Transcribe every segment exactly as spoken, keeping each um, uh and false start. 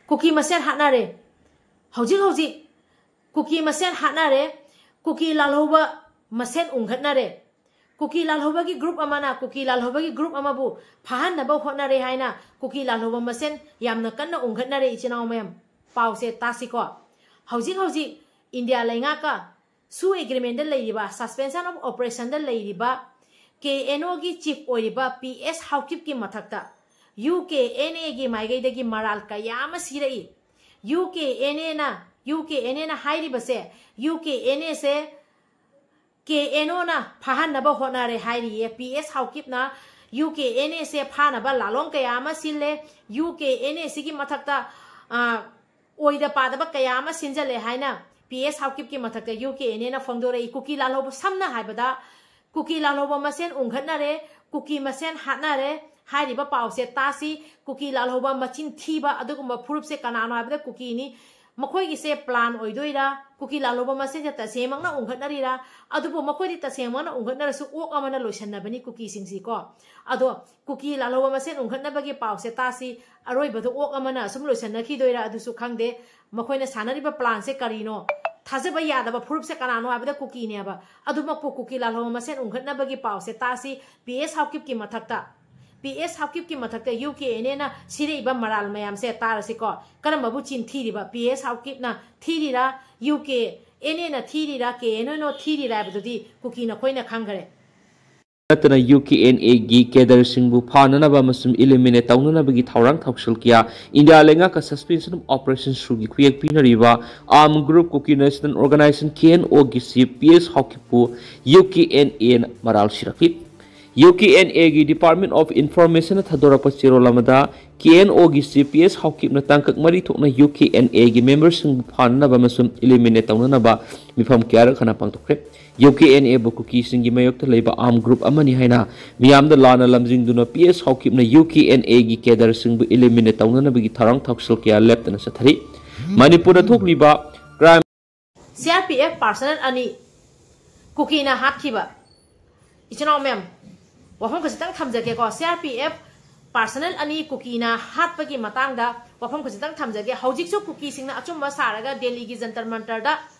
ꯀꯨꯀꯤ ꯃꯁꯦꯟ ꯍꯥꯠꯅꯔꯦ꯫ ꯍꯧꯖꯤꯛ ꯍꯧꯖꯤꯛ ꯀꯨꯀꯤ ꯃꯁꯦꯟ ꯍꯥꯠꯅꯔꯦ꯫ ꯀꯨꯀꯤ ꯂꯥꯜꯍꯧꯕ ꯃꯁꯦꯟ ꯎꯪꯈꯠꯅꯔꯦ꯫ ꯀꯨꯀꯤ ꯂꯥꯜꯍꯧꯕꯒꯤ group ꯑꯃꯅ ꯀꯨꯀꯤ ꯂꯥꯜꯍꯧꯕꯒꯤ group ꯑꯃꯕꯨ ꯐꯥꯍꯟꯅꯕ ꯍꯣꯠꯅꯔꯦ ꯍꯥꯏꯅ ꯀꯨꯀꯤ ꯂꯥꯜꯍꯧꯕ ꯃꯁꯦꯟ ꯌꯥꯝꯅ ꯀꯟꯅ ꯎꯪꯈꯠꯅꯔꯦ꯫ ꯏꯆꯤꯟ ꯏꯅꯥꯎ ꯃꯌꯥꯝ, ꯄꯥꯎꯁꯦ ꯇꯥꯁꯤꯀꯣ꯫ ꯍꯧꯖꯤꯛ ꯍꯧꯖꯤꯛ ꯏꯟꯗꯤꯌꯥ ꯂꯩꯉꯥꯛꯀ ꯁꯨ ꯑꯦꯒ꯭ꯔꯤꯃꯦꯟꯗ ꯂꯩꯔꯤꯕ, suspension of operationꯗ ꯂꯩꯔꯤꯕ ꯀꯦ ꯑꯦꯟ ꯑꯣꯒꯤ chief ꯑꯣꯏꯔꯤꯕ ꯄꯤ ꯑꯦꯁ ꯍꯥꯎꯀꯤꯞꯀꯤ ꯃꯊꯛꯇ ꯌꯨ ꯀꯦ ꯑꯦꯟ ꯑꯦꯒꯤ ꯃꯥꯏꯀꯩꯗꯒꯤ ꯃꯔꯥꯜ ꯀꯌꯥ ꯑꯃ ꯁꯤꯔꯛꯏ꯫ ꯌꯨ ꯀꯦ ꯑꯦꯟ ꯑꯦꯅ, ꯌꯨ ꯀꯦ ꯑꯦꯟ ꯑꯦꯅ ꯍꯥꯏꯔꯤꯕꯁꯦ, ꯌꯨ ꯀꯦ ꯑꯦꯟ ꯑꯦꯁꯦ ꯀꯦ ꯑꯦꯟ ꯑꯣꯅ ꯐꯥꯍꯟꯅꯕ ꯍꯣꯠꯅꯔꯦ ꯍꯥꯏꯔꯤꯌꯦ꯫ P S ꯍꯥꯎꯀꯤꯞꯅ U K and ꯑꯦꯁꯦ ꯐꯥꯅꯕ ꯂꯥꯂꯣꯡ ꯀꯌꯥ ꯑꯃ ꯁꯤꯜꯂꯦ꯫ ꯌꯨ ꯀꯦ ꯑꯦꯟ ꯑꯦꯁꯤꯒꯤ ꯃꯊꯛꯇ, ꯑ, ꯑꯣꯏꯗ ꯄꯥꯗꯕ ꯀꯌꯥ ꯑꯃ ꯁꯤꯟꯖꯜꯂꯦ ꯍꯥꯏꯅ ꯄꯤ ꯑꯦꯁ ꯍꯥꯎꯀꯤꯞꯀꯤ ꯃꯊꯛꯇ ꯌꯨ ꯀꯦ ꯑꯦꯟ ꯑꯦꯅ ꯐꯣꯡꯗꯣꯔꯛꯏ꯫ ꯀꯨꯀꯤ ꯂꯥꯜꯍꯧꯕ, ꯁꯝꯅ ꯍꯥꯏꯕꯗ, ꯀꯨꯀꯤ ꯂꯥꯜꯍꯧꯕ ꯃꯁꯦꯟ ꯎꯪꯈꯠꯅꯔꯦ, ꯀꯨꯀꯤ ꯃꯁꯦꯟ ꯍꯥꯠꯅꯔꯦ ꯍꯥꯏꯔꯤꯕ ꯄꯥꯎꯁꯦ ꯇꯥꯁꯤ꯫ ꯀꯨꯀꯤ ꯂꯥꯜꯍꯧꯕ ꯃꯆꯤꯟ ꯊꯤꯕ ꯑꯗꯨꯒꯨꯝꯕ ꯐꯨꯔꯨꯞꯁꯦ ꯀꯅꯥꯅꯣ ꯍꯥꯏꯕꯗ ꯀꯨꯀꯤꯅꯤ꯫ ꯃꯈꯣꯏꯒꯤꯁꯦ plan ꯑꯣꯏꯗꯣꯏꯔꯥ? ꯀꯨꯀꯤ ꯂꯥꯜꯍꯧꯕ ꯃꯁꯦꯟꯁꯦ ꯇꯁꯦꯡꯃꯛꯅ ꯎꯪꯈꯠꯅꯔꯤꯔꯥ? ꯑꯗꯨꯕꯨ ꯃꯈꯣꯏꯗꯤ ꯇꯁꯦꯡꯃꯛꯅ ꯎꯪꯈꯠꯅꯔꯁꯨ ꯑꯣꯛ ꯑꯃꯅ ꯂꯣꯏꯁꯟꯅꯕꯅꯤ ꯀꯨꯀꯤꯁꯤꯡꯁꯤꯀꯣ꯫ ꯑꯗꯣ ꯀꯨꯀꯤ ꯂꯥꯜꯍꯧꯕ ꯃꯁꯦꯟ ꯎꯪꯈꯠꯅꯕꯒꯤ ꯄꯥꯎꯁꯦ ꯇꯥꯁꯤ꯫ ꯑꯔꯣꯏꯕꯗ ꯑꯣꯛ ꯑꯃꯅ ꯑꯁꯨꯝ ꯂꯣꯏꯁꯟꯅꯈꯤꯗꯣꯏꯔꯥ? ꯑꯗꯨꯁꯨ ꯈꯪꯗꯦ꯫ ꯃꯈꯣꯏꯅ ꯁꯥꯟꯅꯔꯤꯕ planꯁꯦ ꯀꯔꯤꯅꯣ? ꯊꯥꯖꯕ ꯌꯥꯗꯕ ꯐꯨꯔꯨꯞꯁꯦ ꯀꯅꯥꯅꯣ ꯍꯥꯏꯕꯗ ꯀꯨꯀꯤꯅꯦꯕ꯫ ꯑꯗꯨꯃꯛꯄꯨ ꯀꯨꯀꯤ ꯂꯥꯜꯍꯧꯕ ꯃꯁꯦꯟ ꯎꯪꯈꯠꯅꯕꯒꯤ ꯄꯥꯎꯁꯦ ꯇꯥꯁꯤ꯫ ꯄꯤ ꯑꯦꯁ ꯍꯥꯎꯀꯤꯞꯀꯤ ꯃꯊꯛꯇ, ꯄꯤ ꯑꯦꯁ ꯍꯥꯎꯀꯤꯞꯀꯤ ꯃꯊꯛꯇ ꯌꯨ ꯀꯦ ꯑꯦꯟ ꯑꯦꯅ ꯁꯤꯔꯛꯏꯕ ꯃꯔꯥꯜ ꯃꯌꯥꯝꯁꯦ ꯇꯥꯔꯁꯤꯀꯣ꯫ ꯀꯔꯝꯕꯕꯨ ꯆꯤꯟ ꯊꯤꯔꯤꯕ? P S ꯍꯥꯎꯀꯤꯞꯅ ꯊꯤꯔꯤꯔꯥ? U K N ꯑꯦꯅ ꯊꯤꯔꯤꯔꯥ? ꯀꯦ ꯑꯦꯟ ꯑꯣꯅ ꯊꯤꯔꯤꯔꯥ ꯍꯥꯏꯕꯗꯨꯗꯤ ꯀꯨꯀꯤ ꯅꯈꯣꯏꯅ ꯈꯪꯈꯔꯦ꯫ ꯅꯠꯇꯅ ꯌꯨ ꯀꯦ ꯑꯦꯟ ꯑꯦꯒꯤ cadreꯁꯤꯡꯕꯨ ꯐꯥꯅꯅꯕ ꯑꯃꯁꯨꯡ eliminate ꯇꯧꯅꯅꯕꯒꯤ ꯊꯧꯔꯥꯡ ꯊꯧꯁꯤꯜ ꯀꯌꯥ ꯏꯟꯗꯤꯌꯥ ꯂꯩꯉꯥꯛꯀ suspension of operation ꯁꯨꯒꯤ ꯈꯨꯌꯦꯛ ꯄꯤꯅꯔꯤꯕ Armed Group Kuki National Organization, K N ꯑꯣꯒꯤ chief ꯄꯤ ꯑꯦꯁ ꯍꯥꯎꯀꯤꯞꯄꯨ ꯌꯨ ꯀꯦ ꯑꯦꯟ ꯑꯦꯅ ꯃꯔꯥꯜ ꯁꯤꯔꯛꯂꯤ꯫ ꯌꯨ ꯀꯦ ꯑꯦꯟ ꯑꯦꯒꯤ Department of Informationꯅ ꯊꯥꯗꯣꯔꯛꯄ ꯆꯦꯔꯣꯜ ꯑꯃꯗ ꯀꯦ ꯑꯦꯟ ꯑꯣꯒꯤ chief ꯄꯤ ꯑꯦꯁ ꯍꯥꯎꯀꯤꯞꯅ ꯇꯥꯡꯀꯛ ꯃꯔꯤ ꯊꯣꯛꯅ ꯌꯨ ꯀꯦ ꯑꯦꯟ ꯑꯦꯒꯤ memberꯁꯤꯡꯕꯨ ꯐꯥꯅꯅꯕ ꯑꯃꯁꯨꯡ eliminate ꯇꯧꯅꯅꯕ ꯃꯤꯐꯝ ꯀꯌꯥꯔꯛ ꯍꯥꯟꯅ ꯄꯥꯡꯊꯣꯛꯈ꯭ꯔꯦ꯫ ꯌꯨ ꯀꯦ ꯑꯦꯟ ꯑꯦꯕꯨ ꯀꯨꯀꯤꯁꯤꯡꯒꯤ ꯃꯥꯌꯣꯛꯇ ꯂꯩꯕ armed group ꯑꯃꯅꯤ ꯍꯥꯏꯅ ꯃꯤꯌꯥꯝꯗ ꯂꯥꯟꯅ ꯂꯝꯖꯤꯡꯗꯨꯅ P S ꯍꯥꯎꯀꯤꯞꯅ U K N ꯑꯦꯒꯤ cadreꯁꯤꯡꯕꯨ eliminate ꯇꯧꯅꯅꯕꯒꯤ ꯊꯧꯔꯥꯡ ꯊꯧꯁꯤꯜ ꯀꯌꯥ ꯂꯦꯞꯇꯅ ꯆꯠꯊꯔꯤ꯫ ꯃꯅꯤꯄꯨꯔꯗ ꯊꯣꯛꯂꯤꯕ crime ꯁꯤ ꯑꯥꯔ ꯄꯤ ꯑꯦꯐ personnel ꯑꯅꯤ ꯀꯨꯀꯤꯅ ꯍꯥꯠꯈꯤꯕ꯫ ꯏꯆꯤꯟ ꯏꯅꯥꯎ ꯃꯌꯥꯝ, ꯋꯥꯐꯝ ꯈꯖꯤꯛꯇꯪ ꯊꯝꯖꯒꯦꯀꯣ꯫ ꯁꯤ ꯑꯥꯔ ꯄꯤ ꯑꯦꯐ personnel ꯑꯅꯤ ꯀꯨꯀꯤꯅ ꯍꯥꯠꯄꯒꯤ ꯃꯇꯥꯡꯗ ꯋꯥꯐꯝ ꯈꯖꯤꯛꯇꯪ ꯊꯝꯖꯒꯦ꯫ ꯍꯧꯖꯤꯛꯁꯨ ꯀꯨꯀꯤꯁꯤꯡꯅ ꯑꯆꯨꯝꯕ ꯁꯥꯔꯒ ꯗꯦꯜꯂꯤꯒꯤ ꯖꯟꯇꯔ ꯃꯟꯇꯔꯗ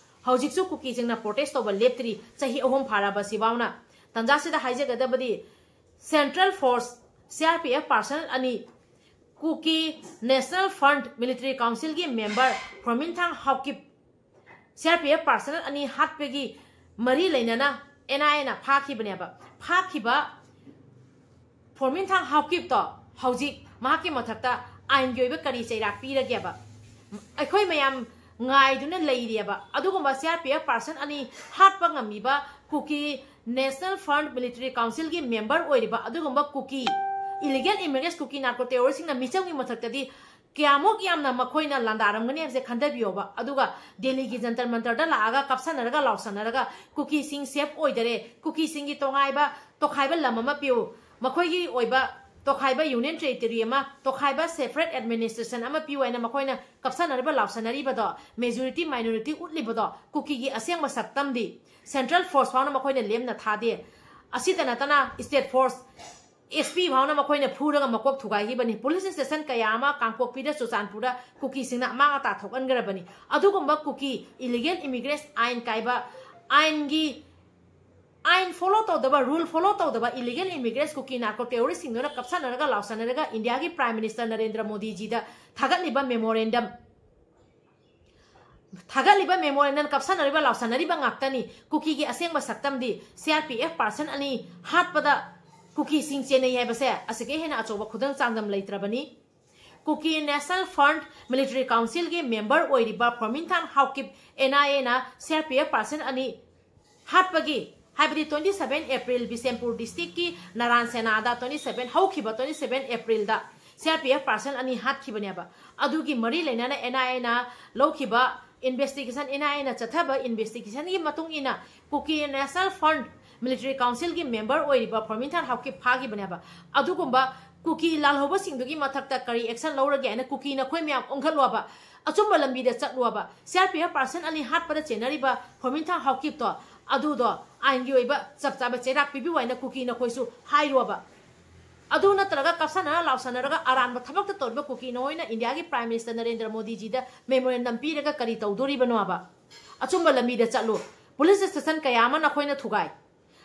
ꯍꯧꯖꯤꯛꯁꯨ ꯀꯨꯀꯤꯁꯤꯡꯅ ꯄ꯭ꯔꯣꯇꯦꯁ ꯇꯧꯕ ꯂꯦꯞꯇ꯭ꯔꯤ, ꯆꯍꯤ ꯑꯍꯨꯝ ꯐꯥꯔꯕ ꯁꯤꯐꯥꯎꯅ꯫ ꯇꯟꯖꯥꯁꯤꯗ ꯍꯥꯏꯖꯒꯗꯕꯗꯤ, central force C R P F personnel ꯑꯅꯤ, ꯀꯨꯀꯤ ꯅꯦꯁꯅꯦꯜ ꯐ꯭ꯔꯟꯠ ꯃꯤꯂꯤꯇꯔꯤ ꯀꯥꯎꯟꯁꯤꯜꯒꯤ ꯃꯦꯝꯕꯔ ꯐꯣꯔꯃꯤꯟꯊꯥꯡ Haokip, C R P F personnel ꯑꯅꯤ ꯍꯥꯠꯄꯒꯤ ꯃꯔꯤ ꯂꯩꯅꯅ ꯑꯦꯟ ꯑꯥꯏ ꯑꯦꯅ ꯐꯥꯈꯤꯕꯅꯦꯕ꯫ ꯐꯥꯈꯤꯕ ꯐꯣꯔꯃꯤꯟꯊꯥꯡ ꯍꯥꯎꯀꯤꯞꯇꯣ ꯍꯧꯖꯤꯛ ꯃꯍꯥꯛꯀꯤ ꯃꯊꯛꯇ ꯑꯥꯏꯟꯒꯤ ꯑꯣꯏꯕ ꯀꯔꯤ ꯆꯩꯔꯥꯛ ꯄꯤꯔꯒꯦꯕ? ꯑꯩꯈꯣꯏ ꯃꯌꯥꯝ ꯉꯥꯏꯗꯨꯅ ꯂꯩꯔꯤꯑꯕ꯫ ꯑꯗꯨꯒꯨꯝꯕ ꯁꯤ ꯑꯥꯔ ꯄꯤ ꯑꯦꯐ ꯄꯥꯔꯁꯟ ꯑꯅꯤ ꯍꯥꯠꯄ ꯉꯝꯃꯤꯕ ꯀꯨꯀꯤ ꯅꯦꯁꯅꯦꯜ ꯐ꯭ꯔꯟꯠ ꯃꯤꯂꯤꯇꯔꯤ ꯀꯥꯎꯟꯁꯤꯜꯒꯤ ꯃꯦꯝꯕꯔ ꯑꯣꯏꯔꯤꯕ ꯑꯗꯨꯒꯨꯝꯕ ꯀꯨꯀꯤ ꯏꯂꯤꯒꯦꯜ ꯏꯃꯤꯒ꯭ꯔꯦꯟꯠ, ꯀꯨꯀꯤ ꯅꯥꯔꯀꯣ ꯇꯦꯔꯣꯔꯤꯁ꯭ꯠꯁꯤꯡꯅ ꯃꯤꯆꯝꯒꯤ ꯃꯊꯛꯇꯗꯤ ꯀꯌꯥꯃꯨꯛ ꯌꯥꯝꯅ ꯃꯈꯣꯏꯅ ꯂꯥꯟꯗꯥꯔꯝꯒꯅꯤ ꯍꯥꯏꯕꯁꯦ ꯈꯟꯊꯕꯤꯌꯣꯕ꯫ ꯑꯗꯨꯒ ꯗꯦꯜꯂꯤꯒꯤ ꯖꯟꯇꯔ ꯃꯟꯇꯔꯗ ꯂꯥꯛꯑꯒ ꯀꯞꯁꯟꯅꯔꯒ ꯂꯥꯎꯁꯟꯅꯔꯒ ꯀꯨꯀꯤꯁꯤꯡ ꯁꯦꯐ ꯑꯣꯏꯗꯔꯦ, ꯀꯨꯀꯤꯁꯤꯡꯒꯤ ꯇꯣꯉꯥꯏꯕ ꯇꯣꯈꯥꯏꯕ ꯂꯝ ꯑꯃ ꯄꯤꯌꯨ, ꯃꯈꯣꯏꯒꯤ ꯑꯣꯏꯕ ꯇꯣꯈꯥꯏꯕ ꯌꯨꯅꯤꯌꯟ ꯇꯦꯔꯤꯇꯣꯔꯤ ꯑꯃ, ꯇꯣꯈꯥꯏꯕ ꯁꯦꯄꯔꯦꯠ ꯑꯦꯗꯃꯤꯅꯤꯁꯇ꯭ꯔꯦꯁꯟ ꯑꯃ ꯄꯤꯌꯨ ꯍꯥꯏꯅ ꯃꯈꯣꯏꯅ ꯀꯞꯁꯟꯅꯔꯤꯕ ꯂꯥꯎꯁꯟꯅꯔꯤꯕꯗꯣ, ꯃꯦꯖꯣꯔꯤꯇꯤ ꯃꯥꯏꯅꯣꯔꯤꯇꯤ ꯎꯠꯂꯤꯕꯗꯣ, ꯀꯨꯀꯤꯒꯤ ꯑꯁꯦꯡꯕ ꯁꯛꯇꯝꯗꯤ ꯁꯦꯟꯇ꯭ꯔꯦꯜ ꯐꯣꯔꯁ ꯐꯥꯎꯅ ꯃꯈꯣꯏꯅ ꯂꯦꯝꯅ ꯊꯥꯗꯦ꯫ ꯑꯁꯤꯇ ꯅꯠꯇꯅ ꯁ꯭ꯇꯦꯠ ꯐꯣꯔꯁ, ꯑꯦꯁ ꯄꯤ ꯐꯥꯎꯅ ꯃꯈꯣꯏꯅ ꯐꯨꯔꯒ ꯃꯀꯣꯛ ꯊꯨꯒꯥꯏꯈꯤꯕꯅꯤ꯫ ꯄꯨꯂꯤꯁ ꯁ꯭ꯇꯦꯁꯟ ꯀꯌꯥ ꯑꯃ ꯀꯥꯡꯄꯣꯛꯄꯤꯗ, ꯆꯨꯔꯆꯥꯟꯄꯨꯔꯗ ꯀꯨꯀꯤꯁꯤꯡꯅ ꯑꯃꯥꯡ ꯑꯇꯥ ꯊꯣꯛꯍꯟꯈ꯭ꯔꯕꯅꯤ꯫ ꯑꯗꯨꯒꯨꯝꯕ ꯀꯨꯀꯤ ꯏꯂꯤꯒꯦꯜ ꯏꯃꯤꯒ꯭ꯔꯦꯟꯠ ꯑꯥꯏꯟ ꯀꯥꯏꯕ, ꯑꯥꯏꯟꯒꯤ, ꯑꯥꯏꯟ ꯐꯣꯂꯣ ꯇꯧꯗꯕ, ꯔꯨꯜ ꯐꯣꯂꯣ ꯇꯧꯗꯕ ꯏꯂꯤꯒꯦꯜ ꯏꯃꯤꯒ꯭ꯔꯦꯟꯠ ꯀꯨꯀꯤ ꯅꯥꯔꯀꯣ ꯇꯦꯔꯣꯔꯤꯁ꯭ꯠꯁꯤꯡꯗꯨꯅ ꯀꯞꯁꯟꯅꯔꯒ ꯂꯥꯎꯁꯟꯅꯔꯒ ꯏꯟꯗꯤꯌꯥꯒꯤ ꯄ꯭ꯔꯥꯏꯝ ꯃꯤꯅꯤꯁꯇꯔ ꯅꯔꯦꯟꯗ꯭ꯔ ꯃꯣꯗꯤꯖꯤꯗ ꯊꯥꯒꯠꯂꯤꯕ ꯃꯦꯃꯣꯔꯦꯟꯗꯝ, ꯊꯥꯒꯠꯂꯤꯕ ꯃꯦꯃꯣꯔꯦꯟꯗꯝ, ꯀꯞꯁꯟꯅꯔꯤꯕ ꯂꯥꯎꯁꯟꯅꯔꯤꯕ ꯉꯥꯛꯇꯅꯤ꯫ ꯀꯨꯀꯤꯒꯤ ꯑꯁꯦꯡꯕ ꯁꯛꯇꯝꯗꯤ ꯁꯤ ꯑꯥꯔ ꯄꯤ ꯑꯦꯐ ꯄꯥꯔꯁꯟ ꯑꯅꯤ ꯍꯥꯠꯄꯗ ꯀꯨꯀꯤꯁꯤꯡ ꯆꯦꯟꯅꯩ ꯍꯥꯏꯕꯁꯦ ꯑꯁꯤꯗꯒꯤ ꯍꯦꯟꯅ ꯑꯆꯧꯕ ꯈꯨꯗꯝ ꯆꯥꯡꯗꯝ ꯂꯩꯇ꯭ꯔꯕꯅꯤ꯫ ꯀꯨꯀꯤ ꯅꯦꯁꯅꯦꯜ ꯐ꯭ꯔꯟꯠ ꯃꯤꯂꯤꯇꯔꯤ ꯀꯥꯎꯟꯁꯤꯜꯒꯤ ꯃꯦꯝꯕꯔ ꯑꯣꯏꯔꯤꯕ ꯐꯣꯔꯃꯤꯟꯊꯥꯟ ꯍꯥꯎꯀꯤꯞ, ꯑꯦꯟ ꯑꯥꯏ ꯑꯦꯅ ꯁꯤ ꯑꯥꯔ ꯄꯤ ꯑꯦꯐ ꯄꯥꯔꯁꯟ ꯑꯅꯤ ꯍꯥꯠꯄꯒꯤ, ꯍꯥꯏꯕꯗꯤ twenty seven April ꯕꯤꯁꯦꯝꯄꯨꯔ ꯗꯤꯁꯇ꯭ꯔꯤꯛꯀꯤ ꯅꯔꯥꯟ ꯁꯦꯅꯥꯗ twenty seven, ꯍꯧꯈꯤꯕ twenty seven Aprilꯗ ꯁꯤ ꯑꯥꯔ ꯄꯤ ꯑꯦꯐ ꯄꯥꯔꯁꯟ ꯑꯅꯤ ꯍꯥꯠꯈꯤꯕꯅꯦꯕ꯫ ꯑꯗꯨꯒꯤ ꯃꯔꯤ ꯂꯩꯅꯅ ꯑꯦꯟ ꯑꯥꯏ ꯑꯦꯅ ꯂꯧꯈꯤꯕ ꯏꯟꯚꯦꯁꯇꯤꯒꯦꯁꯟ, ꯑꯦꯟ ꯑꯥꯏ ꯑꯦꯅ ꯆꯠꯊꯕ ꯏꯟꯚꯦꯁꯇꯤꯒꯦꯁꯟꯒꯤ ꯃꯇꯨꯡ ꯏꯟꯅ ꯀꯨꯀꯤ ꯅꯦꯁꯅꯦꯜ ꯐ꯭ꯔꯟꯠ ꯃꯤꯂꯤꯇꯔꯤ ꯀꯥꯎꯟꯁꯤꯜꯒꯤ ꯃꯦꯝꯕꯔ ꯑꯣꯏꯔꯤꯕ ꯐꯣꯔꯃꯤꯟꯊꯥꯟ ꯍꯥꯎꯀꯤꯞ ꯐꯥꯈꯤꯕꯅꯦꯕ꯫ ꯑꯗꯨꯒꯨꯝꯕ ꯀꯨꯀꯤ ꯂꯥꯜꯍꯧꯕꯁꯤꯡꯗꯨꯒꯤ ꯃꯊꯛꯇ ꯀꯔꯤ ꯑꯦꯛꯁꯟ ꯂꯧꯔꯒꯦ ꯍꯥꯏꯅ ꯀꯨꯀꯤ ꯅꯈꯣꯏ ꯃꯌꯥꯝ ꯑꯣꯟꯈꯠꯂꯣꯕ, ꯑꯆꯨꯝꯕ ꯂꯝꯕꯤꯗ ꯆꯠꯂꯣꯕ꯫ ꯁꯤ ꯑꯥꯔ ꯄꯤ ꯑꯦꯐ ꯄꯥꯔꯁꯟ ꯑꯅꯤ ꯍꯥꯠꯄꯗ ꯆꯦꯟꯅꯔꯤꯕ ꯐꯣꯔꯃꯤꯟꯊꯥꯟ ꯍꯥꯎꯀꯤꯞꯇꯣ, ꯑꯗꯨꯗꯣ ꯑꯥꯏꯟꯒꯤ ꯑꯣꯏꯕ ꯆꯞ ꯆꯥꯕ ꯆꯩꯔꯥꯛ ꯄꯤꯕꯤꯌꯨ ꯍꯥꯏꯅ ꯀꯨꯀꯤ ꯅꯈꯣꯏꯁꯨ ꯍꯥꯏꯔꯣꯕ꯫ ꯑꯗꯨ ꯅꯠꯇ꯭ꯔꯒ ꯀꯞꯁꯟꯅꯔ ꯂꯥꯎꯁꯟꯅꯔꯒ ꯑꯔꯥꯟꯕ ꯊꯕꯛꯇ ꯇꯧꯔꯤꯕ ꯀꯨꯀꯤꯅ ꯍꯣꯏꯅ ꯏꯟꯗꯤꯌꯥꯒꯤ Prime Minister ꯅꯔꯦꯟꯗ꯭ꯔ ꯃꯣꯗꯤꯖꯤꯗ memorandum ꯄꯤꯔꯒ ꯀꯔꯤ ꯇꯧꯗꯣꯔꯤꯕꯅꯣꯕ? ꯑꯆꯨꯝꯕ ꯂꯝꯕꯤꯗ ꯆꯠꯂꯨ꯫ Police station ꯀꯌꯥ ꯑꯃ ꯅꯈꯣꯏꯅ ꯊꯨꯒꯥꯏ꯫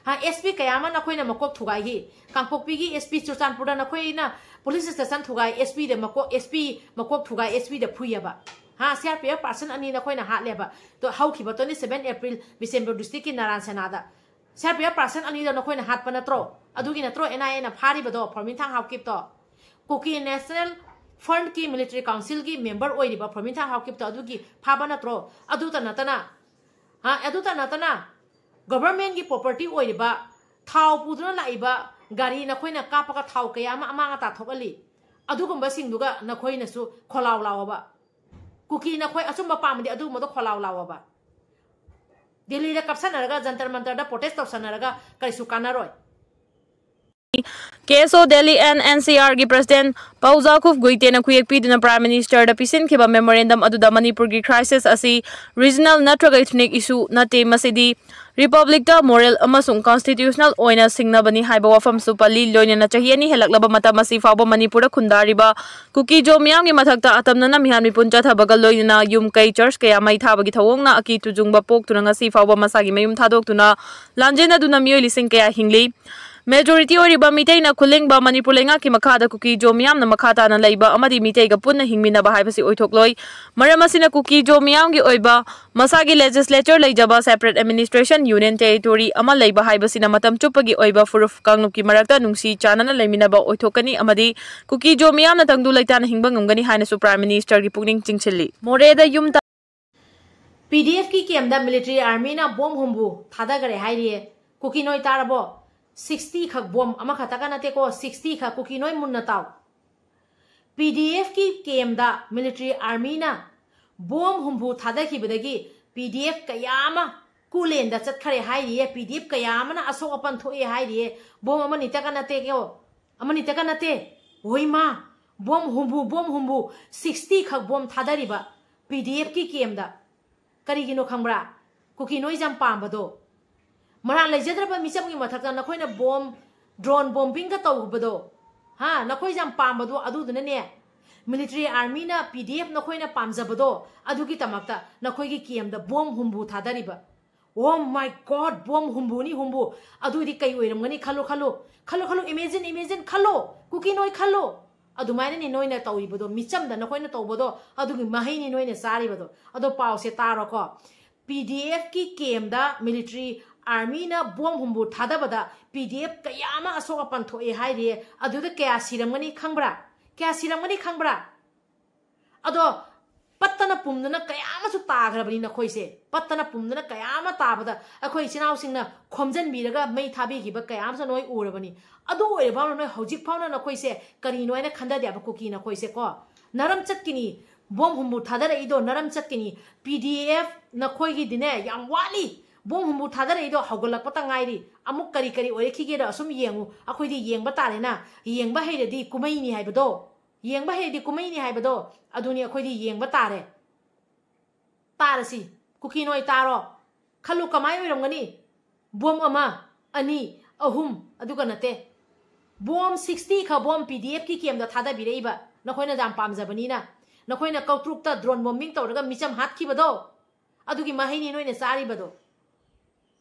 ꯍꯥ, S P ꯀꯌꯥ ꯑꯃ ꯅꯈꯣꯏꯅ ꯃꯀꯣꯛ ꯊꯨꯒꯥꯏꯈꯤ꯫ ꯀꯥꯡꯄꯣꯛꯄꯤꯒꯤ S P ꯆꯨꯔꯆꯥꯟꯄꯨꯔꯗ ꯅꯈꯣꯏꯅ police station ꯊꯨꯒꯥꯏ, S P ꯗ ꯃꯀꯣꯛ, S P ꯃꯀꯣꯛ ꯊꯨꯒꯥꯏ, S P ꯗ ꯐꯨꯏꯌꯦꯕ꯫ ꯍꯥ, C R P F person ꯑꯅꯤ ꯅꯈꯣꯏꯅ ꯍꯥꯠꯂꯦꯕ꯫ ꯇꯣ, ꯍꯧꯈꯤꯕ twenty seven April Bishnupur district ꯀꯤ ꯅꯔꯥꯟ ꯁꯦꯅꯥꯗ꯫ C R P F person ꯑꯅꯤꯗꯣ ꯅꯈꯣꯏꯅ ꯍꯥꯠꯄ ꯅꯠꯇ꯭ꯔꯣ? ꯑꯗꯨꯒꯤ ꯅꯠꯇ꯭ꯔꯣ N I A ꯅ ꯐꯥꯔꯤꯕꯗꯣ ꯐꯣꯔꯃꯤꯟꯊꯥꯡ ꯍꯥꯎꯀꯤꯞꯇꯣ? ꯀꯨꯀꯤ National Front ꯀꯤ Military Council ꯒꯤ member ꯑꯣꯏꯔꯤꯕ ꯐꯣꯔꯃꯤꯟꯊꯥꯡ ꯍꯥꯎꯀꯤꯞꯇꯣ ꯑꯗꯨꯒꯤ ꯐꯥꯕ ꯅꯠꯇ꯭ꯔꯣ? ꯑꯗꯨꯇ ꯅꯠꯇꯅ, ꯍꯥ, ꯑꯗꯨꯇ ꯅꯠꯇꯅ government ꯀꯤ property ꯑꯣꯏꯔꯤꯕ ꯊꯥꯎ ꯄꯨꯗꯨꯅ ꯂꯥꯛꯏꯕ ꯒꯥꯔꯤ ꯅꯈꯣꯏꯅ ꯀꯥꯞꯄꯒ ꯊꯥꯎ ꯀꯌꯥ ꯑꯃ ꯑꯃꯥꯡ ꯑꯇꯥ ꯊꯣꯛꯍꯜꯂꯤ꯫ ꯑꯗꯨꯒꯨꯝꯕꯁꯤꯡꯗꯨꯒ ꯅꯈꯣꯏꯅꯁꯨ ꯈꯣꯜꯂꯥꯎ ꯂꯥꯎꯑꯣꯕ꯫ ꯀꯨꯀꯤ ꯅꯈꯣꯏ ꯑꯆꯨꯝꯕ ꯄꯥꯝꯃꯗꯤ ꯑꯗꯨꯒꯨꯝꯕꯗꯣ ꯈꯣꯜꯂꯥꯎ ꯂꯥꯎꯑꯣꯕ꯫ ꯗꯦꯜꯂꯤꯗ ꯀꯞꯁꯟꯅꯔꯒ ꯖꯟꯇꯔ ꯃꯟꯇꯔꯗ protest ꯇꯧꯁꯟꯅꯔꯒ ꯀꯔꯤꯁꯨ ꯀꯥꯟꯅꯔꯣꯏ꯫ KSO Delhi and NCR ꯒꯤ President ꯄꯥꯎꯖꯥꯈꯨꯞ ꯒꯨꯏꯇꯦꯅ ꯈꯨꯌꯦꯛ ꯄꯤꯗꯨꯅ Prime Minister ꯗ ꯄꯤꯁꯤꯟꯈꯤꯕ memorandum ꯑꯗꯨꯗ ꯃꯅꯤꯄꯨꯔꯒꯤ crisis ꯑꯁꯤ regional ꯅꯠꯇ꯭ꯔꯒ ethnic issue ꯅꯠꯇꯦ, ꯃꯁꯤꯗꯤ Republic ꯇ moral ꯑꯃꯁꯨꯡ constitutional ꯑꯣꯏꯅ ꯁꯤꯡꯅꯕꯅꯤ ꯍꯥꯏꯕ ꯋꯥꯐꯝꯁꯨ ꯄꯜꯂꯤ꯫ ꯂꯣꯏꯅꯅ ꯆꯍꯤ ꯑꯅꯤ ꯍꯦꯜꯂꯛꯂꯕ ꯃꯇꯝ ꯑꯁꯤ ꯐꯥꯎꯕ ꯃꯅꯤꯄꯨꯔꯗ ꯈꯨꯟꯗꯥꯔꯤꯕ ꯀꯨꯀꯤ ꯖꯣ ꯃꯤꯌꯥꯝꯒꯤ ꯃꯊꯛꯇ ꯑꯇꯝꯅꯅ ꯃꯤꯍꯥꯠ ꯃꯤꯄꯨꯟ ꯆꯠꯊꯕꯒ ꯂꯣꯏꯅꯅ ꯌꯨꯝ ꯀꯩ, church ꯀꯌꯥ ꯃꯩ ꯊꯥꯕꯒꯤ ꯊꯧꯑꯣꯡꯅ ꯑꯀꯤ ꯇꯨꯖꯨꯡꯕ ꯄꯣꯛꯇꯨꯅ ꯉꯁꯤ ꯐꯥꯎꯕ ꯃꯁꯥꯒꯤ ꯃꯌꯨꯝ ꯊꯥꯗꯣꯛꯇꯨꯅ ꯂꯥꯟꯖꯦꯟꯅꯗꯨꯅ ꯃꯤꯑꯣꯏ ꯂꯤꯁꯤꯡ ꯀꯌꯥ ꯍꯤꯡꯂꯤ꯫ Majority ꯑꯣꯏꯔꯤꯕ ꯃꯤꯇꯩꯅ ꯈꯨꯂꯤꯡꯕ ꯃꯅꯤꯄꯨꯔ ꯂꯩꯉꯥꯛꯀꯤ ꯃꯈꯥꯗ ꯀꯨꯀꯤ ꯖꯣ ꯃꯤꯌꯥꯝꯅ ꯃꯈꯥ ꯇꯥꯅ ꯂꯩꯕ ꯑꯃꯗꯤ ꯃꯤꯇꯩꯒ ꯄꯨꯟꯅ ꯍꯤꯡꯃꯤꯟꯅꯕ ꯍꯥꯏꯕꯁꯤ ꯑꯣꯏꯊꯣꯛꯂꯣꯏ꯫ ꯃꯔꯝ ꯑꯁꯤꯅ ꯀꯨꯀꯤ ꯖꯣ ꯃꯤꯌꯥꯝꯒꯤ ꯑꯣꯏꯕ ꯃꯁꯥꯒꯤ legislature ꯂꯩꯖꯕ separate administration, union territory ꯑꯃ ꯂꯩꯕ ꯍꯥꯏꯕꯁꯤꯅ ꯃꯇꯝ ꯆꯨꯞꯄꯒꯤ ꯑꯣꯏꯕ ꯐꯨꯔꯨꯞ ꯀꯥꯡꯂꯨꯞꯀꯤ ꯃꯔꯛꯇ ꯅꯨꯡꯁꯤ ꯆꯥꯟꯅꯅ ꯂꯩꯃꯤꯟꯅꯕ ꯑꯣꯏꯊꯣꯛꯀꯅꯤ ꯑꯃꯗꯤ ꯀꯨꯀꯤ ꯖꯣ ꯃꯤꯌꯥꯝꯅ ꯇꯪꯗꯨ ꯂꯩꯇꯥꯅ ꯍꯤꯡꯕ ꯉꯝꯒꯅꯤ ꯍꯥꯏꯅꯁꯨ Prime Minister ꯒꯤ ꯄꯨꯛꯅꯤꯡ ꯆꯤꯡꯁꯤꯜꯂꯤ꯫ ꯃꯣꯔꯦꯗ ꯌꯨꯝ PDF ꯀꯤ camp ꯗ military army ꯅ bomb ꯍꯨꯝꯐꯨ ꯊꯥꯗꯈꯔꯦ ꯍꯥꯏꯔꯤꯌꯦ꯫ ꯀꯨꯀꯤ ꯅꯣꯏ ꯇꯥꯔꯕꯣ? Sixty ꯈꯛ bomb, ꯑꯃꯈꯛꯇꯒ ꯅꯠꯇꯦꯀꯣ, sixty ꯈꯛ꯫ ꯀꯨꯀꯤ ꯅꯣꯏ ꯃꯨꯟꯅ ꯇꯥꯎ꯫ PDF ꯀꯤ camp ꯗ military army ꯅ bomb ꯍꯨꯝꯐꯨ ꯊꯥꯗꯈꯤꯕꯗꯒꯤ PDF ꯀꯌꯥ ꯑꯃ ꯀꯨꯂꯦꯟꯗ ꯆꯠꯈꯔꯦ ꯍꯥꯏꯔꯤꯌꯦ꯫ PDF ꯀꯌꯥ ꯑꯃꯅ ꯑꯁꯣꯛ ꯑꯄꯟ ꯊꯣꯛꯑꯦ ꯍꯥꯏꯔꯤꯌꯦ꯫ Bomb ꯑꯃꯅꯤꯇꯒ ꯅꯠꯇꯦꯀꯣ, ꯑꯃꯅꯤꯇꯒ ꯅꯠꯇꯦ꯫ ꯍꯣꯏꯃꯥ, bomb ꯍꯨꯝꯐꯨ, bomb ꯍꯨꯝꯐꯨ, sixty ꯈꯛ bomb ꯊꯥꯗꯔꯤꯕ PDF ꯀꯤ camp ꯗ꯫ ꯀꯔꯤꯒꯤꯅꯣ ꯈꯪꯕ꯭ꯔꯥ? ꯀꯨꯀꯤ ꯅꯣꯏ ꯌꯥꯝ ꯄꯥꯝꯕꯗꯣ꯫ ꯃꯔꯥꯜ ꯂꯩꯖꯗ꯭ꯔꯕ ꯃꯤꯆꯝꯒꯤ ꯃꯊꯛꯇ ꯅꯈꯣꯏꯅ bomb, drone bombing ꯒ ꯇꯧꯕꯗꯣ, ꯍꯥ, ꯅꯈꯣꯏ ꯌꯥꯝ ꯄꯥꯝꯕꯗꯣ ꯑꯗꯨꯗꯨꯅꯅꯦ, military armyꯅ P D F ꯅꯈꯣꯏꯅ ꯄꯥꯝꯖꯕꯗꯣ ꯑꯗꯨꯒꯤꯗꯃꯛꯇ ꯅꯈꯣꯏꯒꯤ campꯇ bomb ꯍꯨꯝꯐꯨ ꯊꯥꯗꯔꯤꯕ꯫ Oh my God, bomb ꯍꯨꯝꯐꯨꯅꯤ, ꯍꯨꯝꯐꯨ꯫ ꯑꯗꯨꯗꯤ ꯀꯩ ꯑꯣꯏꯔꯝꯒꯅꯤ? ꯈꯜꯂꯨ, ꯈꯜꯂꯨ, ꯈꯜꯂꯨ, ꯈꯜꯂꯨ, imagine, imagine, ꯈꯜꯂꯨ, ꯀꯨꯀꯤ ꯅꯣꯏ ꯈꯜꯂꯨ꯫ ꯑꯗꯨꯃꯥꯏꯅꯅꯤ ꯅꯣꯏꯅ ꯇꯧꯔꯤꯕꯗꯣ, ꯃꯤꯆꯝꯗ ꯅꯈꯣꯏꯅ ꯇꯧꯕꯗꯣ ꯑꯗꯨꯒꯤ ꯃꯍꯩꯅꯤ ꯅꯣꯏꯅ ꯆꯥꯔꯤꯕꯗꯣ꯫ ꯑꯗꯣ ꯄꯥꯎꯁꯦ ꯇꯥꯔꯣꯀꯣ꯫ P D Fꯀꯤ campꯇ military armyꯅ bomb ꯍꯨꯝꯐꯨ ꯊꯥꯗꯕꯗ P D F ꯀꯌꯥ ꯑꯃ ꯑꯁꯣꯛ ꯑꯄꯟ ꯊꯣꯛꯑꯦ ꯍꯥꯏꯔꯤꯌꯦ꯫ ꯑꯗꯨꯗ ꯀꯌꯥ ꯁꯤꯔꯝꯒꯅꯤ ꯈꯪꯕ꯭ꯔꯥ? ꯀꯌꯥ ꯁꯤꯔꯝꯒꯅꯤ ꯈꯪꯕ꯭ꯔꯥ? ꯑꯗꯣ ꯄꯠꯇꯅ ꯄꯨꯝꯗꯅ ꯀꯌꯥ ꯑꯃꯁꯨ ꯇꯥꯈ꯭ꯔꯕꯅꯤ ꯅꯈꯣꯏꯁꯦ꯫ ꯄꯠꯇꯅ ꯄꯨꯝꯗꯅ ꯀꯌꯥ ꯑꯃ ꯇꯥꯕꯗ ꯑꯩꯈꯣꯏ ꯏꯆꯤꯟ ꯏꯅꯥꯎꯁꯤꯡꯅ ꯈꯣꯝꯖꯤꯟꯕꯤꯔꯒ ꯃꯩ ꯊꯥꯕꯤꯈꯤꯕ ꯀꯌꯥ ꯑꯃꯁꯨ ꯅꯣꯏ ꯎꯔꯕꯅꯤ꯫ ꯑꯗꯨ ꯑꯣꯏꯔ ꯐꯥꯎꯅ ꯅꯣꯏ ꯍꯧꯖꯤꯛ ꯐꯥꯎꯅ ꯅꯈꯣꯏꯁꯦ ꯀꯔꯤꯅꯣ ꯍꯥꯏꯅ ꯈꯟꯊꯗꯦ ꯍꯥꯏꯕ ꯀꯨꯀꯤ ꯅꯈꯣꯏꯁꯦ ꯀꯣ? ꯅꯔꯝ ꯆꯠꯀꯅꯤ꯫ Bomb ꯍꯨꯝꯐꯨ ꯊꯥꯗꯔꯛꯏꯗꯣ ꯅꯔꯝ ꯆꯠꯀꯅꯤ꯫ P D F ꯅꯈꯣꯏꯒꯤꯗꯤꯅꯦ ꯌꯥꯝ ꯋꯥꯠꯂꯤ꯫ Bomb ꯍꯨꯝꯐꯨ ꯊꯥꯗꯔꯛꯏꯗꯣ ꯍꯧꯒꯠꯂꯛꯄꯇ ꯉꯥꯏꯔꯤ꯫ ꯑꯃꯨꯛ ꯀꯔꯤ ꯀꯔꯤ ꯑꯣꯏꯔꯛꯈꯤꯒꯦꯗꯣ ꯑꯁꯨꯝ ꯌꯦꯡꯉꯨ꯫ ꯑꯩꯈꯣꯏꯗꯤ ꯌꯦꯡꯕ ꯇꯥꯔꯦꯅ꯫ ꯌꯦꯡꯕ ꯍꯩꯔꯗꯤ ꯀꯨꯝꯍꯩꯅꯤ ꯍꯥꯏꯕꯗꯣ꯫ ꯌꯦꯡꯕ ꯍꯩꯔꯗꯤ ꯀꯨꯝꯍꯩꯅꯤ ꯍꯥꯏꯕꯗꯣ ꯑꯗꯨꯅꯤ ꯑꯩꯈꯣꯏꯗꯤ ꯌꯦꯡꯕ ꯇꯥꯔꯦ꯫ ꯇꯥꯔꯁꯤ꯫ ꯀꯨꯀꯤ ꯅꯣꯏ ꯇꯥꯔꯣ꯫ ꯈꯜꯂꯨ ꯀꯃꯥꯏ ꯑꯣꯏꯔꯝꯒꯅꯤ? Bomb ꯑꯃ, ꯑꯅꯤ, ꯑꯍꯨꯝ, ꯑꯗꯨꯒ ꯅꯠꯇꯦ꯫ Bomb sixty ꯈꯛ bomb P D Fꯀꯤ campꯇ ꯊꯥꯗꯕꯤꯔꯛꯏꯕ꯫ ꯅꯈꯣꯏꯅ ꯌꯥꯝ ꯄꯥꯝꯖꯕꯅꯤꯅ꯫ ꯅꯈꯣꯏꯅ ꯀꯧꯇ꯭ꯔꯨꯛꯇ drone bombing ꯇꯧꯔꯒ ꯃꯤꯆꯝ ꯍꯥꯠꯈꯤꯕꯗꯣ꯫ ꯑꯗꯨꯒꯤ ꯃꯍꯩꯅꯤ ꯅꯣꯏꯅ ꯆꯥꯔꯤꯕꯗꯣ꯫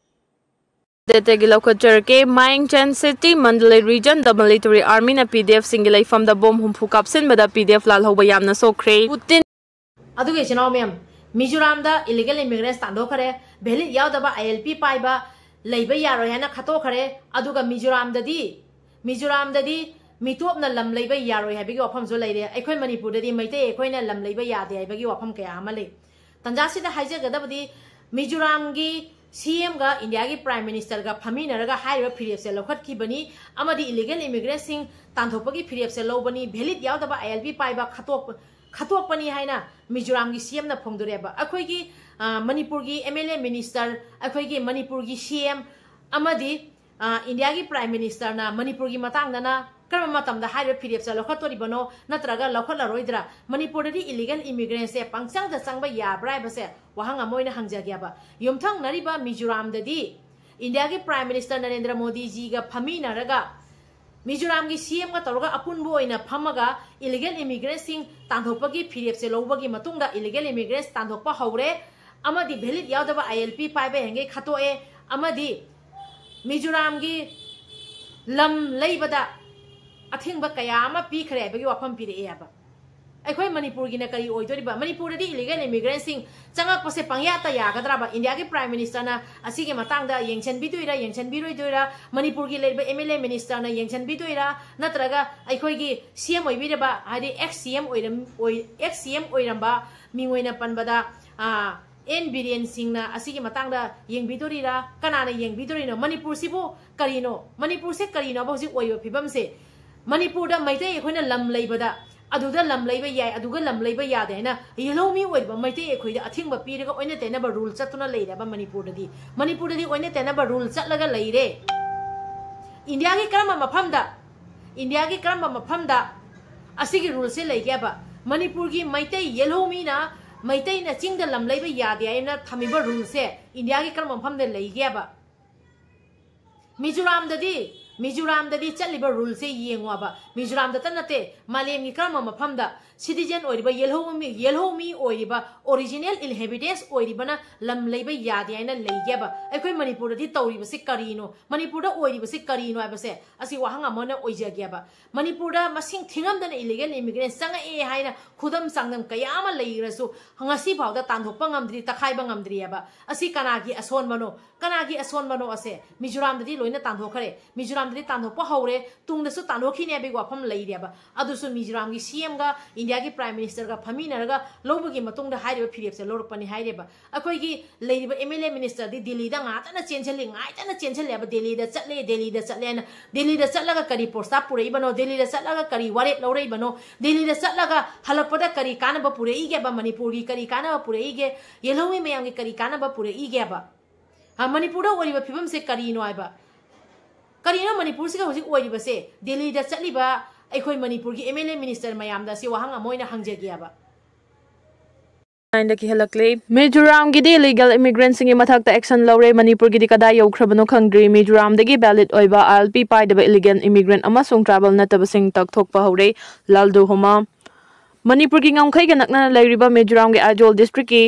ꯗꯦꯇꯒꯤ ꯂꯧꯈꯠꯆꯔꯛꯀꯦ꯫ ꯃꯥꯏꯡ ꯆꯦꯟ ꯁꯤꯇꯤ, ꯃꯟꯗꯂꯩ regionꯗ military armyꯅ P D Fꯁꯤꯡꯒꯤ ꯂꯩꯐꯝꯗ bomb ꯍꯨꯝꯐꯨ ꯀꯥꯞꯁꯤꯟꯕꯗ P D F ꯂꯥꯜꯍꯧꯕ ꯌꯥꯝꯅ ꯁꯣꯛꯈ꯭ꯔꯦ꯫ ꯄꯨꯇꯤꯟ ꯑꯗꯨꯒ ꯏꯆꯤꯟ ꯏꯅꯥꯎ ꯃꯌꯥꯝ, ꯃꯤꯖꯣꯔꯥꯝꯗ illegal immigrants ꯇꯥꯟꯊꯣꯛꯈ꯭ꯔꯦ, valid ꯌꯥꯎꯗꯕ I L P ꯄꯥꯏꯕ ꯂꯩꯕ ꯌꯥꯔꯣꯏ ꯍꯥꯏꯅ ꯈꯠꯇꯣꯛꯈ꯭ꯔꯦ꯫ ꯑꯗꯨꯒ ꯃꯤꯖꯣꯔꯥꯝꯗꯗꯤ, ꯃꯤꯖꯣꯔꯥꯝꯗꯗꯤ ꯃꯤꯇꯣꯞꯅ ꯂꯝ ꯂꯩꯕ ꯌꯥꯔꯣꯏ ꯍꯥꯏꯕꯒꯤ ꯋꯥꯐꯝꯁꯨ ꯂꯩꯔꯦ꯫ ꯑꯩꯈꯣꯏ ꯃꯅꯤꯄꯨꯔꯗꯗꯤ ꯃꯩꯇꯩ ꯑꯩꯈꯣꯏꯅ ꯂꯝ ꯂꯩꯕ ꯌꯥꯗꯦ ꯍꯥꯏꯕꯒꯤ ꯋꯥꯐꯝ ꯀꯌꯥ ꯑꯃ ꯂꯩ꯫ ꯇꯟꯖꯥꯁꯤꯗ ꯍꯥꯏꯖꯒꯗꯕꯗꯤ ꯃꯤꯖꯣꯔꯥꯝꯒꯤ C Mꯒ Indiaꯒꯤ Prime Ministerꯒ ꯐꯝꯃꯤꯟꯅꯔꯒ ꯍꯥꯏꯔꯤꯕ ꯐꯤꯔꯦꯞꯁꯦ ꯂꯧꯈꯠꯈꯤꯕꯅꯤ ꯑꯃꯗꯤ illegal immigrantꯁꯤꯡ ꯇꯥꯟꯊꯣꯛꯄꯒꯤ ꯐꯤꯔꯦꯞꯁꯦ ꯂꯧꯕꯅꯤ, valid ꯌꯥꯎꯗꯕ I L P ꯄꯥꯏꯕ ꯈꯠꯇꯣꯛꯄ, ꯈꯠꯇꯣꯛꯄꯅꯤ ꯍꯥꯏꯅ ꯃꯤꯖꯣꯔꯥꯝꯒꯤ C Mꯅ ꯐꯣꯡꯗꯣꯔꯛꯑꯦꯕ꯫ ꯑꯩꯈꯣꯏꯒꯤ, ꯑ, ꯃꯅꯤꯄꯨꯔꯒꯤ M L A minister, ꯑꯩꯈꯣꯏꯒꯤ ꯃꯅꯤꯄꯨꯔꯒꯤ C M ꯑꯃꯗꯤ, ꯑ, Indiaꯒꯤ Prime Ministerꯅ ꯃꯅꯤꯄꯨꯔꯒꯤ ꯃꯇꯥꯡꯗꯅ ꯀꯔꯝꯕ ꯃꯇꯝꯗ ꯍꯥꯏꯔꯤꯕ ꯐꯤꯔꯦꯞꯁꯦ ꯂꯧꯈꯠꯇꯣꯔꯤꯕꯅꯣ ꯅꯠꯇ꯭ꯔꯒ ꯂꯧꯈꯠꯂꯔꯣꯏꯗ꯭ꯔꯥ? ꯃꯅꯤꯄꯨꯔꯗꯗꯤ illegal immigrantꯁꯦ ꯄꯪꯆꯪꯗ ꯆꯪꯕ ꯌꯥꯕ꯭ꯔꯥ ꯍꯥꯏꯕꯁꯦ ꯋꯥꯍꯪ ꯑꯃ ꯑꯣꯏꯅ ꯍꯪꯖꯒꯦꯕ꯫ ꯌꯨꯝꯊꯪꯅꯔꯤꯕ ꯃꯤꯖꯣꯔꯥꯝꯗꯗꯤ Indiaꯒꯤ Prime Minister ꯅꯔꯦꯟꯗ꯭ꯔ ꯃꯣꯗꯤꯖꯤꯒ ꯐꯝꯃꯤꯟꯅꯔꯒ ꯃꯤꯖꯣꯔꯥꯝꯒꯤ ꯁꯤ ꯑꯦꯝꯒ ꯇꯧꯔꯒ ꯑꯄꯨꯟꯕ ꯑꯣꯏꯅ ꯐꯝꯃꯒ illegal immigrantꯁꯤꯡ ꯇꯥꯟꯊꯣꯛꯄꯒꯤ ꯐꯤꯔꯦꯞꯁꯦ ꯂꯧꯕꯒꯤ ꯃꯇꯨꯡꯗ illegal immigrants ꯇꯥꯟꯊꯣꯛꯄ ꯍꯧꯔꯦ꯫ ꯑꯃꯗꯤ valid ꯌꯥꯎꯗꯕ I L P ꯄꯥꯏꯕ ꯍꯦꯟꯒꯩ ꯈꯠꯇꯣꯛꯑꯦ꯫ ꯑꯃꯗꯤ ꯃꯤꯖꯣꯔꯥꯝꯒꯤ ꯂꯝ ꯂꯩꯕꯗ ꯑꯊꯤꯡꯕ ꯀꯌꯥ ꯑꯃ ꯄꯤꯈ꯭ꯔꯦ ꯍꯥꯏꯕꯒꯤ ꯋꯥꯐꯝ ꯄꯤꯔꯛꯑꯦ ꯍꯥꯏꯕ꯫ ꯑꯩꯈꯣꯏ ꯃꯅꯤꯄꯨꯔꯒꯤꯅ ꯀꯔꯤ ꯑꯣꯏꯗꯣꯔꯤꯕ? ꯃꯅꯤꯄꯨꯔꯗꯗꯤ illegal immigrantꯁꯤꯡ ꯆꯪꯉꯛꯄꯁꯦ ꯄꯪꯌꯥꯗ ꯌꯥꯒꯗ꯭ꯔꯕ? ꯏꯟꯗꯤꯌꯥꯒꯤ Prime Ministerꯅ ꯑꯁꯤꯒꯤ ꯃꯇꯥꯡꯗ ꯌꯦꯡꯁꯤꯟꯕꯤꯗꯣꯏꯔꯥ, ꯌꯦꯡꯁꯤꯟꯕꯤꯔꯣꯏꯗꯣꯏꯔꯥ? ꯃꯅꯤꯄꯨꯔꯒꯤ ꯂꯩꯔꯤꯕ M L A ministerꯅ ꯌꯦꯡꯁꯤꯟꯕꯤꯗꯣꯏꯔꯥ? ꯅꯠꯇ꯭ꯔꯒ ꯑꯩꯈꯣꯏꯒꯤ C M ꯑꯣꯏꯕꯤꯔꯕ, ꯍꯥꯏꯗꯤ ex C M ꯑꯣꯏꯔꯝ-, ꯑꯣꯏ-, ex C M ꯑꯣꯏꯔꯝꯕ ꯃꯤꯡ ꯑꯣꯏꯅ ꯄꯟꯕꯗ, ꯑꯥ, N ꯕꯤꯔꯦꯟ ꯁꯤꯡꯅ ꯑꯁꯤꯒꯤ ꯃꯇꯥꯡꯗ ꯌꯦꯡꯕꯤꯗꯣꯔꯤꯔꯥ? ꯀꯅꯥꯅ ꯌꯦꯡꯕꯤꯗꯣꯔꯤꯅꯣ? ꯃꯅꯤꯄꯨꯔꯁꯤꯕꯨ ꯀꯔꯤꯅꯣ? ꯃꯅꯤꯄꯨꯔꯁꯦ ꯀꯔꯤꯅꯣꯕ ꯍꯧꯖꯤꯛ ꯑꯣꯏꯔꯤꯕ ꯐꯤꯕꯝꯁꯦ? ꯃꯅꯤꯄꯨꯔꯗ ꯃꯩꯇꯩ ꯑꯩꯈꯣꯏꯅ ꯂꯝ ꯂꯩꯕꯗ, ꯑꯗꯨꯗ ꯂꯝ ꯂꯩꯕ ꯌꯥꯏ, ꯑꯗꯨꯒ ꯂꯝ ꯂꯩꯕ ꯌꯥꯗꯦ ꯍꯥꯏꯅ ꯌꯦꯜꯍꯧꯃꯤ ꯑꯣꯏꯔꯤꯕ ꯃꯩꯇꯩ ꯑꯩꯈꯣꯏꯗ ꯑꯊꯤꯡꯕ ꯄꯤꯔꯒ ꯑꯣꯏꯅ ꯇꯩꯅꯕ rule ꯆꯠꯇꯨꯅ ꯂꯩꯔꯦꯕ ꯃꯅꯤꯄꯨꯔꯗꯗꯤ꯫ ꯃꯅꯤꯄꯨꯔꯗꯗꯤ ꯑꯣꯏꯅ ꯇꯩꯅꯕ rule ꯆꯠꯂꯒ ꯂꯩꯔꯦ꯫ ꯏꯟꯗꯤꯌꯥꯒꯤ ꯀꯔꯝꯕ ꯃꯐꯝꯗ, ꯏꯟꯗꯤꯌꯥꯒꯤ ꯀꯔꯝꯕ ꯃꯐꯝꯗ ꯑꯁꯤꯒꯤ ruleꯁꯦ ꯂꯩꯒꯦꯕ? ꯃꯅꯤꯄꯨꯔꯒꯤ ꯃꯩꯇꯩ ꯌꯦꯜꯍꯧꯃꯤꯅ ꯃꯩꯇꯩꯅ ꯆꯤꯡꯗ ꯂꯝ ꯂꯩꯕ ꯌꯥꯗꯦ ꯍꯥꯏꯅ ꯊꯝꯃꯤꯕ ruleꯁꯦ ꯏꯟꯗꯤꯌꯥꯒꯤ ꯀꯔꯝꯕ ꯃꯐꯝꯗ ꯂꯩꯒꯦꯕ? ꯃꯤꯖꯣꯔꯥꯝꯗꯗꯤ, ꯃꯤꯖꯣꯔꯥꯝꯗꯗꯤ ꯆꯠꯂꯤꯕ ruleꯁꯦ ꯌꯦꯡꯉꯣꯕ꯫ ꯃꯤꯖꯣꯔꯥꯝꯗꯇ ꯅꯠꯇꯦ, ꯃꯥꯂꯦꯝꯒꯤ ꯀꯔꯝꯕ ꯃꯐꯝꯗ citizen ꯑꯣꯏꯔꯤꯕ ꯌꯦꯜꯍꯧꯃꯤ, ꯌꯦꯜꯍꯧꯃꯤ ꯑꯣꯏꯔꯤꯕ original inhabitants ꯑꯣꯏꯔꯤꯕꯅ ꯂꯝ ꯂꯩꯕ ꯌꯥꯗꯦ ꯍꯥꯏꯅ ꯂꯩꯒꯦꯕ? ꯑꯩꯈꯣꯏ ꯃꯅꯤꯄꯨꯔꯗꯗꯤ ꯇꯧꯔꯤꯕꯁꯤ ꯀꯔꯤꯅꯣ? ꯃꯅꯤꯄꯨꯔꯗ ꯑꯣꯏꯔꯤꯕꯁꯤ ꯀꯔꯤꯅꯣ ꯍꯥꯏꯕꯁꯦ ꯑꯁꯤ ꯋꯥꯍꯪ ꯑꯃ ꯑꯣꯏꯅ ꯑꯣꯏꯖꯒꯦꯕ꯫ ꯃꯅꯤꯄꯨꯔꯗ ꯃꯁꯤꯡ ꯊꯤꯉꯝꯗꯅ illegal immigrant ꯆꯪꯉꯛꯑꯦ ꯍꯥꯏꯅ ꯈꯨꯗꯝ ꯆꯥꯡꯗꯝ ꯀꯌꯥ ꯑꯃ ꯂꯩꯔꯁꯨ ꯉꯁꯤ ꯐꯥꯎꯗ ꯇꯥꯟꯊꯣꯛꯄ ꯉꯝꯗ꯭ꯔꯤ, ꯇꯛꯈꯥꯏꯕ ꯉꯝꯗ꯭ꯔꯤꯑꯕ꯫ ꯑꯁꯤ ꯀꯅꯥꯒꯤ ꯑꯁꯣꯟꯕꯅꯣ? ꯀꯅꯥꯒꯤ ꯑꯁꯣꯟꯕꯅꯣ ꯑꯁꯦ? ꯃꯤꯖꯣꯔꯥꯝꯗꯗꯤ ꯂꯣꯏꯅ ꯇꯥꯟꯊꯣꯛꯈ꯭ꯔꯦ꯫ ꯃꯤꯖꯣꯔꯥꯝꯗꯗꯤ ꯇꯥꯟꯊꯣꯛꯄ ꯍꯧꯔꯦ, ꯇꯨꯡꯗꯁꯨ ꯇꯥꯟꯊꯣꯛꯈꯤꯅꯤ ꯍꯥꯏꯕꯒꯤ ꯋꯥꯐꯝ ꯂꯩꯔꯦꯕ꯫ ꯑꯗꯨꯁꯨ ꯃꯤꯖꯣꯔꯥꯝꯒꯤ C Mꯒ ꯏꯟꯗꯤꯌꯥꯒꯤ Prime Ministerꯒ ꯐꯝꯃꯤꯟꯅꯔꯒ ꯂꯧꯕꯒꯤ ꯃꯇꯨꯡꯗ ꯍꯥꯏꯔꯤꯕ ꯐꯤꯔꯦꯞꯁꯦ ꯂꯧꯔꯛꯄꯅꯤ ꯍꯥꯏꯔꯦꯕ꯫ ꯑꯩꯈꯣꯏꯒꯤ ꯂꯩꯔꯤꯕ M L A ministerꯗꯤ ꯗꯤꯜꯂꯤꯗ ꯉꯥꯛꯇꯅ ꯆꯦꯟꯁꯤꯜꯂꯤ, ꯉꯥꯏꯇꯅ ꯆꯦꯟꯁꯤꯜꯂꯦꯕ, ꯗꯤꯜꯂꯤꯗ ꯆꯠꯂꯦ, ꯗꯤꯜꯂꯤꯗ ꯆꯠꯂꯦꯅ꯫ ꯗꯤꯜꯂꯤꯗ ꯆꯠꯂꯒ ꯀꯔꯤ ꯄ꯭ꯔꯣꯁꯇꯥꯞ ꯄꯨꯔꯛꯏꯕꯅꯣ? ꯗꯤꯜꯂꯤꯗ ꯆꯠꯂꯒ ꯀꯔꯤ ꯋꯥꯔꯦꯞ ꯂꯧꯔꯛꯏꯕꯅꯣ? ꯗꯤꯜꯂꯤꯗ ꯆꯠꯂꯒ ꯍꯜꯂꯛꯄꯗ ꯀꯔꯤ ꯀꯥꯟꯅꯕ ꯄꯨꯔꯛꯏꯒꯦꯕ? ꯃꯅꯤꯄꯨꯔꯒꯤ ꯀꯔꯤ ꯀꯥꯟꯅꯕ ꯄꯨꯔꯛꯏꯒꯦ? ꯌꯦꯜꯍꯧꯃꯤ ꯃꯌꯥꯝꯒꯤ ꯀꯔꯤ ꯀꯥꯟꯅꯕ ꯄꯨꯔꯛꯏꯒꯦꯕ? ꯍꯥ, ꯃꯅꯤꯄꯨꯔꯗ ꯑꯣꯏꯔꯤꯕ ꯐꯤꯕꯝꯁꯦ ꯀꯔꯤꯅꯣ ꯍꯥꯏꯕ? ꯀꯔꯤꯅꯣ ꯃꯅꯤꯄꯨꯔꯁꯤꯒ ꯍꯧꯖꯤꯛ ꯑꯣꯏꯔꯤꯕꯁꯦ? ꯗꯤꯜꯂꯤꯗ ꯆꯠꯂꯤꯕ ꯑꯩꯈꯣꯏ ꯃꯅꯤꯄꯨꯔꯒꯤ M L A minister ꯃꯌꯥꯝꯗ ꯑꯁꯤ ꯋꯥꯍꯪ ꯑꯃ ꯑꯣꯏꯅ ꯍꯪꯖꯒꯦꯕ꯫ ꯂꯥꯏꯟꯗ ꯀꯤꯍꯜꯂꯛꯂꯦ꯫ ꯃꯤꯖꯣꯔꯥꯝꯒꯤꯗꯤ ꯏꯂꯤꯒꯦꯜ ꯏꯃꯤꯒ꯭ꯔꯦꯟꯁꯤꯡꯒꯤ ꯃꯊꯛꯇ ꯑꯦꯛꯁꯟ ꯂꯧꯔꯦ꯫ ꯃꯅꯤꯄꯨꯔꯒꯤꯗꯤ ꯀꯗꯥꯏ ꯌꯧꯈ꯭ꯔꯕꯅꯣ ꯈꯪꯗ꯭ꯔꯤ꯫ ꯃꯤꯖꯣꯔꯥꯝꯗꯒꯤ ꯚꯦꯂꯤꯗ ꯑꯣꯏꯕ ꯑꯥꯏ ꯑꯦꯜ ꯄꯤ ꯄꯥꯏꯗꯕ ꯏꯂꯤꯒꯦꯜ ꯏꯃꯤꯒ꯭ꯔꯦꯟ ꯑꯃꯁꯨꯡ ꯇ꯭ꯔꯥꯏꯕꯦꯜ ꯅꯠꯇꯕꯁꯤꯡ ꯇꯛꯊꯣꯛꯄ ꯍꯧꯔꯦ꯫ ꯂꯥꯜꯗꯨ ꯍꯣꯃꯥ꯫ ꯃꯅꯤꯄꯨꯔꯒꯤ ꯉꯝꯈꯩꯒ ꯅꯛꯅꯅ ꯂꯩꯔꯤꯕ ꯃꯤꯖꯣꯔꯥꯝꯒꯤ ꯑꯥꯏꯖꯣꯜ ꯗꯤꯁꯇ꯭ꯔꯤꯛꯀꯤ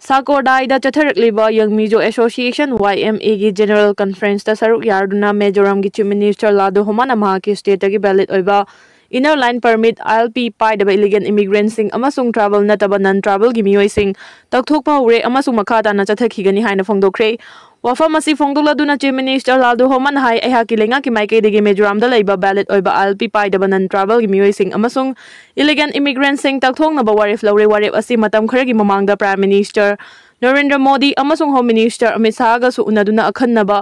ꯁꯥꯀꯣꯔꯗꯥꯏꯗ ꯆꯠꯊꯔꯛꯂꯤꯕ ꯌꯪ ꯃꯤꯖꯣ ꯑꯦꯁꯣꯁꯤꯌꯦꯁꯟ, ꯋꯥꯏ ꯑꯦꯝ ꯑꯦꯒꯤ ꯖꯦꯅꯔꯦꯜ ꯀꯟꯐꯔꯦꯟꯁꯇ ꯁꯔꯨꯛ ꯌꯥꯗꯨꯅ ꯃꯤꯖꯣꯔꯥꯝꯒꯤ ꯆꯤꯐ ꯃꯤꯅꯤꯁꯇꯔ ꯂꯥꯜꯗꯨ ꯍꯣꯃꯥꯅ ꯃꯍꯥꯛꯀꯤ ꯁ꯭ꯇꯦꯠꯇꯒꯤ ꯚꯦꯂꯤꯗ ꯑꯣꯏꯕ ꯏꯅꯔ ꯂꯥꯏꯟ ꯄꯔꯃꯤꯠ, ꯑꯥꯏ ꯑꯦꯜ ꯄꯤ ꯄꯥꯏꯗꯕ ꯏꯂꯤꯒꯦꯜ ꯏꯃꯤꯒ꯭ꯔꯦꯟꯁꯤꯡ ꯑꯃꯁꯨꯡ ꯇ꯭ꯔꯥꯏꯕꯦꯜ ꯅꯠꯇꯕ ꯅꯟ ꯇ꯭ꯔꯥꯏꯕꯦꯜꯒꯤ ꯃꯤꯑꯣꯏꯁꯤꯡ ꯇꯛꯊꯣꯛꯄ ꯍꯧꯔꯦ ꯑꯃꯁꯨꯡ ꯃꯈꯥ ꯇꯥꯅ ꯆꯠꯊꯈꯤꯒꯅꯤ ꯍꯥꯏꯅ ꯐꯣꯡꯗꯣꯛꯈ꯭ꯔꯦ꯫ ꯋꯥꯐꯝ ꯑꯁꯤ ꯐꯣꯡꯗꯣꯛꯂꯗꯨꯅ ꯆꯤꯐ ꯃꯤꯅꯤꯁꯇꯔ ꯂꯥꯜꯗꯨ ꯍꯣꯃꯥꯅ ꯍꯥꯏ, ꯑꯩꯍꯥꯛꯀꯤ ꯂꯩꯉꯥꯛꯀꯤ ꯃꯥꯏꯀꯩꯗꯒꯤ ꯃꯤꯖꯣꯔꯥꯝꯗ ꯂꯩꯕ ꯚꯦꯂꯤꯗ ꯑꯣꯏꯕ ꯑꯥꯏ ꯑꯦꯜ ꯄꯤ ꯄꯥꯏꯗꯕ ꯅꯟ ꯇ꯭ꯔꯥꯏꯕꯦꯜꯒꯤ ꯃꯤꯑꯣꯏꯁꯤꯡ ꯑꯃꯁꯨꯡ ꯏꯂꯤꯒꯦꯜ ꯏꯃꯤꯒ꯭ꯔꯦꯟꯁꯤꯡ ꯇꯛꯊꯣꯛꯅꯕ ꯋꯥꯔꯦꯞ ꯂꯧꯔꯦ꯫ ꯋꯥꯔꯦꯞ ꯑꯁꯤ ꯃꯇꯝ ꯈꯔꯒꯤ ꯃꯃꯥꯡꯗ ꯄ꯭ꯔꯥꯏꯝ ꯃꯤꯅꯤꯁꯇꯔ ꯅꯔꯦꯟꯗ꯭ꯔ ꯃꯣꯗꯤ ꯑꯃꯁꯨꯡ ꯍꯣꯝ ꯃꯤꯅꯤꯁꯇꯔ ꯑꯃꯤꯠ ꯁꯥꯍꯒꯁꯨ ꯎꯅꯗꯨꯅ ꯑꯈꯟꯅꯕ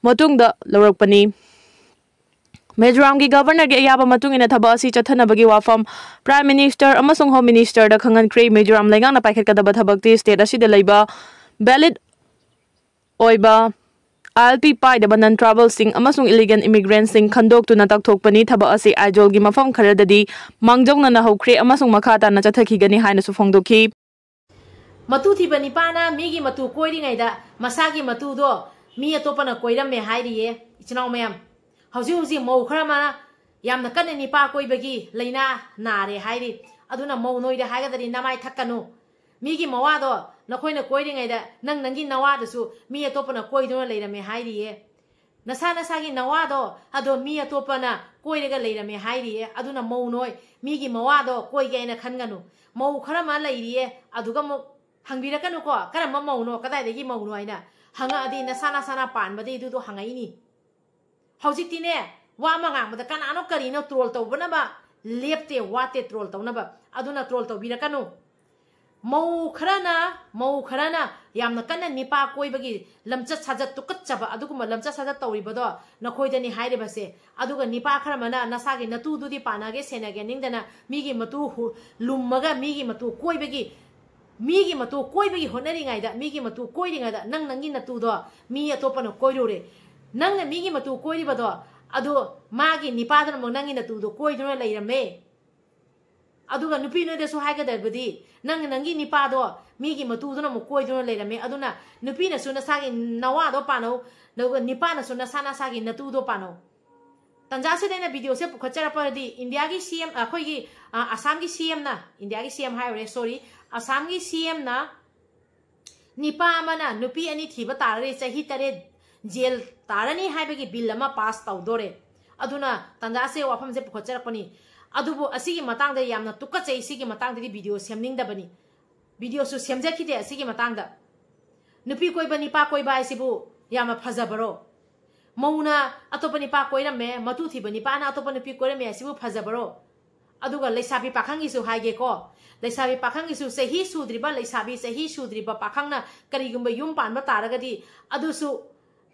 ꯃꯇꯨꯡꯗ ꯂꯧꯔꯛꯄꯅꯤ꯫ ꯃꯤꯖꯣꯔꯥꯝꯒꯤ ꯒꯚꯔꯅꯔꯒꯤ ꯑꯌꯥꯕ ꯃꯇꯨꯡ ꯏꯟꯅ ꯊꯕꯛ ꯑꯁꯤ ꯆꯠꯊꯅꯕꯒꯤ ꯋꯥꯐꯝ ꯄ꯭ꯔꯥꯏꯝ ꯃꯤꯅꯤꯁꯇꯔ ꯑꯃꯁꯨꯡ ꯍꯣꯝ ꯃꯤꯅꯤꯁꯇꯔꯗ ꯈꯪꯍꯟꯈ꯭ꯔꯦ꯫ ꯃꯤꯖꯣꯔꯥꯝ ꯂꯩꯉꯥꯛꯅ ꯄꯥꯏꯈꯠꯀꯗꯕ ꯊꯕꯛꯇꯤ ꯁ꯭ꯇꯦꯠ ꯑꯁꯤꯗ ꯂꯩꯕ ꯚꯦꯂꯤꯗ ꯑꯣꯏꯕ ꯑꯥꯏ ꯑꯦꯜ ꯄꯤ ꯄꯥꯏꯗꯕ ꯅꯟ ꯇ꯭ꯔꯥꯏꯕꯦꯜꯁꯤꯡ ꯑꯃꯁꯨꯡ ꯏꯂꯤꯒꯦꯜ ꯏꯃꯤꯒ꯭ꯔꯦꯟꯁꯤꯡ ꯈꯟꯗꯣꯛꯇꯨꯅ ꯇꯛꯊꯣꯛꯄꯅꯤ꯫ ꯊꯕꯛ ꯑꯁꯤ ꯑꯥꯏꯖꯣꯜꯒꯤ ꯃꯐꯝ ꯈꯔꯗꯗꯤ ꯃꯥꯡꯖꯧꯅꯅ ꯍꯧꯈ꯭ꯔꯦ ꯑꯃꯁꯨꯡ ꯃꯈꯥ ꯇꯥꯅ ꯆꯠꯊꯈꯤꯒꯅꯤ ꯍꯥꯏꯅꯁꯨ ꯐꯣꯡꯗꯣꯛꯈꯤ꯫ ꯃꯇꯨ ꯊꯤꯕ ꯅꯤꯄꯥꯅ ꯃꯤꯒꯤ ꯃꯇꯨ ꯀꯣꯏꯔꯤꯉꯩꯗ ꯃꯁꯥꯒꯤ ꯃꯇꯨꯗꯣ ꯃꯤ ꯑꯇꯣꯞꯄꯅ ꯀꯣꯏꯔꯝꯃꯦ ꯍꯥꯏꯔꯤꯌꯦ꯫ ꯏꯆꯤꯟ ꯏꯅꯥꯎ ꯃꯌꯥꯝ, ꯍꯧꯖꯤꯛ ꯍꯧꯖꯤꯛ ꯃꯧ ꯈꯔ ꯑꯃꯅ ꯌꯥꯝꯅ ꯀꯟꯅ ꯅꯤꯄꯥ ꯀꯣꯏꯕꯒꯤ ꯂꯥꯏꯅꯥ ꯅꯥꯔꯦ ꯍꯥꯏꯔꯤ꯫ ꯑꯗꯨꯅ ꯃꯧ ꯅꯣꯏꯗ ꯍꯥꯏꯒꯗ꯭ꯔꯗꯤ ꯅꯃꯥꯏ ꯊꯛꯀꯅꯨ꯫ ꯃꯤꯒꯤ ꯃꯋꯥꯗꯣ ꯅꯈꯣꯏꯅ ꯀꯣꯏꯔꯤꯉꯩꯗ ꯅꯪ ꯅꯪꯒꯤ ꯅꯋꯥꯗꯁꯨ ꯃꯤ ꯑꯇꯣꯞꯄꯅ ꯀꯣꯏꯗꯨꯅ ꯂꯩꯔꯝꯃꯦ ꯍꯥꯏꯔꯤꯌꯦ꯫ ꯅꯁꯥ ꯅꯁꯥꯒꯤ ꯅꯋꯥꯗꯣ ꯑꯗꯣ ꯃꯤ ꯑꯇꯣꯞꯄꯅ ꯀꯣꯏꯔꯒ ꯂꯩꯔꯝꯃꯦ ꯍꯥꯏꯔꯤꯌꯦ꯫ ꯑꯗꯨꯅ ꯃꯧ ꯅꯣꯏ ꯃꯤꯒꯤ ꯃꯋꯥꯗꯣ ꯀꯣꯏꯒꯦ ꯍꯥꯏꯅ ꯈꯟꯒꯅꯨ꯫ ꯃꯧ ꯈꯔ ꯑꯃ ꯂꯩꯔꯤꯌꯦ, ꯑꯗꯨꯒ ꯑꯃꯨꯛ ꯍꯪꯕꯤꯔꯛꯀꯅꯨꯀꯣ, ꯀꯔꯝꯕ ꯃꯧꯅꯣ, ꯀꯗꯥꯏꯗꯒꯤ ꯃꯧꯅꯣ ꯍꯥꯏꯅ꯫ ꯍꯪꯉꯛꯑꯗꯤ ꯅꯁꯥ ꯅꯁꯥꯅ ꯄꯥꯟꯕꯗꯩꯗꯨꯗꯣ ꯍꯪꯉꯛꯏꯅꯤ꯫ ꯍꯧꯖꯤꯛꯇꯤꯅꯦ, ꯋꯥ ꯑꯃ ꯉꯥꯡꯕꯗ ꯀꯅꯥꯅꯣ ꯀꯔꯤꯅꯣ ꯇ꯭ꯔꯣꯜ ꯇꯧꯕꯅꯕ ꯂꯦꯞꯇꯦ ꯋꯥꯠꯇꯦ ꯇ꯭ꯔꯣꯜ ꯇꯧꯅꯕ꯫ ꯑꯗꯨꯅ ꯇ꯭ꯔꯣꯜ ꯇꯧꯕꯤꯔꯛꯀꯅꯨ꯫ ꯃꯧ ꯈꯔꯅ, ꯃꯧ ꯈꯔꯅ ꯌꯥꯝꯅ ꯀꯟꯅ ꯅꯤꯄꯥ ꯀꯣꯏꯕꯒꯤ ꯂꯝꯆꯠ ꯁꯥꯖꯠ ꯇꯨꯀꯠꯆꯕ ꯑꯗꯨꯒꯨꯝꯕ ꯂꯝꯆꯠ ꯁꯥꯖꯠ ꯇꯧꯔꯤꯕꯗꯣ ꯅꯈꯣꯏꯗꯅꯤ ꯍꯥꯏꯔꯤꯕꯁꯦ꯫ ꯑꯗꯨꯒ ꯅꯤꯄꯥ ꯈꯔ ꯑꯃꯅ ꯅꯁꯥꯒꯤ ꯅꯇꯨꯗꯨꯗꯤ ꯄꯥꯟꯅꯒꯦ ꯁꯦꯟꯅꯒꯦ ꯅꯤꯡꯗꯅ ꯃꯤꯒꯤ ꯃꯇꯨ ꯍꯨ-, ꯂꯨꯝꯃꯒ ꯃꯤꯒꯤ ꯃꯇꯨ ꯀꯣꯏꯕꯒꯤ, ꯃꯤꯒꯤ ꯃꯇꯨ ꯀꯣꯏꯕꯒꯤ ꯍꯣꯠꯅꯔꯤꯉꯩꯗ, ꯃꯤꯒꯤ ꯃꯇꯨ ꯀꯣꯏꯔꯤꯉꯩꯗ ꯅꯪ ꯅꯪꯒꯤ ꯅꯇꯨꯗꯣ ꯃꯤ ꯑꯇꯣꯞꯄꯅ ꯀꯣꯏꯔꯨꯔꯦ꯫ ꯅꯪꯅ ꯃꯤꯒꯤ ꯃꯇꯨ ꯀꯣꯏꯔꯤꯕꯗꯣ ꯑꯗꯨ ꯃꯥꯒꯤ ꯅꯤꯄꯥꯗꯨꯅ ꯑꯃꯨꯛ ꯅꯪꯒꯤ ꯅꯇꯨꯗꯣ ꯀꯣꯏꯗꯨꯅ ꯂꯩꯔꯝꯃꯦ꯫ ꯑꯗꯨꯒ ꯅꯨꯄꯤ ꯅꯣꯏꯗꯁꯨ ꯍꯥꯏꯒꯗꯕꯗꯤ, ꯅꯪ ꯅꯪꯒꯤ ꯅꯤꯄꯥꯗꯣ ꯃꯤꯒꯤ ꯃꯇꯨꯗꯨꯅ ꯑꯃꯨꯛ ꯀꯣꯏꯗꯨꯅ ꯂꯩꯔꯝꯃꯦ, ꯑꯗꯨꯅ ꯅꯨꯄꯤꯅꯁꯨ ꯅꯁꯥꯒꯤ ꯅꯋꯥꯗꯣ ꯄꯥꯅꯧ, ꯑꯗꯨꯒ ꯅꯤꯄꯥꯅꯁꯨ ꯅꯁꯥ ꯅꯁꯥꯒꯤ ꯅꯇꯨꯗꯣ ꯄꯥꯅꯧ꯫ ꯇꯟꯖꯥꯁꯤꯗ ꯑꯩꯅ ꯚꯤꯗꯤꯑꯣꯁꯦ ꯄꯨꯈꯠꯆꯔꯛꯄꯗꯤ, ꯏꯟꯗꯤꯌꯥꯒꯤ ꯁꯤ ꯑꯦꯝ, ꯑꯩꯈꯣꯏꯒꯤ, ꯑ, ꯑꯁꯥꯝꯒꯤ ꯁꯤ ꯑꯦꯝꯅ, ꯏꯟꯗꯤꯌꯥꯒꯤ ꯁꯤ ꯑꯦꯝ ꯍꯥꯏꯔꯨꯔꯦ, ꯁꯣꯔꯤ, ꯑꯁꯥꯝꯒꯤ ꯁꯤ ꯑꯦꯝꯅ ꯅꯤꯄꯥ ꯑꯃꯅ ꯅꯨꯄꯤ ꯑꯅꯤ ꯊꯤꯕ ꯇꯥꯔꯒꯗꯤ ꯆꯍꯤ ꯇꯔꯦꯠ ꯖꯦꯜ ꯇꯥꯔꯅꯤ ꯍꯥꯏꯕꯒꯤ ꯕꯤꯜ ꯑꯃ ꯄꯥꯁ ꯇꯧꯗꯣꯔꯦ꯫ ꯑꯗꯨꯅ ꯇꯟꯖꯥꯁꯦ ꯋꯥꯐꯝꯁꯦ ꯄꯨꯈꯠꯆꯔꯛꯄꯅꯤ꯫ ꯑꯗꯨꯕꯨ ꯑꯁꯤꯒꯤ ꯃꯇꯥꯡꯗ ꯌꯥꯝꯅ ꯇꯨꯀꯠꯆꯩ, ꯁꯤꯒꯤ ꯃꯇꯥꯡꯗꯗꯤ ꯚꯤꯗꯤꯑꯣ ꯁꯦꯝꯅꯤꯡꯗꯕꯅꯤ, ꯚꯤꯗꯤꯑꯣꯁꯨ ꯁꯦꯝꯖꯈꯤꯗꯦ ꯑꯁꯤꯒꯤ ꯃꯇꯥꯡꯗ꯫ ꯅꯨꯄꯤ ꯀꯣꯏꯕ ꯅꯤꯄꯥ ꯀꯣꯏꯕ ꯍꯥꯏꯁꯤꯕꯨ ꯌꯥꯝꯅ ꯐꯖꯕꯔꯣ? ꯃꯧꯅ ꯑꯇꯣꯞꯄ ꯅꯤꯄꯥ ꯀꯣꯏꯔꯝꯃꯦ, ꯃꯇꯨ ꯊꯤꯕ ꯅꯤꯄꯥꯅ ꯑꯇꯣꯞꯄ ꯅꯨꯄꯤ ꯀꯣꯏꯔꯝꯃꯦ ꯍꯥꯏꯁꯤꯕꯨ ꯐꯖꯕꯔꯣ? ꯑꯗꯨꯒ ꯂꯩꯁꯥꯕꯤ ꯄꯥꯈꯪꯒꯤꯁꯨ ꯍꯥꯏꯒꯦꯀꯣ, ꯂꯩꯁꯥꯕꯤ ꯄꯥꯈꯪꯒꯤꯁꯨ, ꯆꯍꯤ ꯁꯨꯗ꯭ꯔꯤꯕ ꯂꯩꯁꯥꯕꯤ, ꯆꯍꯤ ꯁꯨꯗ꯭ꯔꯤꯕ ꯄꯥꯈꯪꯅ ꯀꯔꯤꯒꯨꯝꯕ ꯌꯨꯝ ꯄꯥꯟꯕ ꯇꯥꯔꯒꯗꯤ, ꯑꯗꯨꯁꯨ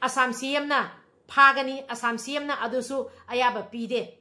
ꯑꯁꯥꯝ ꯁꯤ ꯑꯦꯝꯅ ꯐꯥꯒꯅꯤ, ꯑꯁꯥꯝ ꯁꯤ ꯑꯦꯝꯅ ꯑꯗꯨꯁꯨ ꯑꯌꯥꯕ ꯄꯤꯗꯦ꯫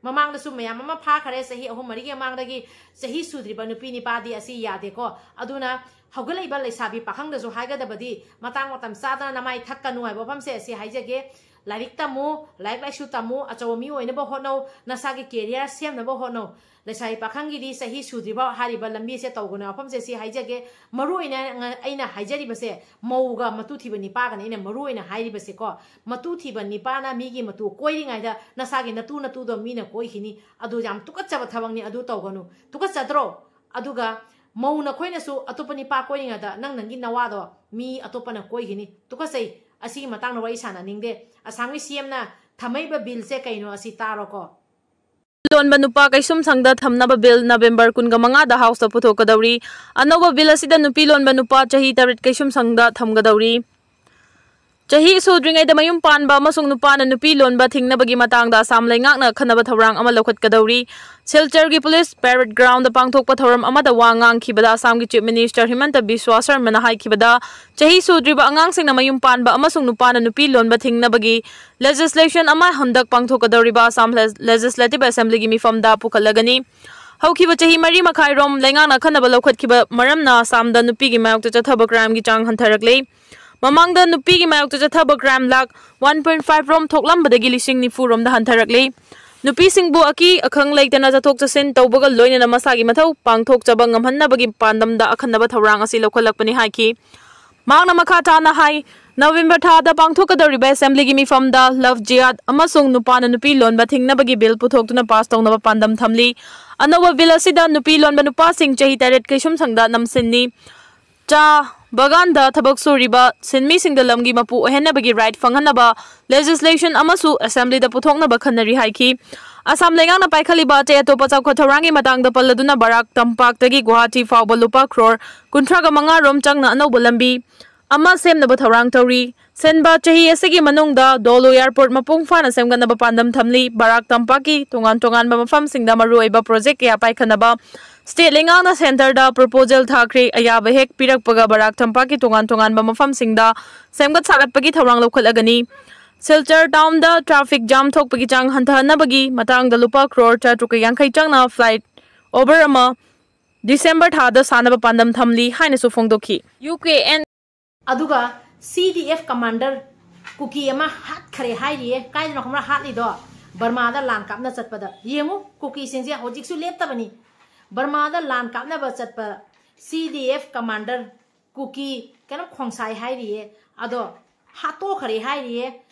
ꯃꯃꯥꯡꯗꯁꯨ ꯃꯌꯥꯝ ꯑꯃ ꯐꯥꯈꯔꯦ, ꯆꯍꯤ ꯑꯍꯨꯝ ꯃꯔꯤꯒꯤ ꯃꯃꯥꯡꯗꯒꯤ꯫ ꯆꯍꯤ ꯁꯨꯗ꯭ꯔꯤꯕ ꯅꯨꯄꯤ ꯅꯤꯄꯥꯗꯤ ꯑꯁꯤ ꯌꯥꯗꯦꯀꯣ꯫ ꯑꯗꯨꯅ ꯍꯧꯒꯠꯂꯛꯏꯕ ꯂꯩꯁꯥꯕꯤ ꯄꯥꯈꯪꯗꯁꯨ ꯍꯥꯏꯒꯗꯕꯗꯤ, ꯃꯇꯥꯡ ꯃꯇꯝ ꯆꯥꯗꯅ ꯅꯃꯥꯏ ꯊꯛꯀꯅꯨ ꯍꯥꯏꯕ ꯋꯥꯐꯝꯁꯦ ꯑꯁꯤ ꯍꯥꯏꯖꯒꯦ꯫ ꯂꯥꯏꯔꯤꯛ ꯇꯝꯃꯨ, ꯂꯥꯏꯔꯤꯛ ꯂꯥꯏꯁꯨ ꯇꯝꯃꯨ, ꯑꯆꯧꯕ ꯃꯤ ꯑꯣꯏꯅꯕ ꯍꯣꯠꯅꯧ, ꯅꯁꯥꯒꯤ ꯀꯦꯔꯤꯌꯔ ꯁꯦꯝꯅꯕ ꯍꯣꯠꯅꯧ꯫ ꯂꯩꯁꯥꯕꯤ ꯄꯥꯈꯪꯒꯤꯗꯤ ꯆꯍꯤ ꯁꯨꯗ꯭ꯔꯤꯕ ꯍꯥꯏꯔꯤꯕ ꯂꯝꯕꯤꯁꯦ ꯇꯧꯒꯅꯨ ꯋꯥꯐꯝꯁꯦ ꯁꯤ ꯍꯥꯏꯖꯒꯦ꯫ ꯃꯔꯨ ꯑꯣꯏꯅ ꯉ-, ꯑꯩꯅ ꯍꯥꯏꯖꯔꯤꯕꯁꯦ ꯃꯧꯒ ꯃꯇꯨ ꯊꯤꯕ ꯅꯤꯄꯥꯒꯅꯤ ꯑꯩꯅ ꯃꯔꯨ ꯑꯣꯏꯅ ꯍꯥꯏꯔꯤꯕꯁꯦꯀꯣ꯫ ꯃꯇꯨ ꯊꯤꯕ ꯅꯤꯄꯥꯅ ꯃꯤꯒꯤ ꯃꯇꯨ ꯀꯣꯏꯔꯤꯉꯩꯗ ꯅꯁꯥꯒꯤ ꯅꯇꯨ ꯅꯇꯨꯗꯣ ꯃꯤꯅ ꯀꯣꯏꯈꯤꯅꯤ꯫ ꯑꯗꯨ ꯌꯥꯝ ꯇꯨꯀꯠꯆꯕ ꯊꯕꯛꯅꯤ, ꯑꯗꯨ ꯇꯧꯒꯅꯨ꯫ ꯇꯨꯀꯠꯆꯗ꯭ꯔꯣ? ꯑꯗꯨꯒ ꯃꯧ ꯅꯈꯣꯏꯅꯁꯨ ꯑꯇꯣꯞꯄ ꯅꯤꯄꯥ ꯀꯣꯏꯔꯤꯉꯩꯗ ꯅꯪ ꯅꯪꯒꯤ ꯅꯋꯥꯗꯣ ꯃꯤ ꯑꯇꯣꯞꯄꯅ ꯀꯣꯏꯈꯤꯅꯤ꯫ ꯇꯨꯀꯠꯆꯩ꯫ ꯑꯁꯤꯒꯤ ꯃꯇꯥꯡꯗ ꯋꯥꯔꯤ ꯁꯥꯟꯅꯅꯤꯡꯗꯦ꯫ ꯑꯁꯥꯝꯒꯤ ꯁꯤ ꯑꯦꯝꯅ ꯊꯝꯃꯛꯏꯕ ꯕꯤꯜꯁꯦ ꯀꯩꯅꯣ ꯑꯁꯤ ꯇꯥꯔꯣꯀꯣ꯫ ꯂꯣꯟꯕ ꯅꯨꯄꯥ ꯀꯩꯁꯨꯝꯁꯪꯗ ꯊꯝꯅꯕ ꯕꯤꯜ ꯅꯕꯦꯝꯕꯔ ꯀꯨꯟꯒ ꯃꯉꯥꯗ ꯍꯥꯎꯁꯇ ꯄꯨꯊꯣꯛꯀꯗꯧꯔꯤ꯫ ꯑꯅꯧꯕ ꯕꯤꯜ ꯑꯁꯤꯗ ꯅꯨꯄꯤ ꯂꯣꯟꯕ ꯅꯨꯄꯥ ꯆꯍꯤ ꯇꯔꯦꯠ ꯀꯩꯁꯨꯝꯁꯪꯗ ꯊꯝꯒꯗꯧꯔꯤ꯫ ꯆꯍꯤ ꯁꯨꯗ꯭ꯔꯤꯉꯩꯗ ꯃꯌꯨꯝ ꯄꯥꯟꯕ ꯑꯃꯁꯨꯡ ꯅꯨꯄꯥꯅ ꯅꯨꯄꯤ ꯂꯣꯟꯕ ꯊꯤꯡꯅꯕꯒꯤ ꯃꯇꯥꯡꯗ ꯑꯁꯥꯝ ꯂꯩꯉꯥꯛꯅ ꯑꯈꯟꯅꯕ ꯊꯧꯔꯥꯡ ꯑꯃ ꯂꯧꯈꯠꯀꯗꯧꯔꯤ꯫ ꯁꯤꯜꯆꯔꯒꯤ ꯄꯨꯂꯤꯁ ꯄꯦꯔꯦꯗ ꯒ꯭ꯔꯥꯎꯟꯗ ꯄꯥꯡꯊꯣꯛꯄ ꯊꯧꯔꯝ ꯑꯃꯗ ꯋꯥ ꯉꯥꯡꯈꯤꯕꯗ ꯑꯁꯥꯝꯒꯤ ꯆꯤꯐ ꯃꯤꯅꯤꯁꯇꯔ ꯍꯤꯃꯟꯇ ꯕꯤꯁ꯭ꯋꯥ ꯁꯔꯃꯅ ꯍꯥꯏꯈꯤꯕꯗ, ꯆꯍꯤ ꯁꯨꯗ꯭ꯔꯤꯕ ꯑꯉꯥꯡꯁꯤꯡꯅ ꯃꯌꯨꯝ ꯄꯥꯟꯕ ꯑꯃꯁꯨꯡ ꯅꯨꯄꯥꯅ ꯅꯨꯄꯤ ꯂꯣꯟꯕ ꯊꯤꯡꯅꯕꯒꯤ ꯂꯦꯖꯤꯁꯂꯦꯁꯟ ꯑꯃ ꯍꯟꯗꯛ ꯄꯥꯡꯊꯣꯛꯀꯗꯧꯔꯤꯕ ꯑꯁꯥꯝ ꯂꯦ-, ꯂꯦꯖꯤꯁꯂꯦꯇꯤꯚ ꯑꯦꯁꯦꯝꯕ꯭ꯂꯤꯒꯤ ꯃꯤꯐꯝꯗ ꯄꯨꯈꯠꯂꯒꯅꯤ꯫ ꯍꯧꯈꯤꯕ ꯆꯍꯤ ꯃꯔꯤ ꯃꯈꯥꯏꯔꯣꯝ ꯂꯩꯉꯥꯛꯅ ꯑꯈꯟꯅꯕ ꯂꯧꯈꯠꯈꯤꯕ ꯃꯔꯝꯅ ꯑꯁꯥꯝꯗ ꯅꯨꯄꯤꯒꯤ ꯃꯥꯌꯣꯛꯇ ꯆꯠꯊꯕ ꯀ꯭ꯔꯥꯏꯝꯒꯤ ꯆꯥꯡ ꯍꯟꯊꯔꯛꯂꯦ꯫ ꯃꯃꯥꯡꯗ ꯅꯨꯄꯤꯒꯤ ꯃꯥꯌꯣꯛꯇ ꯆꯠꯊꯕ crime lakh one point five ꯔꯣꯝ ꯊꯣꯛꯂꯝꯕꯗꯒꯤ ꯂꯤꯁꯤꯡ ꯅꯤꯐꯨ ꯔꯣꯝꯗ ꯍꯟꯊꯔꯛꯂꯦ꯫ ꯅꯨꯄꯤꯁꯤꯡꯕꯨ ꯑꯀꯤ ꯑꯈꯪ ꯂꯩꯇꯅ ꯆꯠꯊꯣꯛ ꯆꯠꯁꯤꯟ ꯇꯧꯕꯒ ꯂꯣꯏꯅꯅ ꯃꯁꯥꯒꯤ ꯃꯊꯧ ꯄꯥꯡꯊꯣꯛꯆꯕ ꯉꯝꯍꯟꯅꯕꯒꯤ ꯄꯥꯟꯗꯝꯗ ꯑꯈꯟꯅꯕ ꯊꯧꯔꯥꯡ ꯑꯁꯤ ꯂꯧꯈꯠꯂꯛꯄꯅꯤ ꯍꯥꯏꯈꯤ꯫ ꯃꯍꯥꯛꯅ ꯃꯈꯥ ꯇꯥꯅ ꯍꯥꯏ, ꯅꯕꯦꯝꯕꯔ ꯊꯥꯗ ꯄꯥꯡꯊꯣꯛꯀꯗꯧꯔꯤꯕ ꯑꯦꯁꯦꯝꯕ꯭ꯂꯤꯒꯤ ꯃꯤꯐꯝꯗ ꯂꯚ ꯖꯤꯍꯥꯗ ꯑꯃꯁꯨꯡ ꯅꯨꯄꯥꯅ ꯅꯨꯄꯤ ꯂꯣꯟꯕ ꯊꯤꯡꯅꯕꯒꯤ ꯕꯤꯜ ꯄꯨꯊꯣꯛꯇꯨꯅ ꯄꯥꯁ ꯇꯧꯅꯕ ꯄꯥꯟꯗꯝ ꯊꯝꯂꯤ꯫ ꯑꯅꯧꯕ ꯕꯤꯜ ꯑꯁꯤꯗ ꯅꯨꯄꯤ ꯂꯣꯟꯕ ꯅꯨꯄꯥꯁꯤꯡ ꯆꯍꯤ ꯇꯔꯦꯠ ꯀꯩꯁꯨꯝꯁꯪꯗ ꯅꯝꯁꯤꯟꯅꯤ꯫ ꯆꯥ ꯕꯒꯥꯟꯗ ꯊꯕꯛ ꯁꯨꯔꯤꯕ ꯁꯤꯟꯃꯤꯁꯤꯡꯗ ꯂꯝꯒꯤ ꯃꯄꯨ ꯑꯣꯏꯍꯟꯅꯕꯒꯤ ꯔꯥꯏꯠ ꯐꯪꯍꯟꯅꯕ ꯂꯦꯖꯤꯁꯂꯦꯁꯟ ꯑꯃꯁꯨ ꯑꯦꯁꯦꯝꯕ꯭ꯂꯤꯗ ꯄꯨꯊꯣꯛꯅꯕ ꯈꯟꯅꯔꯤ ꯍꯥꯏꯈꯤ꯫ ꯑꯁꯥꯝ ꯂꯩꯉꯥꯛꯅ ꯄꯥꯏꯈꯠꯂꯤꯕ ꯑꯇꯩ ꯑꯇꯣꯞꯄ ꯆꯥꯎꯈꯠ ꯊꯧꯔꯥꯡꯒꯤ ꯃꯇꯥꯡꯗ ꯄꯜꯂꯗꯨꯅ ꯕꯔꯥꯛ ꯇꯝꯄꯥꯛꯇꯒꯤ ꯒꯨꯋꯥꯍꯥꯇꯤ ꯐꯥꯎꯕ ꯂꯨꯄꯥ ꯀ꯭ꯔꯣꯔ ꯀꯨꯟꯊ꯭ꯔꯥꯒ ꯃꯉꯥ ꯔꯣꯝ ꯆꯪꯅ ꯑꯅꯧꯕ ꯂꯝꯕꯤ ꯑꯃ ꯁꯦꯝꯅꯕ ꯊꯧꯔꯥꯡ ꯇꯧꯔꯤ꯫ ꯁꯦꯟꯕ ꯆꯍꯤ ꯑꯁꯤꯒꯤ ꯃꯅꯨꯡꯗ ꯗꯣꯂꯨ ꯑꯦꯌꯔꯄꯣꯔꯠ ꯃꯄꯨꯡ ꯐꯥꯅ ꯁꯦꯝꯒꯠꯅꯕ ꯄꯥꯟꯗꯝ ꯊꯝꯂꯤ꯫ ꯕꯔꯥꯛ ꯇꯝꯄꯥꯛꯀꯤ ꯇꯣꯉꯥꯟ ꯇꯣꯉꯥꯟꯕ ꯃꯐꯝꯁꯤꯡꯗ ꯃꯔꯨꯑꯣꯏꯕ ꯄ꯭ꯔꯣꯖꯦꯛ ꯀꯌꯥ ꯄꯥꯏꯈꯠꯅꯕ ꯁ꯭ꯇꯦꯠ ꯂꯩꯉꯥꯛꯅ ꯁꯦꯟꯇꯔꯗ ꯄ꯭ꯔꯣꯄꯣꯖꯦꯜ ꯊꯥꯈ꯭ꯔꯦ꯫ ꯑꯌꯥꯕ ꯍꯦꯛ ꯄꯤꯔꯛꯄꯒ ꯕꯔꯥꯛ ꯇꯝꯄꯥꯛꯀꯤ ꯇꯣꯉꯥꯟ ꯇꯣꯉꯥꯟꯕ ꯃꯐꯝꯁꯤꯡꯗ ꯁꯦꯝꯒꯠ ꯁꯥꯒꯠꯄꯒꯤ ꯊꯧꯔꯥꯡ ꯂꯧꯈꯠꯂꯒꯅꯤ꯫ ꯁꯤꯜꯆꯔ ꯇꯥꯎꯟꯗ ꯇ꯭ꯔꯥꯐꯤꯛ ꯖꯥꯝ ꯊꯣꯛꯄꯒꯤ ꯆꯥꯡ ꯍꯟꯊꯍꯟꯅꯕꯒꯤ ꯃꯇꯥꯡꯗ ꯂꯨꯄꯥ ꯀ꯭ꯔꯣꯔ ꯆꯥꯇ꯭ꯔꯨꯛꯀ ꯌꯥꯡꯈꯩ ꯆꯪꯅ ꯐ꯭ꯂꯥꯏꯠ ꯑꯣꯚꯔ ꯑꯃ ꯗꯤꯁꯦꯝꯕꯔ ꯊꯥꯗ ꯁꯥꯅꯕ ꯄꯥꯟꯗꯝ ꯊꯝꯂꯤ ꯍꯥꯏꯅꯁꯨ ꯐꯣꯡꯗꯣꯛꯈꯤ꯫ ꯌꯨ ꯀꯦ ꯑꯦꯟ ꯑꯗꯨꯒ C D F commander ꯀꯨꯀꯤ ꯑꯃ ꯍꯥꯠꯈ꯭ꯔꯦ ꯍꯥꯏꯔꯤꯌꯦ꯫ ꯀꯥꯏꯗꯅꯣ ꯈꯪꯕ꯭ꯔꯥ ꯍꯥꯠꯂꯤꯗꯣ? ꯕꯔꯃꯥꯗ ꯂꯥꯟ ꯀꯥꯞꯅ ꯆꯠꯄꯗ꯫ ꯌꯦꯡꯉꯨ, ꯀꯨꯀꯤꯁꯤꯡꯁꯦ ꯍꯧꯖꯤꯛꯁꯨ ꯂꯦꯞꯇꯕꯅꯤ꯫ ꯕꯔꯃꯥꯗ ꯂꯥꯟ ꯀꯥꯞꯅꯕ ꯆꯠꯄ C D F commander ꯀꯨꯀꯤ ꯀꯩꯅꯣ ꯈꯣꯡꯁꯥꯏ ꯍꯥꯏꯔꯤꯌꯦ꯫ ꯑꯗꯣ ꯍꯥꯠꯇꯣꯛꯈ꯭ꯔꯦ ꯍꯥꯏꯔꯤꯌꯦ꯫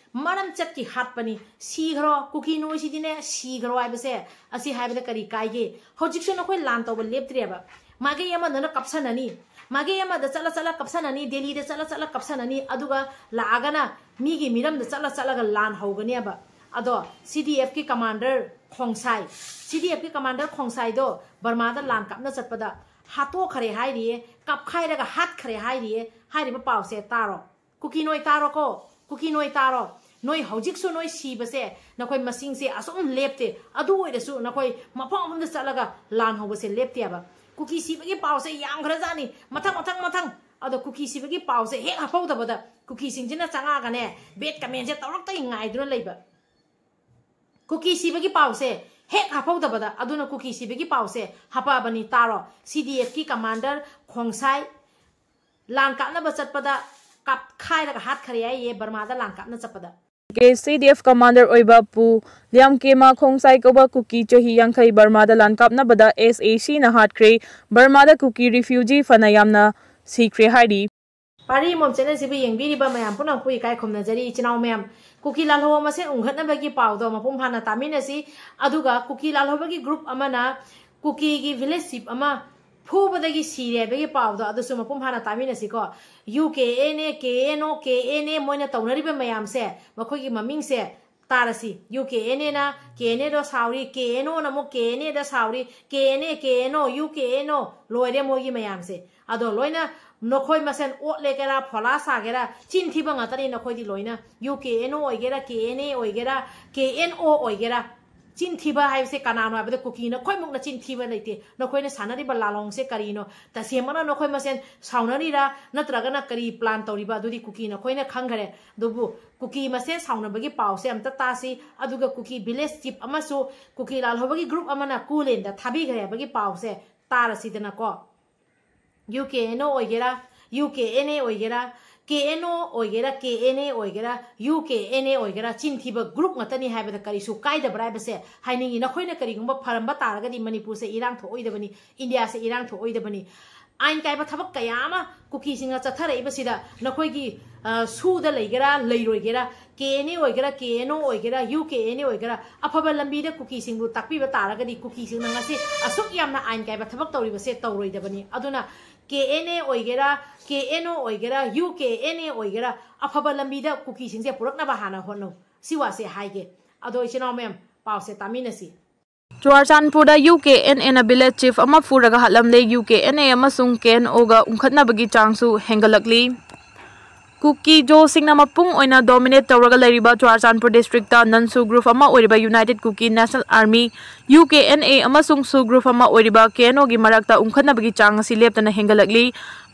ꯃꯔꯝ ꯆꯠꯀꯤ ꯍꯥꯠꯄꯅꯤ꯫ ꯁꯤꯈ꯭ꯔꯣ, ꯀꯨꯀꯤ ꯅꯣꯏꯁꯤꯗꯤꯅꯦ, ꯁꯤꯈ꯭ꯔꯣ ꯍꯥꯏꯕꯁꯦ, ꯑꯁꯤ ꯍꯥꯏꯕꯗ ꯀꯔꯤ ꯀꯥꯏꯒꯦ? ꯍꯧꯖꯤꯛꯁꯨ ꯅꯈꯣꯏ ꯂꯥꯟ ꯇꯧꯕ ꯂꯦꯞꯇ꯭ꯔꯦꯕ꯫ ꯃꯥꯏꯀꯩ ꯑꯃꯗꯅ ꯀꯞꯁꯟꯅꯅꯤ, ꯃꯥꯏꯀꯩ ꯑꯃꯗ ꯆꯠꯂ ꯆꯠꯂ ꯀꯞꯁꯟꯅꯅꯤ, ꯗꯦꯜꯂꯤꯗ ꯆꯠꯂ ꯆꯠꯂ ꯀꯞꯁꯟꯅꯅꯤ, ꯑꯗꯨꯒ ꯂꯥꯛꯑꯒꯅ ꯃꯤꯒꯤ ꯃꯤꯔꯝꯗ ꯆꯠꯂ ꯆꯠꯂꯒ ꯂꯥꯟ ꯍꯧꯒꯅꯦꯕ꯫ ꯑꯗꯣ C D F ꯀꯤ commander ꯈꯣꯡꯁꯥꯏ, C D F ꯀꯤ commander ꯈꯣꯡꯁꯥꯏꯗꯣ ꯕꯔꯃꯥꯗ ꯂꯥꯟ ꯀꯥꯞꯅ ꯆꯠꯄꯗ ꯍꯥꯠꯇꯣꯛꯈ꯭ꯔꯦ ꯍꯥꯏꯔꯤꯌꯦ, ꯀꯞꯈꯥꯏꯔꯒ ꯍꯥꯠꯈ꯭ꯔꯦ ꯍꯥꯏꯔꯤꯌꯦ꯫ ꯍꯥꯏꯔꯤꯕ ꯄꯥꯎꯁꯦ ꯇꯥꯔꯣ꯫ ꯀꯨꯀꯤ ꯅꯣꯏ ꯇꯥꯔꯣꯀꯣ, ꯀꯨꯀꯤ ꯅꯣꯏ ꯇꯥꯔꯣ꯫ ꯅꯣꯏ ꯍꯧꯖꯤꯛꯁꯨ ꯅꯣꯏ ꯁꯤꯕꯁꯦ, ꯅꯈꯣꯏ ꯃꯁꯤꯡꯁꯦ ꯑꯁꯨꯝ ꯂꯦꯞꯇꯦ꯫ ꯑꯗꯨ ꯑꯣꯏꯔꯁꯨ ꯅꯈꯣꯏ ꯃꯐꯝ ꯃꯐꯝꯗ ꯆꯠꯂꯒ ꯂꯥꯟ ꯍꯧꯕꯁꯦ ꯂꯦꯞꯇꯦꯕ꯫ ꯀꯨꯀꯤ ꯁꯤꯕꯒꯤ ꯄꯥꯎꯁꯦ ꯌꯥꯝꯈ꯭ꯔꯖꯥꯠꯅꯤ, ꯃꯊꯪ, ꯃꯊꯪ, ꯃꯊꯪ꯫ ꯑꯗꯣ ꯀꯨꯀꯤ ꯁꯤꯕꯒꯤ ꯄꯥꯎꯁꯦ ꯍꯦꯛ ꯍꯥꯞꯍꯧꯗꯕꯗ ꯀꯨꯀꯤꯁꯤꯡꯁꯤꯅ ꯆꯪꯉꯛꯑꯒꯅꯦ, bad comment ꯁꯦ ꯇꯧꯔꯛꯇꯒꯤ ꯉꯥꯏꯗꯨꯅ ꯂꯩꯕ꯫ ꯀꯨꯀꯤ ꯁꯤꯕꯒꯤ ꯄꯥꯎꯁꯦ ꯍꯦꯛ ꯍꯥꯞꯍꯧꯗꯕꯗ, ꯑꯗꯨꯅ ꯀꯨꯀꯤ ꯁꯤꯕꯒꯤ ꯄꯥꯎꯁꯦ ꯍꯥꯄꯛꯑꯕꯅꯤ, ꯇꯥꯔꯣ꯫ C D F ꯀꯤ commander ꯈꯣꯡꯁꯥꯏ ꯂꯥꯟ ꯀꯥꯞꯅꯕ ꯆꯠꯄꯗ ꯀꯥꯞꯈꯥꯏꯔꯒ ꯍꯥꯠꯈ꯭ꯔꯦ ꯍꯥꯏꯌꯦ, ꯕꯔꯃꯥꯗ ꯂꯥꯟ ꯀꯥꯞꯅ ꯆꯠꯄꯗ꯫ K C D F commander ꯑꯣꯏꯕ ꯄꯨ ꯂꯤꯌꯥꯝꯀꯦꯃꯥ ꯈꯣꯡꯁꯥꯏ ꯀꯧꯕ ꯀꯨꯀꯤ ꯆꯍꯤ ꯌꯥꯡꯈꯩ ꯕꯔꯃꯥꯗ ꯂꯥꯟ ꯀꯥꯞꯅꯕꯗ ꯑꯦꯁ ꯑꯦ ꯁꯤꯅ ꯍꯥꯠꯈ꯭ꯔꯦ꯫ ꯕꯔꯃꯥꯗ ꯀꯨꯀꯤ ꯔꯤꯐ꯭ꯌꯨꯖꯤ ꯐꯅ ꯌꯥꯝꯅ ꯁꯤꯈ꯭ꯔꯦ ꯍꯥꯏꯔꯤ꯫ ꯄꯥꯔꯤ ꯃꯣꯝ ꯆꯦꯅꯦꯜꯁꯤꯕꯨ ꯌꯦꯡꯕꯤꯔꯤꯕ ꯃꯌꯥꯝ ꯄꯨꯝꯅꯃꯛꯄꯨ ꯏꯀꯥꯏ ꯈꯨꯝꯅꯖꯔꯤ꯫ ꯏꯆꯤꯟ ꯏꯅꯥꯎ ꯃꯌꯥꯝ, ꯀꯨꯀꯤ ꯂꯥꯜꯍꯧꯕ ꯃꯁꯦꯟ ꯎꯪꯈꯠꯅꯕꯒꯤ ꯄꯥꯎꯗꯣ ꯃꯄꯨꯡ ꯐꯥꯅ ꯇꯥꯃꯤꯟꯅꯁꯤ꯫ ꯑꯗꯨꯒ ꯀꯨꯀꯤ ꯂꯥꯜꯍꯧꯕꯒꯤ ꯒ꯭ꯔꯨꯞ ꯑꯃꯅ ꯀꯨꯀꯤꯒꯤ ꯚꯤꯂꯦꯖ ꯆꯤꯐ ꯑꯃ ꯐꯨꯕꯗꯒꯤ ꯁꯤꯔꯦ ꯍꯥꯏꯕꯒꯤ ꯄꯥꯎꯗꯣ ꯑꯗꯨꯁꯨ ꯃꯄꯨꯡ ꯐꯥꯅ ꯇꯥꯃꯤꯟꯅꯁꯤꯀꯣ꯫ U K N A, K N O, K N ꯑꯦ ꯃꯣꯏꯅ ꯇꯧꯅꯔꯤꯕ ꯃꯌꯥꯝꯁꯦ, ꯃꯈꯣꯏꯒꯤ ꯃꯃꯤꯡꯁꯦ ꯇꯥꯔꯁꯤ꯫ ꯌꯨ ꯀꯦ ꯑꯦꯟ ꯑꯦꯅ ꯀꯦ ꯑꯦꯟ ꯑꯦꯗ ꯁꯥꯎꯔꯤ, ꯀꯦ ꯑꯦꯟ ꯑꯣꯅ ꯑꯃꯨꯛ ꯀꯦ ꯑꯦꯟ ꯑꯦꯗ ꯁꯥꯎꯔꯤ, K N A, K N O, U K N O, ꯂꯣꯏꯔꯦ ꯃꯣꯏꯒꯤ ꯃꯌꯥꯝꯁꯦ꯫ ꯑꯗꯣ ꯂꯣꯏꯅ ꯅꯈꯣꯏ ꯃꯁꯦꯟ ꯑꯣꯠꯂꯦꯒꯦꯔꯥ, ꯐꯣꯂꯥ ꯁꯥꯒꯦꯔꯥ, ꯆꯤꯟ ꯊꯤꯕ ꯉꯥꯛꯇꯅꯤ ꯅꯈꯣꯏꯗꯤ ꯂꯣꯏꯅ꯫ ꯌꯨ ꯀꯦ ꯑꯦꯟ ꯑꯣ ꯑꯣꯏꯒꯦꯔꯥ, ꯀꯦ ꯑꯦꯟ ꯑꯦ ꯑꯣꯏꯒꯦꯔꯥ, ꯀꯦ ꯑꯦꯟ ꯑꯣ ꯑꯣꯏꯒꯦꯔꯥ, ꯆꯤꯟ ꯊꯤꯕ ꯍꯥꯏꯕꯁꯦ ꯀꯅꯥꯅꯣ ꯍꯥꯏꯕꯗ ꯀꯨꯀꯤ ꯅꯈꯣꯏꯃꯨꯛꯅ ꯆꯤꯟ ꯊꯤꯕ ꯂꯩꯇꯦ꯫ ꯅꯈꯣꯏꯅ ꯁꯥꯟꯅꯔꯤꯕ ꯂꯥꯂꯣꯡꯁꯦ ꯀꯔꯤꯅꯣ? ꯇꯁꯦꯡꯃꯛꯅ ꯅꯈꯣꯏ ꯃꯁꯦꯟ ꯁꯥꯎꯅꯔꯤꯔꯥ ꯅꯠꯇ꯭ꯔꯒꯅ ꯀꯔꯤ ꯄ꯭ꯂꯥꯟ ꯇꯧꯔꯤꯕ? ꯑꯗꯨꯗꯤ ꯀꯨꯀꯤ ꯅꯈꯣꯏꯅ ꯈꯪꯈꯔꯦ꯫ ꯑꯗꯨꯕꯨ ꯀꯨꯀꯤ ꯃꯁꯦꯟ ꯁꯥꯎꯅꯕꯒꯤ ꯄꯥꯎꯁꯦ ꯑꯝꯇ ꯇꯥꯁꯤ꯫ ꯑꯗꯨꯒ ꯀꯨꯀꯤ ꯚꯤꯂꯦꯖ ꯆꯤꯐ ꯑꯃꯁꯨ ꯀꯨꯀꯤ ꯂꯥꯜꯍꯧꯕꯒꯤ ꯒ꯭ꯔꯨꯞ ꯑꯃꯅ ꯀꯨꯂꯦꯟꯗ ꯊꯥꯕꯤꯈ꯭ꯔꯦ ꯍꯥꯏꯕꯒꯤ ꯄꯥꯎꯁꯦ ꯇꯥꯔꯁꯤꯗꯅꯀꯣ꯫ ꯌꯨ ꯀꯦ ꯑꯦꯟ ꯑꯣ ꯑꯣꯏꯒꯦꯔꯥ, ꯌꯨ ꯀꯦ ꯑꯦꯟ ꯑꯦ ꯑꯣꯏꯒꯦꯔꯥ, ꯀꯦ ꯑꯦꯟ ꯑꯣ ꯑꯣꯏꯒꯦꯔꯥ, ꯀꯦ ꯑꯦꯟ ꯑꯦ ꯑꯣꯏꯒꯦꯔꯥ, ꯌꯨ ꯀꯦ ꯑꯦꯟ ꯑꯦ ꯑꯣꯏꯒꯦꯔꯥ, ꯆꯤꯟ ꯊꯤꯕ ꯒ꯭ꯔꯨꯞ ꯉꯥꯛꯇꯅꯤ ꯍꯥꯏꯕꯗ ꯀꯔꯤꯁꯨ ꯀꯥꯏꯗꯕ꯭ꯔꯥ ꯍꯥꯏꯕꯁꯦ ꯍꯥꯏꯅꯤꯡꯉꯤ꯫ ꯅꯈꯣꯏꯅ ꯀꯔꯤꯒꯨꯝꯕ ꯐꯔꯝꯕ ꯇꯥꯔꯒꯗꯤ ꯃꯅꯤꯄꯨꯔꯁꯦ ꯏꯔꯥꯡ ꯊꯣꯛꯑꯣꯏꯗꯕꯅꯤ, ꯏꯟꯗꯤꯌꯥꯁꯦ ꯏꯔꯥꯡ ꯊꯣꯛꯑꯣꯏꯗꯕꯅꯤ꯫ ꯑꯥꯏꯟ ꯀꯥꯏꯕ ꯊꯕꯛ ꯀꯌꯥ ꯑꯃ ꯀꯨꯀꯤꯁꯤꯡꯅ ꯆꯠꯊꯔꯛꯏꯕꯁꯤꯗ ꯅꯈꯣꯏꯒꯤ, ꯑ, ꯁꯨꯗ ꯂꯩꯒꯦꯔꯥ ꯂꯩꯔꯣꯏꯒꯦꯔꯥ, ꯀꯦ ꯑꯦꯟ ꯑꯦ ꯑꯣꯏꯒꯦꯔꯥ, ꯀꯦ ꯑꯦꯟ ꯑꯣ ꯑꯣꯏꯒꯦꯔꯥ, ꯌꯨ ꯀꯦ ꯑꯦꯟ ꯑꯦ ꯑꯣꯏꯒꯦꯔꯥ, ꯑꯐꯕ ꯂꯝꯕꯤꯗ ꯀꯨꯀꯤꯁꯤꯡꯕꯨ ꯇꯥꯛꯄꯤꯕ ꯇꯥꯔꯒꯗꯤ ꯀꯨꯀꯤꯁꯤꯡꯅ ꯉꯁꯤ ꯑꯁꯨꯛ ꯌꯥꯝꯅ ꯑꯥꯏꯟ ꯀꯥꯏꯕ ꯊꯕꯛ ꯇꯧꯔꯤꯕꯁꯦ ꯇꯧꯔꯣꯏꯗꯕꯅꯤ꯫ ꯑꯗꯨꯅ ꯀꯦ ꯑꯦꯟ ꯑꯦ ꯑꯣꯏꯒꯦꯔꯥ, ꯀꯦ ꯑꯦꯟ ꯑꯣ ꯑꯣꯏꯒꯦꯔꯥ, ꯌꯨ ꯀꯦ ꯑꯦꯟ ꯑꯦ ꯑꯣꯏꯒꯦꯔꯥ, ꯑꯐꯕ ꯂꯝꯕꯤꯗ ꯀꯨꯀꯤꯁꯤꯡꯁꯦ ꯄꯨꯔꯛꯅꯕ ꯍꯥꯟꯅ ꯍꯣꯠꯅꯧ꯫ ꯁꯤ ꯋꯥꯁꯦ ꯍꯥꯏꯒꯦ꯫ ꯑꯗꯣ ꯏꯆꯤꯟ ꯏꯅꯥꯎ ꯃꯌꯥꯝ, ꯄꯥꯎꯁꯦ ꯇꯥꯃꯤꯟꯅꯁꯤ꯫ ꯆꯨꯔꯥꯆꯥꯟꯄꯨꯔꯗ ꯌꯨ ꯀꯦ ꯑꯦꯟ ꯑꯦꯅ ꯚꯤꯂꯦꯖ ꯆꯤꯐ ꯑꯃ ꯐꯨꯔꯒ ꯍꯥꯠꯂꯝꯂꯦ꯫ ꯌꯨ ꯀꯦ ꯑꯦꯟ ꯑꯦ ꯑꯃꯁꯨꯡ ꯀꯦ ꯑꯦꯟ ꯑꯣꯒ ꯎꯪꯈꯠꯅꯕꯒꯤ ꯆꯥꯡꯁꯨ ꯍꯦꯟꯒꯠꯂꯛꯂꯤ꯫ ꯀꯨꯀꯤ ꯖꯣꯁꯤꯡꯅ ꯃꯄꯨꯡ ꯑꯣꯏꯅ ꯗꯣꯃꯤꯅꯦꯠ ꯇꯧꯔꯒ ꯂꯩꯔꯤꯕ ꯆꯨꯔꯥꯆꯥꯟꯄꯨꯔ ꯗꯤꯁꯇ꯭ꯔꯤꯛꯇ ꯅꯟ ꯁꯨ ꯒ꯭ꯔꯨꯞ ꯑꯃ ꯑꯣꯏꯔꯤꯕ united Kuki national army, U K N A, ꯑꯃꯁꯨꯡ ꯁꯨ ꯒ꯭ꯔꯨꯞ ꯑꯃ ꯑꯣꯏꯔꯤꯕ ꯀꯦ ꯑꯦꯟ ꯑꯣꯒꯤ ꯃꯔꯛꯇ ꯎꯪꯈꯠꯅꯕꯒꯤ ꯆꯥꯡ ꯑꯁꯤ ꯂꯦꯞꯇꯅ ꯍꯦꯟꯒꯠꯂꯛꯂꯤ꯫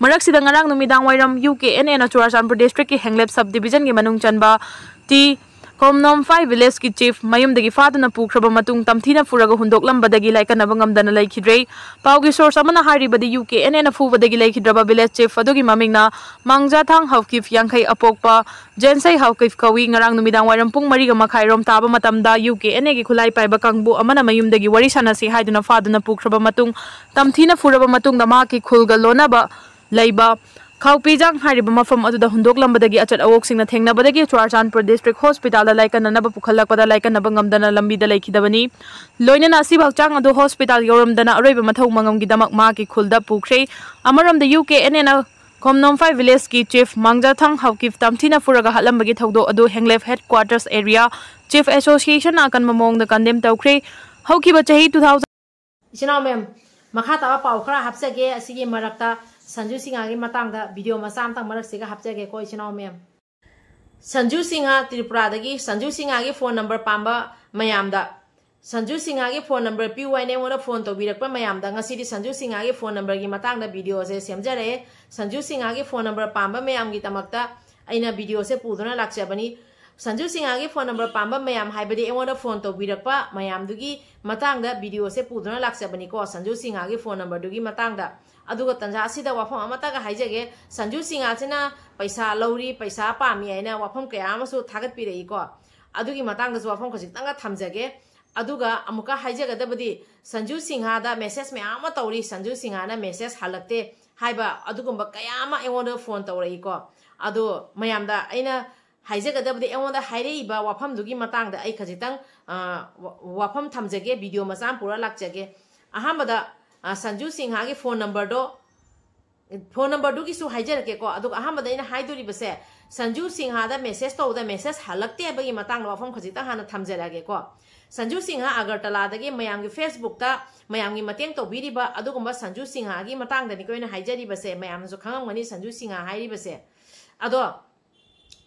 ꯃꯔꯛꯁꯤꯗ ꯉꯔꯥꯡ ꯅꯨꯃꯤꯗꯥꯡ ꯋꯥꯏꯔꯝ ꯌꯨ ꯀꯦ ꯑꯦꯟ ꯑꯦꯅ ꯆꯨꯔꯥꯆꯥꯟꯄꯨꯔ ꯗꯤꯁꯇ꯭ꯔꯤꯛꯀꯤ ꯍꯦꯡꯂꯦꯞ ꯁꯕ ꯗꯤꯕꯤꯖꯟꯒꯤ ꯃꯅꯨꯡ ꯆꯟꯕ ꯇꯤ ꯀꯣꯝꯅꯣꯝꯐꯥꯏ ꯚꯤꯂꯦꯖꯀꯤ ꯆꯤꯐ ꯃꯌꯨꯝꯗꯒꯤ ꯐꯥꯗꯨꯅ ꯄꯨꯈ꯭ꯔꯕ ꯃꯇꯨꯡ ꯇꯝꯊꯤꯅ ꯐꯨꯔꯒ ꯍꯨꯟꯗꯣꯛꯂꯝꯕꯗꯤ ꯂꯥꯏꯀꯠꯅꯕ ꯉꯝꯗꯅ ꯂꯩꯈꯤꯗ꯭ꯔꯦ꯫ ꯄꯥꯎꯒꯤ ꯁꯣꯔꯁ ꯑꯃꯅ ꯍꯥꯏꯔꯤꯕꯗꯤ, ꯌꯨ ꯀꯦ ꯑꯦꯟ ꯑꯦꯅ ꯐꯨꯕꯗꯒꯤ ꯂꯩꯈꯤꯗ꯭ꯔꯕ ꯚꯤꯂꯦꯖ ꯆꯤꯐ ꯑꯗꯨꯒꯤ ꯃꯃꯤꯡꯅ ꯃꯥꯡꯖꯥꯊꯥꯡ ꯍꯧꯀꯤꯐ, ꯌꯥꯡꯈꯩ ꯑꯄꯣꯛꯄ ꯖꯦꯟꯁꯩ ꯍꯧꯀꯤꯐ ꯀꯧꯏ꯫ ꯉꯔꯥꯡ ꯅꯨꯃꯤꯗꯥꯡ ꯋꯥꯏꯔꯝ ꯄꯨꯡ ꯃꯔꯤꯒ ꯃꯈꯥꯏ ꯔꯣꯝ ꯇꯥꯕ ꯃꯇꯝꯗ ꯌꯨ ꯀꯦ ꯑꯦꯟ ꯑꯦꯒꯤ ꯈꯨꯠꯂꯥꯏ ꯄꯥꯏꯕ ꯀꯥꯡꯕꯨ ꯑꯃꯅ ꯃꯌꯨꯝꯗꯒꯤ ꯋꯥꯔꯤ ꯁꯥꯟꯅꯁꯤ ꯍꯥꯏꯗꯨꯅ ꯐꯥꯗꯨꯅ ꯄꯨꯈ꯭ꯔꯕ ꯃꯇꯨꯡ ꯇꯝꯊꯤꯅ ꯐꯨꯔꯕ ꯃꯇꯨꯡꯗ ꯃꯍꯥꯛꯀꯤ ꯈꯨꯜꯒ ꯂꯣꯟꯅꯕ ꯂꯩꯕ ꯈꯥꯎꯄꯤꯖꯥꯡ ꯍꯥꯏꯔꯤꯕ ꯃꯐꯝ ꯑꯗꯨꯗ ꯍꯨꯟꯗꯣꯛꯂꯝꯕꯗꯒꯤ ꯑꯆꯠ ꯑꯋꯣꯛꯁꯤꯡꯅ ꯊꯦꯡꯅꯕꯗꯒꯤ ꯆꯨꯔꯥꯆꯥꯟꯄꯨꯔ ꯗꯤꯁꯇ꯭ꯔꯤꯛ ꯍꯣꯁꯄꯤꯇꯥꯜꯗ ꯂꯥꯏꯀꯠꯅꯅꯕ ꯄꯨꯈꯠꯂꯛꯄꯗ ꯂꯥꯏꯀꯠꯅꯕ ꯉꯝꯗꯅ ꯂꯝꯕꯤꯗ ꯂꯩꯈꯤꯗꯕꯅꯤ꯫ ꯂꯣꯏꯅꯅ ꯑꯁꯤꯕ ꯍꯛꯆꯥꯡ ꯑꯗꯨ ꯍꯣꯁꯄꯤꯇꯥꯜ ꯌꯧꯔꯝꯗꯅ ꯑꯔꯣꯏꯕ ꯃꯊꯧ ꯃꯉꯝꯒꯤꯗꯃꯛ ꯃꯍꯥꯛꯀꯤ ꯈꯨꯜꯗ ꯄꯨꯈ꯭ꯔꯦ꯫ ꯑꯃꯔꯣꯝꯗ ꯌꯨ ꯀꯦ ꯑꯦꯟ ꯑꯦꯅ ꯈꯣꯝꯅꯣꯝꯐꯥꯏ ꯚꯤꯂꯦꯖꯀꯤ ꯆꯤꯐ ꯃꯥꯡꯖꯥꯊꯥꯡ ꯍꯧꯀꯤꯐ ꯇꯝꯊꯤꯅ ꯐꯨꯔꯒ ꯍꯥꯠꯂꯝꯕꯒꯤ ꯊꯧꯗꯣꯛ ꯑꯗꯨ ꯍꯦꯡꯂꯦꯐ ꯍꯦꯗꯀ꯭ꯋꯥꯇꯔꯁ ꯑꯦꯔꯤꯌꯥ ꯆꯤꯐ ꯑꯦꯁꯣꯁꯤꯌꯦꯁꯟꯅ ꯑꯀꯟꯕ ꯃꯑꯣꯡꯗ ꯀꯟꯗꯦꯝ ꯇꯧꯈ꯭ꯔꯦ꯫ ꯍꯧꯈꯤꯕ ꯆꯍꯤ ꯇꯨ ꯊꯥꯎꯖꯟ ꯏꯆꯤꯟ ꯏꯅꯥꯎ ꯃꯌꯥꯝ, ꯃꯈꯥ ꯇꯥꯕ ꯄꯥꯎ ꯈꯔ ꯍꯥꯞꯆꯒꯦ꯫ ꯑꯁꯤꯒꯤ ꯃꯔꯛꯇ ꯁꯟꯖꯨ ꯁꯤꯡꯍꯒꯤ ꯃꯇꯥꯡꯗ ꯚꯤꯗꯤꯑꯣ ꯃꯆꯥ ꯑꯃꯇꯪ ꯃꯔꯛꯁꯤꯒ ꯍꯥꯞꯆꯒꯦꯀꯣ, ꯏꯆꯤꯟ ꯏꯅꯥꯎ ꯃꯌꯥꯝ꯫ ꯁꯟꯖꯨ ꯁꯤꯡꯍ ꯇ꯭ꯔꯤꯄꯨꯔꯥꯗꯒꯤ꯫ ꯁꯟꯖꯨ ꯁꯤꯡꯍꯒꯤ ꯐꯣꯟ ꯅꯝꯕꯔ ꯄꯥꯝꯕ ꯃꯌꯥꯝꯗ, ꯁꯟꯖꯨ ꯁꯤꯡꯍꯒꯤ ꯐꯣꯟ ꯅꯝꯕꯔ ꯄꯤꯌꯨ ꯍꯥꯏꯅ ꯑꯩꯉꯣꯟꯗ ꯐꯣꯟ ꯇꯧꯕꯤꯔꯛꯄ ꯃꯌꯥꯝꯗ ꯉꯁꯤꯗꯤ ꯁꯟꯖꯨ ꯁꯤꯡꯍꯒꯤ ꯐꯣꯟ ꯅꯝꯕꯔꯒꯤ ꯃꯇꯥꯡꯗ ꯚꯤꯗꯤꯑꯣꯁꯦ ꯁꯦꯝꯖꯔꯛꯑꯦ꯫ ꯁꯟꯖꯨ ꯁꯤꯡꯍꯒꯤ ꯐꯣꯟ ꯅꯝꯕꯔ ꯄꯥꯝꯕ ꯃꯌꯥꯝꯒꯤꯗꯃꯛꯇ ꯑꯩꯅ ꯚꯤꯗꯤꯑꯣꯁꯦ ꯄꯨꯗꯨꯅ ꯂꯥꯛꯆꯕꯅꯤ꯫ ꯁꯟꯖꯨ ꯁꯤꯡꯍꯒꯤ ꯐꯣꯟ ꯅꯝꯕꯔ ꯄꯥꯝꯕ ꯃꯌꯥꯝ ꯍꯥꯏꯕꯗꯤ ꯑꯩꯉꯣꯟꯗ ꯐꯣꯟ ꯇꯧꯕꯤꯔꯛꯄ ꯃꯌꯥꯝꯗꯨꯒꯤ ꯃꯇꯥꯡꯗ ꯚꯤꯗꯤꯑꯣꯁꯦ ꯄꯨꯗꯨꯅ ꯂꯥꯛꯆꯕꯅꯤꯀꯣ, ꯁꯟꯖꯨ ꯁꯤꯡꯍꯒꯤ ꯐꯣꯟ ꯅꯝꯕꯔꯗꯨꯒꯤ ꯃꯇꯥꯡꯗ꯫ ꯑꯗꯨꯒ ꯇꯟꯖꯥ ꯑꯁꯤꯗ ꯋꯥꯐꯝ ꯑꯃꯇꯒ ꯍꯥꯏꯖꯒꯦ, ꯁꯟꯖꯨ ꯁꯤꯡꯍꯁꯤꯅ ꯄꯩꯁꯥ ꯂꯧꯔꯤ, ꯄꯩꯁꯥ ꯄꯥꯝꯃꯤ ꯍꯥꯏꯅ ꯋꯥꯐꯝ ꯀꯌꯥ ꯑꯃꯁꯨ ꯊꯥꯒꯠꯄꯤꯔꯛꯏꯀꯣ꯫ ꯑꯗꯨꯒꯤ ꯃꯇꯥꯡꯗꯁꯨ ꯋꯥꯐꯝ ꯈꯖꯤꯛꯇꯪꯒ ꯊꯝꯖꯒꯦ꯫ ꯑꯗꯨꯒ ꯑꯃꯨꯛꯀ ꯍꯥꯏꯖꯒꯗꯕꯗꯤ, ꯁꯟꯖꯨ ꯁꯤꯡꯍꯗ ꯃꯦꯁꯦꯖ ꯃꯌꯥꯝ ꯑꯃ ꯇꯧꯔꯤ, ꯁꯟꯖꯨ ꯁꯤꯡꯍꯅ ꯃꯦꯁꯦꯖ ꯍꯜꯂꯛꯇꯦ ꯍꯥꯏꯕ ꯑꯗꯨꯒꯨꯝꯕ ꯀꯌꯥ ꯑꯃ ꯑꯩꯉꯣꯟꯗ ꯐꯣꯟ ꯇꯧꯔꯛꯏꯀꯣ꯫ ꯑꯗꯣ ꯃꯌꯥꯝꯗ ꯑꯩꯅ ꯍꯥꯏꯖꯒꯗꯕꯗꯤ, ꯑꯩꯉꯣꯟꯗ ꯍꯥꯏꯔꯛꯏꯕ ꯋꯥꯐꯝꯗꯨꯒꯤ ꯃꯇꯥꯡꯗ ꯑꯩ ꯈꯖꯤꯛꯇꯪ, ꯑ, ꯋꯥ-, ꯋꯥꯐꯝ ꯊꯝꯖꯒꯦ, ꯚꯤꯗꯤꯑꯣ ꯃꯆꯥ ꯑꯃ ꯄꯨꯔ ꯂꯥꯛꯆꯒꯦ꯫ ꯑꯍꯥꯟꯕꯗ, ꯑ, ꯁꯟꯖꯨ ꯁꯤꯡꯍꯒꯤ ꯐꯣꯟ ꯅꯝꯕꯔꯗꯣ, ꯐꯣꯟ ꯅꯝꯕꯔꯗꯨꯒꯤꯁꯨ ꯍꯥꯏꯖꯔꯛꯀꯦꯀꯣ꯫ ꯑꯗꯨꯒ ꯑꯍꯥꯟꯕꯗ ꯑꯩꯅ ꯍꯥꯏꯗꯣꯔꯤꯕꯁꯦ, ꯁꯟꯖꯨ ꯁꯤꯡꯍꯗ ꯃꯦꯁꯦꯖ ꯇꯧꯕꯗ ꯃꯦꯁꯦꯖ ꯍꯜꯂꯛꯇꯦ ꯍꯥꯏꯕꯒꯤ ꯃꯇꯥꯡꯗ ꯋꯥꯐꯝ ꯈꯖꯤꯛꯇꯪ ꯍꯥꯟꯅ ꯊꯝꯖꯔꯛꯑꯒꯦꯀꯣ꯫ ꯁꯟꯖꯨ ꯁꯤꯡꯍ ꯑꯒꯔꯇꯂꯥꯗꯒꯤ ꯃꯌꯥꯝꯒꯤ ꯐꯦꯁꯕꯨꯛꯇ ꯃꯌꯥꯝꯒꯤ ꯃꯇꯦꯡ ꯇꯧꯕꯤꯔꯤꯕ ꯑꯗꯨꯒꯨꯝꯕ ꯁꯟꯖꯨ ꯁꯤꯡꯍꯒꯤ ꯃꯇꯥꯡꯗꯅꯤꯀꯣ ꯑꯩꯅ ꯍꯥꯏꯖꯔꯤꯕꯁꯦ꯫ ꯃꯌꯥꯝꯅꯁꯨ ꯈꯪꯉꯝꯒꯅꯤ ꯁꯟꯖꯨ ꯁꯤꯡꯍ ꯍꯥꯏꯔꯤꯕꯁꯦ꯫ ꯑꯗꯣ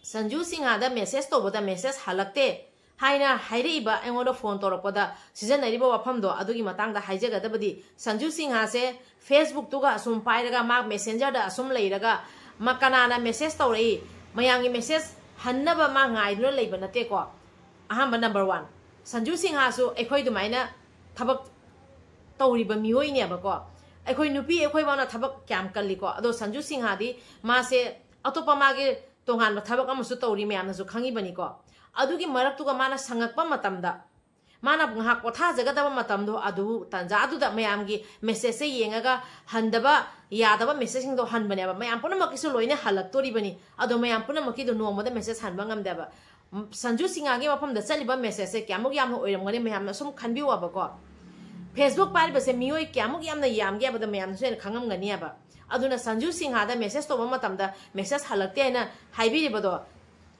ꯁꯟꯖꯨ ꯁꯤꯡꯍꯗ ꯃꯦꯁꯦꯖ ꯇꯧꯕꯗ ꯃꯦꯁꯦꯖ ꯍꯜꯂꯛꯇꯦ ꯍꯥꯏꯅ ꯍꯥꯏꯔꯛꯏꯕ, ꯑꯩꯉꯣꯟꯗ ꯐꯣꯟ ꯇꯧꯔꯛꯄꯗ ꯁꯤꯖꯤꯟꯅꯔꯤꯕ ꯋꯥꯐꯝꯗꯣ, ꯑꯗꯨꯒꯤ ꯃꯇꯥꯡꯗ ꯍꯥꯏꯖꯒꯗꯕꯗꯤ, ꯁꯟꯖꯨ ꯁꯤꯡꯍꯁꯦ ꯐꯦꯁꯕꯨꯛꯇꯨꯒ ꯑꯁꯨꯝ ꯄꯥꯏꯔꯒ, ꯃꯥ ꯃꯦꯁꯦꯟꯖꯔꯗ ꯑꯁꯨꯝ ꯂꯩꯔꯒ, ꯃꯥ ꯀꯅꯥꯅ ꯃꯦꯁꯦꯖ ꯇꯧꯔꯛꯏ, ꯃꯌꯥꯝꯒꯤ ꯃꯦꯁꯦꯖ ꯍꯟꯅꯕ ꯃꯥ ꯉꯥꯏꯗꯨꯅ ꯂꯩꯕ ꯅꯠꯇꯦꯀꯣ꯫ ꯑꯍꯥꯟꯕ, number one, ꯁꯟꯖꯨ ꯁꯤꯡꯍꯥꯁꯨ ꯑꯩꯈꯣꯏ ꯑꯗꯨꯃꯥꯏꯅ ꯊꯕꯛ ꯇꯧꯔꯤꯕ ꯃꯤꯑꯣꯏꯅꯦꯕꯀꯣ꯫ ꯑꯩꯈꯣꯏ ꯅꯨꯄꯤ ꯑꯩꯈꯣꯏꯐꯥꯎꯅ ꯊꯕꯛ ꯀꯌꯥꯝ ꯀꯜꯂꯤꯀꯣ꯫ ꯑꯗꯣ ꯁꯟꯖꯨ ꯁꯤꯡꯍꯥꯗꯤ ꯃꯥꯁꯦ ꯑꯇꯣꯞꯄ ꯃꯥꯒꯤ ꯇꯣꯉꯥꯟꯕ ꯊꯕꯛ ꯑꯃꯁꯨ ꯇꯧꯔꯤ, ꯃꯌꯥꯝꯅꯁꯨ ꯈꯪꯉꯤꯕꯅꯤꯀꯣ꯫ ꯑꯗꯨꯒꯤ ꯃꯔꯛꯇꯨꯒ ꯃꯥꯅ ꯁꯪꯉꯛꯄ ꯃꯇꯝꯗ, ꯃꯥꯅ ꯉꯥꯏꯍꯥꯛ ꯄꯣꯊꯥꯖꯒꯗꯕ ꯃꯇꯝꯗꯣ, ꯑꯗꯨ ꯇꯥꯟꯖꯥꯗꯨꯗ ꯃꯌꯥꯝꯒꯤ messageꯁꯦ ꯌꯦꯡꯉꯒ ꯍꯟꯗꯕ ꯌꯥꯗꯕ messageꯁꯤꯡꯗꯣ ꯍꯟꯕꯅꯦꯕ꯫ ꯃꯌꯥꯝ ꯄꯨꯝꯅꯃꯛꯀꯤꯁꯨ ꯂꯣꯏꯅ ꯍꯜꯂꯛꯇꯣꯔꯤꯕꯅꯤ꯫ ꯑꯗꯣ ꯃꯌꯥꯝ ꯄꯨꯝꯅꯃꯛꯀꯤꯗꯣ ꯅꯣꯡꯃꯗ message ꯍꯟꯕ ꯉꯝꯗꯦꯕ꯫ ꯎꯝ, ꯁꯟꯖꯨ ꯁꯤꯡꯍꯥꯒꯤ ꯃꯐꯝꯗ ꯆꯠꯂꯤꯕ messageꯁꯦ ꯀꯌꯥꯃꯨꯛ ꯌꯥꯝꯅ ꯑꯣꯏꯔꯝꯒꯅꯤ, ꯃꯌꯥꯝꯅ ꯁꯨꯝ ꯈꯟꯕꯤꯌꯣꯕꯀꯣ꯫ Facebook ꯄꯥꯏꯔꯤꯕꯁꯦ ꯃꯤꯑꯣꯏ ꯀꯌꯥꯃꯨꯛ ꯌꯥꯝꯅ ꯌꯥꯝꯒꯦ ꯍꯥꯏꯕꯗ ꯃꯌꯥꯝꯅꯁꯨ ꯍꯦꯟꯅ ꯈꯪꯉꯝꯒꯅꯤꯕ꯫ ꯑꯗꯨꯅ ꯁꯟꯖꯨ ꯁꯤꯡꯍꯥꯗ message ꯇꯧꯕ ꯃꯇꯝꯗ message ꯍꯜꯂꯛꯇꯦ ꯍꯥꯏꯅ ꯍꯥꯏꯕꯤꯔꯤꯕꯗꯣ,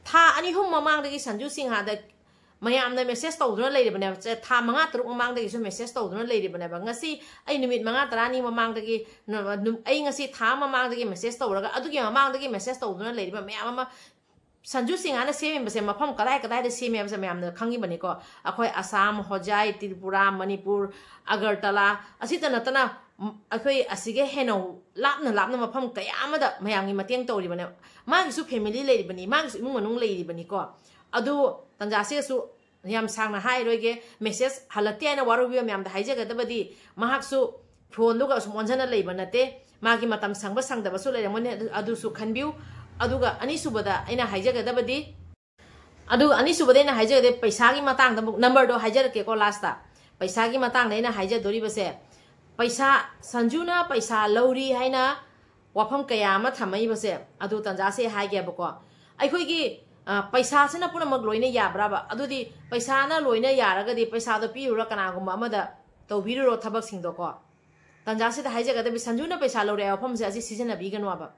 ꯊꯥ ꯑꯅꯤ ꯑꯍꯨꯝ ꯃꯃꯥꯡꯗꯒꯤ ꯁꯟꯖꯨ ꯁꯤꯡꯍꯥꯗ ꯃꯌꯥꯝꯅ message ꯇꯧꯗꯨꯅ ꯂꯩꯔꯤꯕꯅꯦꯕ꯫ ꯆ-, ꯊꯥ ꯃꯉꯥ ꯇꯔꯨꯛ ꯃꯃꯥꯡꯗꯒꯤꯁꯨ message ꯇꯧꯗꯨꯅ ꯂꯩꯔꯤꯕꯅꯦꯕ꯫ ꯉꯁꯤ ꯑꯩ ꯅꯨꯃꯤꯠ ꯃꯉꯥ ꯇꯔꯥꯅꯤ ꯃꯃꯥꯡꯗꯒꯤ, ꯅ-, ꯅꯨ-, ꯑꯩ ꯉꯁꯤ ꯊꯥ ꯑꯃ ꯃꯃꯥꯡꯗꯒꯤ message ꯇꯧꯔꯒ, ꯑꯗꯨꯒꯤ ꯃꯃꯥꯡꯗꯒꯤ message ꯇꯧꯗꯨꯅ ꯂꯩꯔꯤꯕ ꯃꯌꯥꯝ ꯑꯃ ꯁꯟꯖꯨ ꯁꯤꯡꯍꯥꯅ ꯁꯦꯝꯃꯤꯕꯁꯦ ꯃꯐꯝ ꯀꯗꯥꯏ ꯀꯗꯥꯏꯗ ꯁꯦꯝꯃꯦ ꯍꯥꯏꯕꯁꯦ ꯃꯌꯥꯝꯅ ꯈꯪꯉꯤꯕꯅꯤꯀꯣ꯫ ꯑꯩꯈꯣꯏ ꯑꯁꯥꯝ, ꯍꯣꯖꯥꯏ, ꯇ꯭ꯔꯤꯄꯨꯔꯥ, ꯃꯅꯤꯄꯨꯔ, ꯑꯒꯔꯇꯂꯥ, ꯑꯁꯤꯇ ꯅꯠꯇꯅ, ꯎꯝ, ꯑꯩꯈꯣꯏ ꯑꯁꯤꯒ ꯍꯦꯟꯅ ꯂꯥꯞꯅ ꯂꯥꯞꯅ ꯃꯐꯝ ꯀꯌꯥ ꯑꯃꯗ ꯃꯌꯥꯝꯒꯤ ꯃꯇꯦꯡ ꯇꯧꯔꯤꯕꯅꯦ꯫ ꯃꯥꯒꯤꯁꯨ family ꯂꯩꯔꯤꯕꯅꯤ, ꯃꯥꯒꯤꯁꯨ ꯏꯃꯨꯡ ꯃꯅꯨꯡ ꯂꯩꯔꯤꯕꯅꯤꯀꯣ꯫ ꯑꯗꯨ ꯇꯟꯖꯥꯁꯤꯗꯁꯨ ꯌꯥꯝ ꯁꯥꯡꯅ ꯍꯥꯏꯔꯣꯏꯒꯦ, message ꯍꯜꯂꯛꯇꯦ ꯍꯥꯏꯅ ꯋꯥꯔꯧꯕꯤꯕ ꯃꯌꯥꯝꯗ ꯍꯥꯏꯖꯒꯗꯕꯗꯤ, ꯃꯍꯥꯛꯁꯨ phoneꯗꯨꯒ ꯑꯁꯨꯝ ꯑꯣꯟꯖꯟꯅ ꯂꯩꯕ ꯅꯠꯇꯦ꯫ ꯃꯥꯒꯤ ꯃꯇꯝ ꯁꯪꯕ ꯁꯪꯗꯕꯁꯨ ꯂꯩꯔꯝꯒꯅꯤ, ꯑꯗꯨ-, ꯑꯗꯨꯁꯨ ꯈꯟꯕꯤꯌꯨ꯫ ꯑꯗꯨꯒ ꯑꯅꯤꯁꯨꯕꯗ ꯑꯩꯅ ꯍꯥꯏꯖꯒꯗꯕꯗꯤ, ꯑꯗꯨꯒ ꯑꯅꯤꯁꯨꯕꯗ ꯑꯩꯅ ꯍꯥꯏꯖꯒꯗꯕ ꯄꯩꯁꯥꯒꯤ ꯃꯇꯥꯡꯗ ꯑꯃꯨꯛ numberꯗꯣ ꯍꯥꯏꯖꯔꯛꯀꯦꯀꯣ lastꯇ꯫ ꯄꯩꯁꯥꯒꯤ ꯃꯇꯥꯡꯗ ꯑꯩꯅ ꯍꯥꯏꯖꯗꯣꯔꯤꯕꯁꯦ, ꯄꯩꯁꯥ, ꯁꯟꯖꯨꯅ ꯄꯩꯁꯥ ꯂꯧꯔꯤ ꯍꯥꯏꯅ ꯋꯥꯐꯝ ꯀꯌꯥ ꯑꯃ ꯊꯝꯃꯛꯏꯕꯁꯦ, ꯑꯗꯨ ꯇꯟꯖꯥꯁꯦ ꯍꯥꯏꯒꯦꯕꯀꯣ꯫ ꯑꯩꯈꯣꯏꯒꯤ, ꯑ, ꯄꯩꯁꯥꯁꯤꯅ ꯄꯨꯝꯅꯃꯛ ꯂꯣꯏꯅ ꯌꯥꯕ꯭ꯔꯥꯕ? ꯑꯗꯨꯗꯤ ꯄꯩꯁꯥꯅ ꯂꯣꯏꯅ ꯌꯥꯔꯒꯗꯤ ꯄꯩꯁꯥꯗꯣ ꯄꯤꯔꯨꯔ ꯀꯅꯥꯒꯨꯝꯕ ꯑꯃꯗ ꯇꯧꯕꯤꯔꯨꯔꯣ ꯊꯕꯛꯁꯤꯡꯗꯣꯀꯣ꯫ ꯇꯟꯖꯥꯁꯤꯗ ꯍꯥꯏꯖꯒꯗꯕꯤ, ꯁꯟꯖꯨꯅ ꯄꯩꯁꯥ ꯂꯧꯔꯦ ꯍꯥꯏꯕ ꯋꯥꯐꯝꯁꯦ ꯑꯁꯤ ꯁꯤꯖꯤꯟꯅꯕꯤꯒꯅꯣꯕ꯫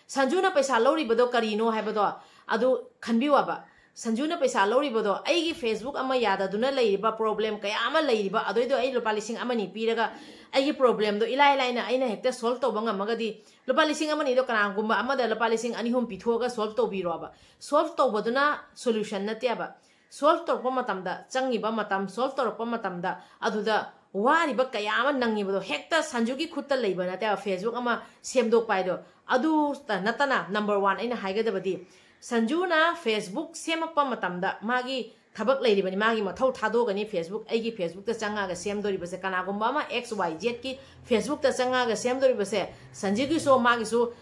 ꯁꯟꯖꯨꯅ ꯄꯩꯁꯥ ꯂꯧꯔꯤꯕꯗꯣ ꯀꯔꯤꯅꯣ ꯍꯥꯏꯕꯗꯣ ꯑꯗꯨ ꯈꯟꯕꯤꯌꯣꯕ꯫ ꯁꯟꯖꯨꯅ ꯄꯩꯁꯥ ꯂꯧꯔꯤꯕꯗꯣ, ꯑꯩꯒꯤ Facebook ꯑꯃ ꯌꯥꯗꯗꯨꯅ ꯂꯩꯔꯤꯕ, problem ꯀꯌꯥ ꯑꯃ ꯂꯩꯔꯤꯕ, ꯑꯗꯨꯏꯗꯣ ꯑꯩ ꯂꯨꯄꯥ ꯂꯤꯁꯤꯡ ꯑꯃ ꯑꯅꯤ ꯄꯤꯔꯒ ꯑꯩꯒꯤ problemꯗꯣ ꯏꯂꯥꯏ ꯂꯥꯏꯅ ꯑꯩꯅ ꯍꯦꯛꯇ solve ꯇꯧꯕ ꯉꯝꯃꯒꯗꯤ, ꯂꯨꯄꯥ ꯂꯤꯁꯤꯡ ꯑꯃ ꯑꯅꯤꯗꯣ ꯀꯅꯥꯒꯨꯝꯕ ꯑꯃꯗ ꯂꯨꯄꯥ ꯂꯤꯁꯤꯡ ꯑꯅꯤ ꯑꯍꯨꯝ ꯄꯤꯊꯣꯛꯑꯒ solve ꯇꯧꯕꯤꯔꯣꯕ꯫ Solve ꯇꯧꯕꯗꯨꯅ solution ꯅꯠꯇꯦꯕ꯫ Solve ꯇꯧꯔꯛꯄ ꯃꯇꯝꯗ ꯆꯪꯉꯤꯕ ꯃꯇꯝ, solve ꯇꯧꯔꯛꯄ ꯃꯇꯝꯗ ꯑꯗꯨꯗ ꯋꯥꯔꯤꯕ ꯀꯌꯥ ꯑꯃ ꯅꯪꯉꯤꯕꯗꯣ ꯍꯦꯛꯇ ꯁꯟꯖꯨꯒꯤ ꯈꯨꯠꯇ ꯂꯩꯕ ꯅꯠꯇꯦꯕ Facebook ꯑꯃ ꯁꯦꯝꯗꯣꯛꯄ ꯍꯥꯏꯗꯣ꯫ ꯑꯗꯨꯇ ꯅꯠꯇꯅ number one ꯑꯩꯅ ꯍꯥꯏꯒꯗꯕꯗꯤ, ꯁꯟꯖꯨꯅ Facebook ꯁꯦꯝꯃꯛꯄ ꯃꯇꯝꯗ ꯃꯥꯒꯤ ꯊꯕꯛ ꯂꯩꯔꯤꯕꯅꯤ, ꯃꯥꯒꯤ ꯃꯊꯧ ꯊꯥꯗꯣꯛꯑꯒꯅꯤ꯫ Facebook, ꯑꯩꯒꯤ Facebookꯇ ꯆꯪꯉꯛꯑꯒ ꯁꯦꯝꯗꯣꯔꯤꯕꯁꯦ, ꯀꯅꯥꯒꯨꯝꯕ ꯑꯃ X Y Zꯀꯤ Facebookꯇ ꯆꯪꯉꯛꯑꯒ ꯁꯦꯝꯗꯣꯔꯤꯕꯁꯦ, ꯁꯟꯖꯨꯒꯤꯁꯨ ꯃꯥꯒꯤꯁꯨ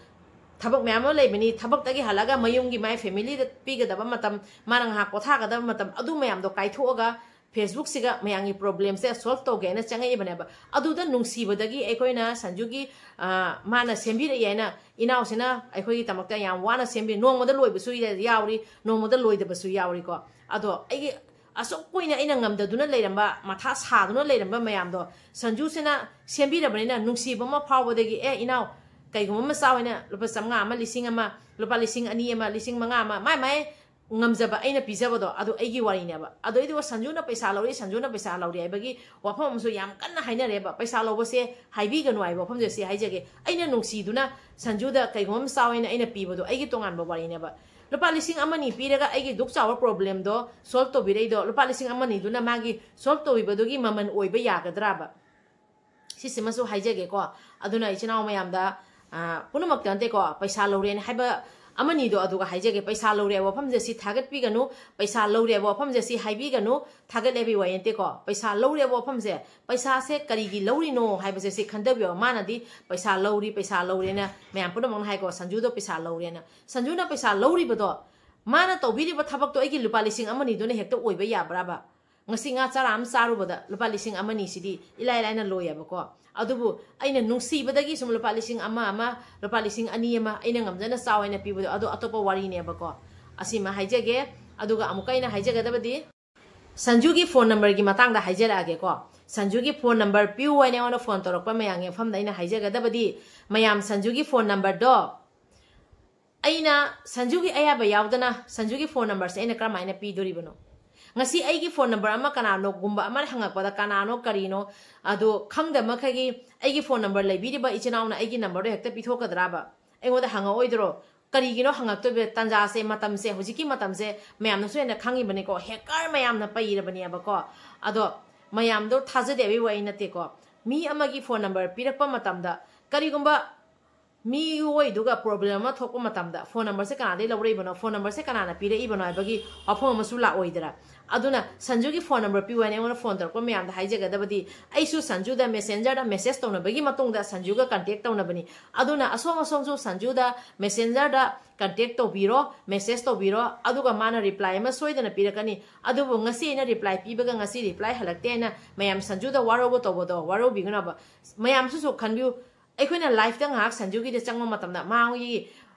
ꯊꯕꯛ ꯃꯌꯥꯝ ꯑꯃ ꯂꯩꯕꯅꯤ꯫ ꯊꯕꯛꯇꯒꯤ ꯍꯜꯂꯛꯑꯒ ꯃꯌꯨꯝꯒꯤ ꯃꯥꯏ familyꯗ ꯄꯤꯒꯗꯕ ꯃꯇꯝ, ꯃꯥꯅ ꯉꯥꯏꯍꯥꯛ ꯄꯣꯊꯥꯒꯗꯕ ꯃꯇꯝ, ꯑꯗꯨ ꯃꯌꯥꯝꯗꯣ ꯀꯥꯏꯊꯣꯛꯑꯒ Facebookꯁꯤꯒ ꯃꯌꯥꯝꯒꯤ problemꯁꯦ solve ꯇꯧꯒꯦ ꯍꯥꯏꯅ ꯆꯪꯉꯛꯏꯕꯅꯦꯕ꯫ ꯑꯗꯨꯗ ꯅꯨꯡꯁꯤꯕꯗꯒꯤ ꯑꯩꯈꯣꯏꯅ ꯁꯟꯖꯨꯒꯤ, ꯑ, ꯃꯥꯅ ꯁꯦꯝꯕꯤꯔꯛꯏ ꯍꯥꯏꯅ, ꯏꯅꯥꯎꯁꯤꯅ ꯑꯩꯈꯣꯏꯒꯤꯗꯃꯛꯇ ꯌꯥꯝ ꯋꯥꯅ ꯁꯦꯝꯕꯤ, ꯅꯣꯡꯃꯗ ꯂꯣꯏꯕꯁꯨ ꯌꯥ-, ꯌꯥꯎꯔꯤ, ꯅꯣꯡꯃꯗ ꯂꯣꯏꯗꯕꯁꯨ ꯌꯥꯎꯔꯤꯀꯣ꯫ ꯑꯗꯣ ꯑꯩꯒꯤ ꯑꯁꯨꯛ ꯀꯨꯏꯅ ꯑꯩꯅ ꯉꯝꯗꯗꯨꯅ ꯂꯩꯔꯝꯕ, ꯃꯊꯥ ꯁꯥꯗꯨꯅ ꯂꯩꯔꯝꯕ ꯃꯌꯥꯝꯗꯣ ꯁꯟꯖꯨꯁꯤꯅ ꯁꯦꯝꯕꯤꯔꯕꯅꯤꯅ ꯅꯨꯡꯁꯤꯕ ꯑꯃ ꯐꯥꯎꯕꯗꯒꯤ, "ꯑꯦ ꯏꯅꯥꯎ, ꯀꯩꯒꯨꯝꯕ ꯑꯃ ꯆꯥꯎ ꯍꯥꯏꯅ ꯂꯨꯄꯥ ꯆꯥꯝꯃꯉꯥ ꯑꯃ, ꯂꯤꯁꯤꯡ ꯑꯃ, ꯂꯨꯄꯥ ꯂꯤꯁꯤꯡ ꯑꯅꯤ ꯑꯃ, ꯂꯤꯁꯤꯡ ꯃꯉꯥ ꯑꯃ", ꯃꯥꯏ ꯃꯥꯏ ꯉꯝꯖꯕ ꯑꯩꯅ ꯄꯤꯖꯕꯗꯣ, ꯑꯗꯨ ꯑꯩꯒꯤ ꯋꯥꯔꯤꯅꯦꯕ꯫ ꯑꯗꯨꯏꯗꯨꯒ ꯁꯟꯖꯨꯅ ꯄꯩꯁꯥ ꯂꯧꯔꯤ, ꯁꯟꯖꯨꯅ ꯄꯩꯁꯥ ꯂꯧꯔꯤ ꯍꯥꯏꯕꯒꯤ ꯋꯥꯐꯝ ꯑꯃꯁꯨ ꯌꯥꯝ ꯀꯟꯅ ꯍꯥꯏꯅꯔꯦꯕ꯫ ꯄꯩꯁꯥ ꯂꯧꯕꯁꯦ ꯍꯥꯏꯕꯤꯒꯅꯨ ꯍꯥꯏꯕ ꯋꯥꯐꯝꯁꯦ ꯁꯤ ꯍꯥꯏꯖꯒꯦ꯫ ꯑꯩꯅ ꯅꯨꯡꯁꯤꯗꯨꯅ ꯁꯟꯖꯨꯗ ꯀꯩꯒꯨꯝꯕ ꯑꯃ ꯆꯥꯎ ꯍꯥꯏꯅ ꯑꯩꯅ ꯄꯤꯕꯗꯣ ꯑꯩꯒꯤ ꯇꯣꯉꯥꯟꯕ ꯋꯥꯔꯤꯅꯦꯕ꯫ ꯂꯨꯄꯥ ꯂꯤꯁꯤꯡ ꯑꯃꯅꯤ ꯄꯤꯔꯒ ꯑꯩꯒꯤ ꯗꯨꯛ ꯆꯥꯎꯕ problemꯗꯣ solve ꯇꯧꯕꯤꯔꯛꯏꯗꯣ, ꯂꯨꯄꯥ ꯂꯤꯁꯤꯡ ꯑꯃꯅꯤꯗꯨꯅ ꯃꯥꯒꯤ solve ꯇꯧꯕꯤꯕꯗꯨꯒꯤ ꯃꯃꯜ ꯑꯣꯏꯕ ꯌꯥꯒꯗ꯭ꯔꯕ? ꯁꯤꯁꯤꯃꯁꯨ ꯍꯥꯏꯖꯒꯦꯀꯣ꯫ ꯑꯗꯨꯅ ꯏꯆꯤꯟ ꯏꯅꯥꯎ ꯃꯌꯥꯝꯗ, ꯑ, ꯄꯨꯝꯅꯃꯛꯇ ꯅꯠꯇꯦꯀꯣ, ꯄꯩꯁꯥ ꯂꯧꯔꯦꯅ ꯍꯥꯏꯕ ꯑꯃꯅꯤꯗꯣ ꯑꯗꯨꯒ ꯍꯥꯏꯖꯒꯦ꯫ ꯄꯩꯁꯥ ꯂꯧꯔꯦ ꯍꯥꯏꯕ ꯋꯥꯐꯝꯁꯦ ꯁꯤ ꯊꯥꯒꯠꯄꯤꯒꯅꯨ, ꯄꯩꯁꯥ ꯂꯧꯔꯦ ꯍꯥꯏꯕ ꯋꯥꯐꯝꯁꯦ ꯁꯤ ꯍꯥꯏꯕꯤꯒꯅꯨ, ꯊꯥꯒꯠꯂꯦ ꯍꯥꯏꯕꯒꯤ ꯋꯥꯔꯤ ꯅꯠꯇꯦꯀꯣ꯫ ꯄꯩꯁꯥ ꯂꯧꯔꯦ ꯍꯥꯏꯕ ꯋꯥꯐꯝꯁꯦ, ꯄꯩꯁꯥꯁꯦ ꯀꯔꯤꯒꯤ ꯂꯧꯔꯤꯅꯣ ꯍꯥꯏꯕꯁꯦ ꯁꯤ ꯈꯟꯊꯕꯤꯌꯣ꯫ ꯃꯥꯅꯗꯤ ꯄꯩꯁꯥ ꯂꯧꯔꯤ, ꯄꯩꯁꯥ ꯂꯧꯔꯦꯅ ꯃꯌꯥꯝ ꯄꯨꯝꯅꯃꯛꯅ ꯍꯥꯏꯀꯣ, ꯁꯟꯖꯨꯗꯣ ꯄꯩꯁꯥ ꯂꯧꯔꯦꯅ꯫ ꯁꯟꯖꯨꯅ ꯄꯩꯁꯥ ꯂꯧꯔꯤꯕꯗꯣ, ꯃꯥꯅ ꯇꯧꯕꯤꯔꯤꯕ ꯊꯕꯛꯇꯣ ꯑꯩꯒꯤ ꯂꯨꯄꯥ ꯂꯤꯁꯤꯡ ꯑꯃꯅꯤꯗꯨꯅ ꯍꯦꯛꯇ ꯑꯣꯏꯕ ꯌꯥꯕ꯭ꯔꯕ? ꯉꯁꯤ ꯉꯥ ꯆꯔꯥ ꯑꯃ ꯆꯥꯔꯨꯕꯗ ꯂꯨꯄꯥ ꯂꯤꯁꯤꯡ ꯑꯃꯅꯤꯁꯤꯗꯤ ꯏꯂꯥꯏ ꯂꯥꯏꯅ ꯂꯣꯏꯌꯦꯕꯀꯣ꯫ ꯑꯗꯨꯕꯨ ꯑꯩꯅ ꯅꯨꯡꯁꯤꯕꯗꯒꯤ ꯁꯨꯝ ꯂꯨꯄꯥ ꯂꯤꯁꯤꯡ ꯑꯃ ꯑꯃ, ꯂꯨꯄꯥ ꯂꯤꯁꯤꯡ ꯑꯅꯤ ꯑꯃ ꯑꯩꯅ ꯉꯝꯖꯅ ꯆꯥꯎ ꯍꯥꯏꯅ ꯄꯤꯕꯗꯣ, ꯑꯗꯣ ꯑꯇꯣꯞꯄ ꯋꯥꯔꯤꯅꯦꯕꯀꯣ꯫ ꯑꯁꯤꯃ ꯍꯥꯏꯖꯒꯦ꯫ ꯑꯗꯨꯒ ꯑꯃꯨꯛꯀ ꯑꯩꯅ ꯍꯥꯏꯖꯒꯗꯕꯗꯤ, ꯁꯟꯖꯨꯒꯤ phone numberꯒꯤ ꯃꯇꯥꯡꯗ ꯍꯥꯏꯖꯔꯛꯑꯒꯦꯀꯣ꯫ ꯁꯟꯖꯨꯒꯤ phone number ꯄꯤꯌꯨ ꯍꯥꯏꯅ ꯑꯩꯉꯣꯟꯗ phone ꯇꯧꯔꯛꯄ ꯃꯌꯥꯝꯒꯤ ꯃꯐꯝꯗ ꯑꯩꯅ ꯍꯥꯏꯖꯒꯗꯕꯗꯤ, ꯃꯌꯥꯝ, ꯁꯟꯖꯨꯒꯤ phone numberꯗꯣ ꯑꯩꯅ ꯁꯟꯖꯨꯒꯤ ꯑꯌꯥꯕ ꯌꯥꯎꯗꯅ ꯁꯟꯖꯨꯒꯤ phone numberꯁꯦ ꯑꯩꯅ ꯀꯔꯝꯍꯥꯏꯅ ꯄꯤꯗꯣꯔꯤꯕꯅꯣ? ꯉꯁꯤ ꯑꯩꯒꯤ phone number ꯑꯃ ꯀꯅꯥꯅꯣꯒꯨꯝꯕ ꯑꯃꯅ ꯍꯪꯉꯛꯄꯗ, ꯀꯅꯥꯅꯣ ꯀꯔꯤꯅꯣ ꯑꯗꯣ ꯈꯪꯗꯕ ꯃꯈꯩꯒꯤ, ꯑꯩꯒꯤ phone number ꯂꯩꯕꯤꯔꯤꯕ ꯏꯆꯤꯟ ꯏꯅꯥꯎꯅ ꯑꯩꯒꯤ numberꯗꯣ ꯍꯦꯛꯇ ꯄꯤꯊꯣꯛꯀꯗ꯭ꯔꯥꯕ? ꯑꯩꯉꯣꯟꯗ ꯍꯪꯉꯛꯑꯣꯏꯗ꯭ꯔꯣ? ꯀꯔꯤꯒꯤꯅꯣ ꯍꯪꯉꯛꯇꯣꯏꯕ? ꯇꯥꯟꯖꯥꯁꯦ, ꯃꯇꯝꯁꯦ, ꯍꯧꯖꯤꯛꯀꯤ ꯃꯇꯝꯁꯦ ꯃꯌꯥꯝꯅꯁꯨ ꯍꯦꯟꯅ ꯈꯪꯉꯤꯕꯅꯤꯀꯣ, hacker ꯃꯌꯥꯝꯅ ꯄꯩꯔꯕꯅꯦꯕꯀꯣ꯫ ꯑꯗꯣ ꯃꯌꯥꯝꯗꯣ ꯊꯥꯖꯗꯦ ꯍꯥꯏꯕꯒꯤ ꯋꯥꯔꯤ ꯅꯠꯇꯦꯀꯣ꯫ ꯃꯤ ꯑꯃꯒꯤ phone number ꯄꯤꯔꯛꯄ ꯃꯇꯝꯗ, ꯀꯔꯤꯒꯨꯝꯕ ꯃꯤꯑꯣꯏꯗꯨꯒ problem ꯑꯃ ꯊꯣꯛꯄ ꯃꯇꯝꯗ phone numberꯁꯦ ꯀꯅꯥꯗꯒꯤ ꯂꯧꯔꯛꯏꯕꯅꯣ, phone numberꯁꯦ ꯀꯅꯥꯅ ꯄꯤꯔꯛꯏꯕꯅꯣ ꯍꯥꯏꯕꯒꯤ ꯋꯥꯐꯝ ꯑꯃꯁꯨ ꯂꯥꯛꯑꯣꯏꯗꯔꯥ? ꯑꯗꯨꯅ ꯁꯟꯖꯨꯒꯤ phone number ꯄꯤꯌꯨ ꯍꯥꯏꯅ ꯑꯩꯉꯣꯟꯗ phone ꯇꯧꯔꯛꯄ ꯃꯌꯥꯝꯗ ꯍꯥꯏꯖꯒꯗꯕꯗꯤ, ꯑꯩꯁꯨ ꯁꯟꯖꯨꯗ Messengerꯗ message ꯇꯧꯅꯕꯒꯤ ꯃꯇꯨꯡꯗ ꯁꯟꯖꯨꯒ contact ꯇꯧꯅꯕꯅꯤ꯫ ꯑꯗꯨꯅ ꯑꯁꯣꯝ ꯑꯁꯣꯝꯁꯨ ꯁꯟꯖꯨꯗ Messengerꯗ contact ꯇꯧꯕꯤꯔꯣ, message ꯇꯧꯕꯤꯔꯣ, ꯑꯗꯨꯒ ꯃꯥꯅ reply ꯑꯃ ꯁꯣꯏꯗꯅ ꯄꯤꯔꯛꯀꯅꯤ꯫ ꯑꯗꯨꯕꯨ ꯉꯁꯤ ꯑꯩꯅ reply ꯄꯤꯕꯒ ꯉꯁꯤ reply ꯍꯜꯂꯛꯇꯦ ꯍꯥꯏꯅ ꯃꯌꯥꯝ ꯁꯟꯖꯨꯗ ꯋꯥꯔꯧꯕ ꯇꯧꯕꯗꯣ ꯋꯥꯔꯧꯕꯤꯒꯅꯕ꯫ ꯃꯌꯥꯝꯁꯨꯁꯨ ꯈꯟꯕꯤꯌꯨ, ꯑꯩꯈꯣꯏꯅ liveꯇ ꯉꯥꯏꯍꯥꯛ ꯁꯟꯖꯨꯒꯤꯗ ꯆꯪꯕ ꯃꯇꯝꯗ ꯃꯥꯒꯤ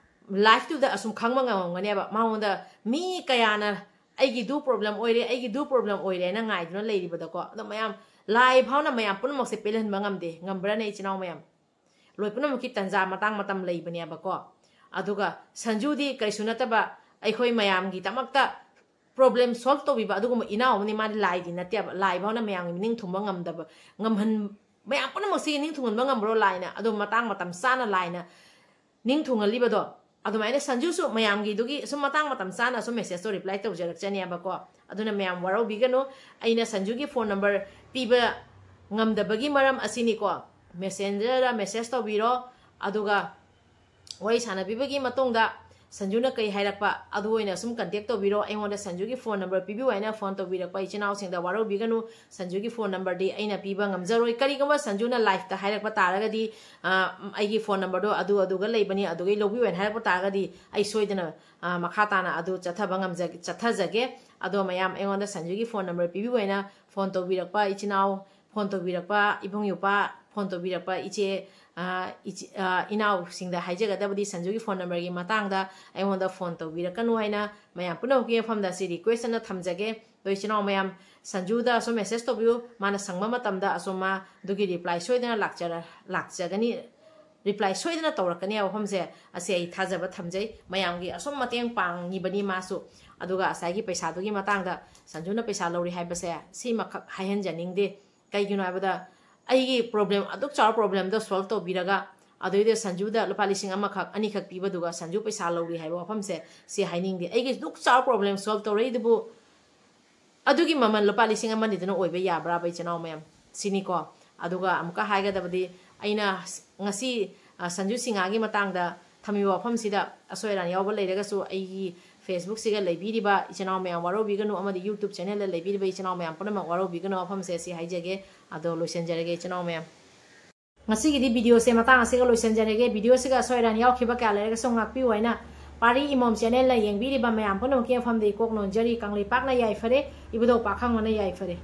liveꯇꯨꯗ ꯑꯁꯨꯝ ꯈꯪꯕ ꯉꯝꯃꯝꯒꯅꯦꯕ, ꯃꯉꯣꯟꯗ ꯃꯤ ꯀꯌꯥꯅ ꯑꯩꯒꯤꯗꯨ problem ꯑꯣꯏꯔꯦ, ꯑꯩꯒꯤꯗꯨ problem ꯑꯣꯏꯔꯦ ꯍꯥꯏꯅ ꯉꯥꯏꯗꯨꯅ ꯂꯩꯔꯤꯕꯗꯀꯣ꯫ ꯑꯗꯣ ꯃꯌꯥꯝ, ꯂꯥꯏ ꯐꯥꯎꯅ ꯃꯌꯥꯝ ꯄꯨꯝꯅꯃꯛꯁꯦ ꯄꯦꯜꯍꯟꯕ ꯉꯝꯗꯦ꯫ ꯉꯝꯕ꯭ꯔꯥꯅꯦ, ꯏꯆꯤꯟ ꯏꯅꯥꯎ ꯃꯌꯥꯝ? ꯂꯣꯏ ꯄꯨꯝꯅꯃꯛꯀꯤ ꯇꯟꯖꯥ ꯃꯇꯥꯡ ꯃꯇꯝ ꯂꯩꯕꯅꯦꯕꯀꯣ꯫ ꯑꯗꯨꯒ ꯁꯟꯖꯨꯗꯤ ꯀꯔꯤꯁꯨ ꯅꯠꯇꯕ, ꯑꯩꯈꯣꯏ ꯃꯌꯥꯝꯒꯤꯗꯃꯛꯇ problem solve ꯇꯧꯕꯤꯕ ꯑꯗꯨꯒꯨꯝꯕ ꯏꯅꯥꯎ ꯑꯃꯅꯤ꯫ ꯃꯥꯗꯤ ꯂꯥꯏꯗꯤ ꯅꯠꯇꯦꯕ꯫ ꯂꯥꯏ ꯐꯥꯎꯅ ꯃꯌꯥꯝꯒꯤ ꯃꯤꯅꯤꯡ ꯊꯨꯡꯕ ꯉꯝꯗꯕ, ꯉꯝꯍꯟ-, ꯃꯌꯥꯝ ꯄꯨꯝꯅꯃꯛꯁꯤ ꯅꯤꯡ ꯊꯨꯡꯍꯟꯕ ꯉꯝꯕ꯭ꯔꯣ ꯂꯥꯏꯅ? ꯑꯗꯣ ꯃꯇꯥꯡ ꯃꯇꯝ ꯆꯥꯅ ꯂꯥꯏꯅ ꯅꯤꯡ ꯊꯨꯡꯍꯜꯂꯤꯕꯗꯣ, ꯑꯗꯨꯃꯥꯏꯅ ꯁꯟꯖꯨꯁꯨ ꯃꯌꯥꯝꯒꯤꯗꯨꯒꯤ ꯁꯨꯝ ꯃꯇꯥꯡ ꯃꯇꯝ ꯆꯥꯅ ꯁꯨꯝ messageꯇꯣ reply ꯇꯧꯖꯔꯛꯆꯅꯦꯕꯀꯣ꯫ ꯑꯗꯨꯅ ꯃꯌꯥꯝ ꯋꯥꯔꯧꯕꯤꯒꯅꯨ꯫ ꯑꯩꯅ ꯁꯟꯖꯨꯒꯤ phone number ꯄꯤꯕ ꯉꯝꯗꯕꯒꯤ ꯃꯔꯝ ꯑꯁꯤꯅꯤꯀꯣ꯫ Messengerꯗ message ꯇꯧꯕꯤꯔꯣ, ꯑꯗꯨꯒ ꯋꯥꯔꯤ ꯁꯥꯟꯅꯕꯤꯕꯒꯤ ꯃꯇꯨꯡꯗ ꯁꯟꯖꯨꯅ ꯀꯩ ꯍꯥꯏꯔꯛꯄ, ꯑꯗꯨ ꯑꯣꯏꯅ ꯁꯨꯝ contact ꯇꯧꯕꯤꯔꯣ꯫ ꯑꯩꯉꯣꯟꯗ ꯁꯟꯖꯨꯒꯤ phone number ꯄꯤꯕꯤꯌꯨ ꯍꯥꯏꯅ phone ꯇꯧꯕꯤꯔꯛꯄ ꯏꯆꯤꯟ ꯏꯅꯥꯎꯁꯤꯡꯗ ꯋꯥꯔꯧꯕꯤꯒꯅꯨ꯫ ꯁꯟꯖꯨꯒꯤ phone numberꯗꯤ ꯑꯩꯅ ꯄꯤꯕ ꯉꯝꯖꯔꯣꯏ꯫ ꯀꯔꯤꯒꯨꯝꯕ ꯁꯟꯖꯨꯅ liveꯇ ꯍꯥꯏꯔꯛꯄ ꯇꯥꯔꯒꯗꯤ, ꯑ, ꯑꯩꯒꯤ phone numberꯗꯣ ꯑꯗꯨ ꯑꯗꯨꯒ ꯂꯩꯕꯅꯤ, ꯑꯗꯨꯒꯩ ꯂꯧꯕꯤꯌꯨ ꯍꯥꯏꯅ ꯍꯥꯏꯔꯛꯄ ꯇꯥꯔꯒꯗꯤ ꯑꯩ ꯁꯣꯏꯗꯅ, ꯑ, ꯃꯈꯥ ꯇꯥꯅ ꯑꯗꯨ ꯆꯠꯊꯕ ꯉꯝꯖ-, ꯆꯠꯊꯖꯒꯦ꯫ ꯑꯗꯣ ꯃꯌꯥꯝ ꯑꯩꯉꯣꯟꯗ ꯁꯟꯖꯨꯒꯤ phone number ꯄꯤꯕꯤꯌꯨ ꯍꯥꯏꯅ phone ꯇꯧꯕꯤꯔꯛꯄ ꯏꯆꯤꯟ ꯏꯅꯥꯎ, phone ꯇꯧꯕꯤꯔꯛꯄ ꯏꯕꯨꯡ ꯏꯄ꯭ꯋꯥ, phone ꯇꯧꯕꯤꯔꯛꯄ ꯏꯆꯦ, ꯑ, ꯏꯆꯦ, ꯑ, ꯏꯅꯥꯎꯁꯤꯡꯗ ꯍꯥꯏꯖꯒꯗꯕꯗꯤ ꯁꯟꯖꯨꯒꯤ phone numberꯒꯤ ꯃꯇꯥꯡꯗ ꯑꯩꯉꯣꯟꯗ phone ꯇꯧꯕꯤꯔꯛꯀꯅꯨ ꯍꯥꯏꯅ ꯃꯌꯥꯝ ꯄꯨꯝꯅꯃꯛꯀꯤ ꯃꯐꯝꯗ ꯑꯁꯤ request ꯑꯅ ꯊꯝꯖꯒꯦ꯫ ꯑꯗꯣ ꯏꯆꯤꯟ ꯏꯅꯥꯎ ꯃꯌꯥꯝ, ꯁꯟꯖꯨꯗ ꯑꯁꯨꯝ message ꯇꯧꯕꯤꯌꯨ, ꯃꯥꯅ ꯁꯪꯕ ꯃꯇꯝꯗ ꯑꯁꯨꯝ ꯃꯥ ꯑꯗꯨꯒꯤ reply ꯁꯣꯏꯗꯅ ꯂꯥꯛꯆꯔ-, ꯂꯥꯛꯆꯒꯅꯤ, reply ꯁꯣꯏꯗꯅ ꯇꯧꯔꯛꯀꯅꯤ ꯍꯥꯏꯕ ꯋꯥꯐꯝꯁꯦ ꯑꯁꯤ ꯑꯩ ꯊꯥꯖꯕ ꯊꯝꯖꯩ꯫ ꯃꯌꯥꯝꯒꯤ ꯑꯁꯨꯝ ꯃꯇꯦꯡ ꯄꯥꯡꯉꯤꯕꯅꯤ ꯃꯥꯁꯨ꯫ ꯑꯗꯨꯒ ꯉꯁꯥꯏꯒꯤ ꯄꯩꯁꯥꯗꯨꯒꯤ ꯃꯇꯥꯡꯗ ꯁꯟꯖꯨꯅ ꯄꯩꯁꯥ ꯂꯧꯔꯤ ꯍꯥꯏꯕꯁꯦ ꯁꯤꯃꯈꯛ ꯍꯥꯏꯍꯟꯖꯅꯤꯡꯗꯦ꯫ ꯀꯩꯒꯤꯅꯣ ꯍꯥꯏꯕꯗ ꯑꯩꯒꯤ problem, ꯑꯗꯨꯛ ꯆꯥꯎꯕ problemꯗꯣ solve ꯇꯧꯕꯤꯔꯒ ꯑꯗꯨꯏꯗ ꯁꯟꯖꯨꯗ ꯂꯨꯄꯥ ꯂꯤꯁꯤꯡ ꯑꯃꯈꯛ, ꯑꯅꯤꯈꯛ ꯄꯤꯕꯗꯨꯒ ꯁꯟꯖꯨ ꯄꯩꯁꯥ ꯂꯧꯔꯤ ꯍꯥꯏꯕ ꯋꯥꯐꯝꯁꯦ ꯁꯤ ꯍꯥꯏꯅꯤꯡꯗꯦ꯫ ꯑꯩꯒꯤ ꯑꯗꯨꯛ ꯆꯥꯎꯕ problem solve ꯇꯧꯔꯛꯏꯗꯨꯕꯨ ꯑꯗꯨꯒꯤ ꯃꯃꯜ ꯂꯨꯄꯥ ꯂꯤꯁꯤꯡ ꯑꯃ ꯑꯅꯤꯗꯨꯅ ꯑꯣꯏꯕ ꯌꯥꯕ꯭ꯔꯥꯕ, ꯏꯆꯤꯟ ꯏꯅꯥꯎ ꯃꯌꯥꯝ? ꯁꯤꯅꯤꯀꯣ꯫ ꯑꯗꯨꯒ ꯑꯃꯨꯛꯀ ꯍꯥꯏꯒꯗꯕꯗꯤ, ꯑꯩꯅ ꯉꯁꯤ ꯑ, ꯁꯟꯖꯨ ꯁꯤꯡꯍꯒꯤ ꯃꯇꯥꯡꯗ ꯊꯝꯃꯤꯕ ꯋꯥꯐꯝꯁꯤꯗ ꯑꯁꯣꯏ ꯑꯔꯥꯟ ꯌꯥꯎꯕ ꯂꯩꯔꯒꯁꯨ ꯑꯩꯒꯤ Facebookꯁꯤꯒ ꯂꯩꯕꯤꯔꯤꯕ ꯏꯆꯤꯟ ꯏꯅꯥꯎ ꯃꯌꯥꯝ ꯋꯥꯔꯧꯕꯤꯒꯅꯨ, ꯑꯃꯗꯤ YouTube channelꯗ ꯂꯩꯕꯤꯔꯤꯕ ꯏꯆꯤꯟ ꯏꯅꯥꯎ ꯃꯌꯥꯝ ꯄꯨꯝꯅꯃꯛ ꯋꯥꯔꯧꯕꯤꯒꯅꯨ꯫ ꯋꯥꯐꯝꯁꯦ ꯑꯁꯤ ꯍꯥꯏꯖꯒꯦ꯫ ꯑꯗꯣ ꯂꯣꯏꯁꯤꯟꯖꯔꯒꯦ ꯏꯆꯤꯟ ꯏꯅꯥꯎ ꯃꯌꯥꯝ꯫ ꯉꯁꯤꯒꯤꯗꯤ videoꯁꯦ ꯃꯇꯥꯡ ꯑꯁꯤꯒ ꯂꯣꯏꯁꯤꯟꯖꯔꯒꯦ꯫ Videoꯁꯤꯒ ꯑꯁꯣꯏ ꯑꯔꯥꯟ ꯌꯥꯎꯈꯤꯕ ꯀꯌꯥ ꯂꯩꯔꯒꯁꯨ ꯉꯥꯛꯄꯤꯌꯨ ꯍꯥꯏꯅ ꯄꯥꯔꯤ ꯏꯃꯣꯝ channelꯅ ꯌꯦꯡꯕꯤꯔꯤꯕ ꯃꯌꯥꯝ ꯄꯨꯝꯅꯃꯛꯀꯤ ꯃꯐꯝꯗ ꯏꯀꯣꯛ ꯅꯣꯟꯖꯔꯤ꯫ ꯀꯪꯂꯩꯄꯥꯛꯅ ꯌꯥꯏꯐꯔꯦ, ꯏꯕꯨꯙꯧ ꯄꯥꯈꯪꯕꯅ ꯌꯥꯏꯐꯔꯦ꯫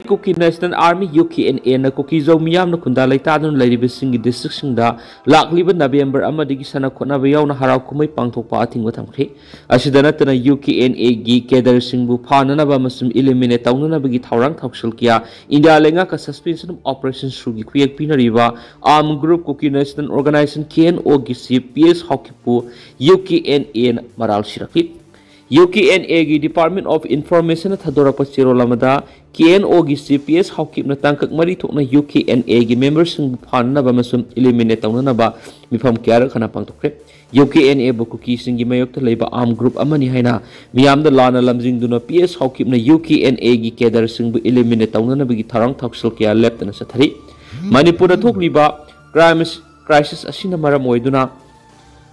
Kuki National Army, Kuki national army, U K N ꯑꯦꯅ ꯀꯨꯀꯤꯖꯧ ꯃꯤꯌꯥꯝꯅ ꯈꯨꯟꯗꯥ ꯂꯩꯇꯥꯗꯨꯅ ꯂꯩꯔꯤꯕꯁꯤꯡꯒꯤ districtꯁꯤꯡꯗ ꯂꯥꯛꯂꯤꯕ November ꯑꯃꯗꯒꯤ ꯁꯥꯟꯅ ꯈꯣꯠꯅꯕ ꯌꯥꯎꯅ ꯍꯔꯥꯎ ꯀꯨꯝꯍꯩ ꯄꯥꯡꯊꯣꯛꯄ ꯑꯊꯤꯡꯕ ꯊꯝꯈ꯭ꯔꯦ꯫ ꯑꯁꯤꯗ ꯅꯠꯇꯅ ꯌꯨ ꯀꯦ ꯑꯦꯟ ꯑꯦꯒꯤ cadreꯁꯤꯡꯕꯨ ꯐꯥꯅꯅꯕ ꯑꯃꯁꯨꯡ eliminate ꯇꯧꯅꯅꯕꯒꯤ ꯊꯧꯔꯥꯡ ꯊꯧꯁꯤꯜ ꯀꯌꯥ ꯏꯟꯗꯤꯌꯥ ꯂꯩꯉꯥꯛꯀ Suspension of Operation ꯁꯨꯒꯤ ꯈꯨꯌꯦꯛ ꯄꯤꯅꯔꯤꯕ armed group Kuki National Organisation, K N ꯑꯣꯒꯤ chief ꯄꯤ ꯑꯦꯁ ꯍꯥꯎꯀꯤꯞꯄꯨ ꯌꯨ ꯀꯦ ꯑꯦꯟ ꯑꯦꯅ ꯃꯔꯥꯜ ꯁꯤꯔꯛꯂꯤ꯫ ꯌꯨ ꯀꯦ ꯑꯦꯟ ꯑꯦꯒꯤ Department of Informationꯅ ꯊꯥꯗꯣꯔꯛꯄ ꯆꯦꯔꯣꯜ ꯑꯃꯗ ꯀꯦ ꯑꯦꯟ ꯑꯣꯒꯤ chief ꯄꯤ ꯑꯦꯁ ꯍꯥꯎꯀꯤꯞꯅ ꯇꯥꯡꯀꯛ ꯃꯔꯤ ꯊꯣꯛꯅ ꯌꯨ ꯀꯦ ꯑꯦꯟ ꯑꯦꯒꯤ memberꯁꯤꯡꯕꯨ ꯐꯥꯅꯅꯕ ꯑꯃꯁꯨꯡ eliminate ꯇꯧꯅꯅꯕ ꯃꯤꯐꯝ ꯀꯌꯥꯔꯛ ꯍꯟꯅ ꯄꯥꯡꯊꯣꯛꯈ꯭ꯔꯦ꯫ ꯌꯨ ꯀꯦ ꯑꯦꯟ ꯑꯦꯕꯨ ꯀꯨꯀꯤꯁꯤꯡꯒꯤ ꯃꯥꯌꯣꯛꯇ ꯂꯩꯕ armed group ꯑꯃꯅꯤ ꯍꯥꯏꯅ ꯃꯤꯌꯥꯝꯗ ꯂꯥꯟꯅ ꯂꯝꯖꯤꯡꯗꯨꯅ P S ꯍꯥꯎꯀꯤꯞꯅ U K N ꯑꯦꯒꯤ cadreꯁꯤꯡꯕꯨ eliminate ꯇꯧꯅꯅꯕꯒꯤ ꯊꯧꯔꯥꯡ ꯊꯧꯁꯤꯜ ꯀꯌꯥ ꯂꯦꯞꯇꯅ ꯆꯠꯊꯔꯤ꯫ ꯃꯅꯤꯄꯨꯔꯗ ꯊꯣꯛꯂꯤꯕ crime crisis ꯑꯁꯤꯅ ꯃꯔꯝ ꯑꯣꯏꯗꯨꯅ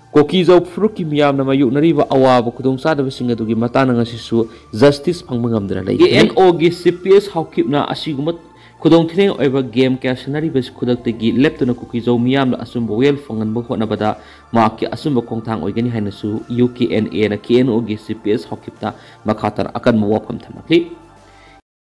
ꯀꯨꯀꯤꯖꯧ ꯐꯨꯔꯨꯞꯀꯤ ꯃꯤꯌꯥꯝꯅ ꯃꯥꯌꯣꯛꯅꯔꯤꯕ ꯑꯋꯥꯕ ꯈꯨꯗꯣꯡꯆꯥꯗꯕꯁꯤꯡ ꯑꯗꯨꯒꯤ ꯃꯇꯥꯡꯗ ꯉꯁꯤꯁꯨ justice ꯐꯪꯕ ꯉꯝꯗꯅ ꯂꯩꯔꯤ꯫ ꯀꯦ ꯑꯦꯟ ꯑꯣꯒꯤ chief ꯄꯤ ꯑꯦꯁ ꯍꯥꯎꯀꯤꯞꯅ ꯑꯁꯤꯒꯨꯝꯕ ꯈꯨꯗꯣꯡꯊꯤꯅꯤꯡꯉꯥꯏ ꯑꯣꯏꯕ game ꯀꯌꯥ ꯁꯥꯟꯅꯔꯤꯕꯁꯤ ꯈꯨꯗꯛꯇꯒꯤ ꯂꯦꯞꯇꯨꯅ ꯀꯨꯀꯤꯖꯧ ꯃꯤꯌꯥꯝꯅ ꯑꯆꯨꯝꯕ ꯋꯥꯌꯦꯜ ꯐꯪꯍꯟꯕ ꯍꯣꯠꯅꯕꯗ ꯃꯍꯥꯛꯀꯤ ꯑꯆꯨꯝꯕ ꯈꯣꯡꯊꯥꯡ ꯑꯣꯏꯒꯅꯤ ꯍꯥꯏꯅꯁꯨ ꯌꯨ ꯀꯦ ꯑꯦꯟ ꯑꯦꯅ ꯀꯦ ꯑꯦꯟ ꯑꯣꯒꯤ chief ꯄꯤ ꯑꯦꯁ ꯍꯥꯎꯀꯤꯞꯇ ꯃꯈꯥ ꯇꯥꯅ ꯑꯀꯟꯕ ꯋꯥꯐꯝ ꯊꯝꯂꯛꯂꯤ꯫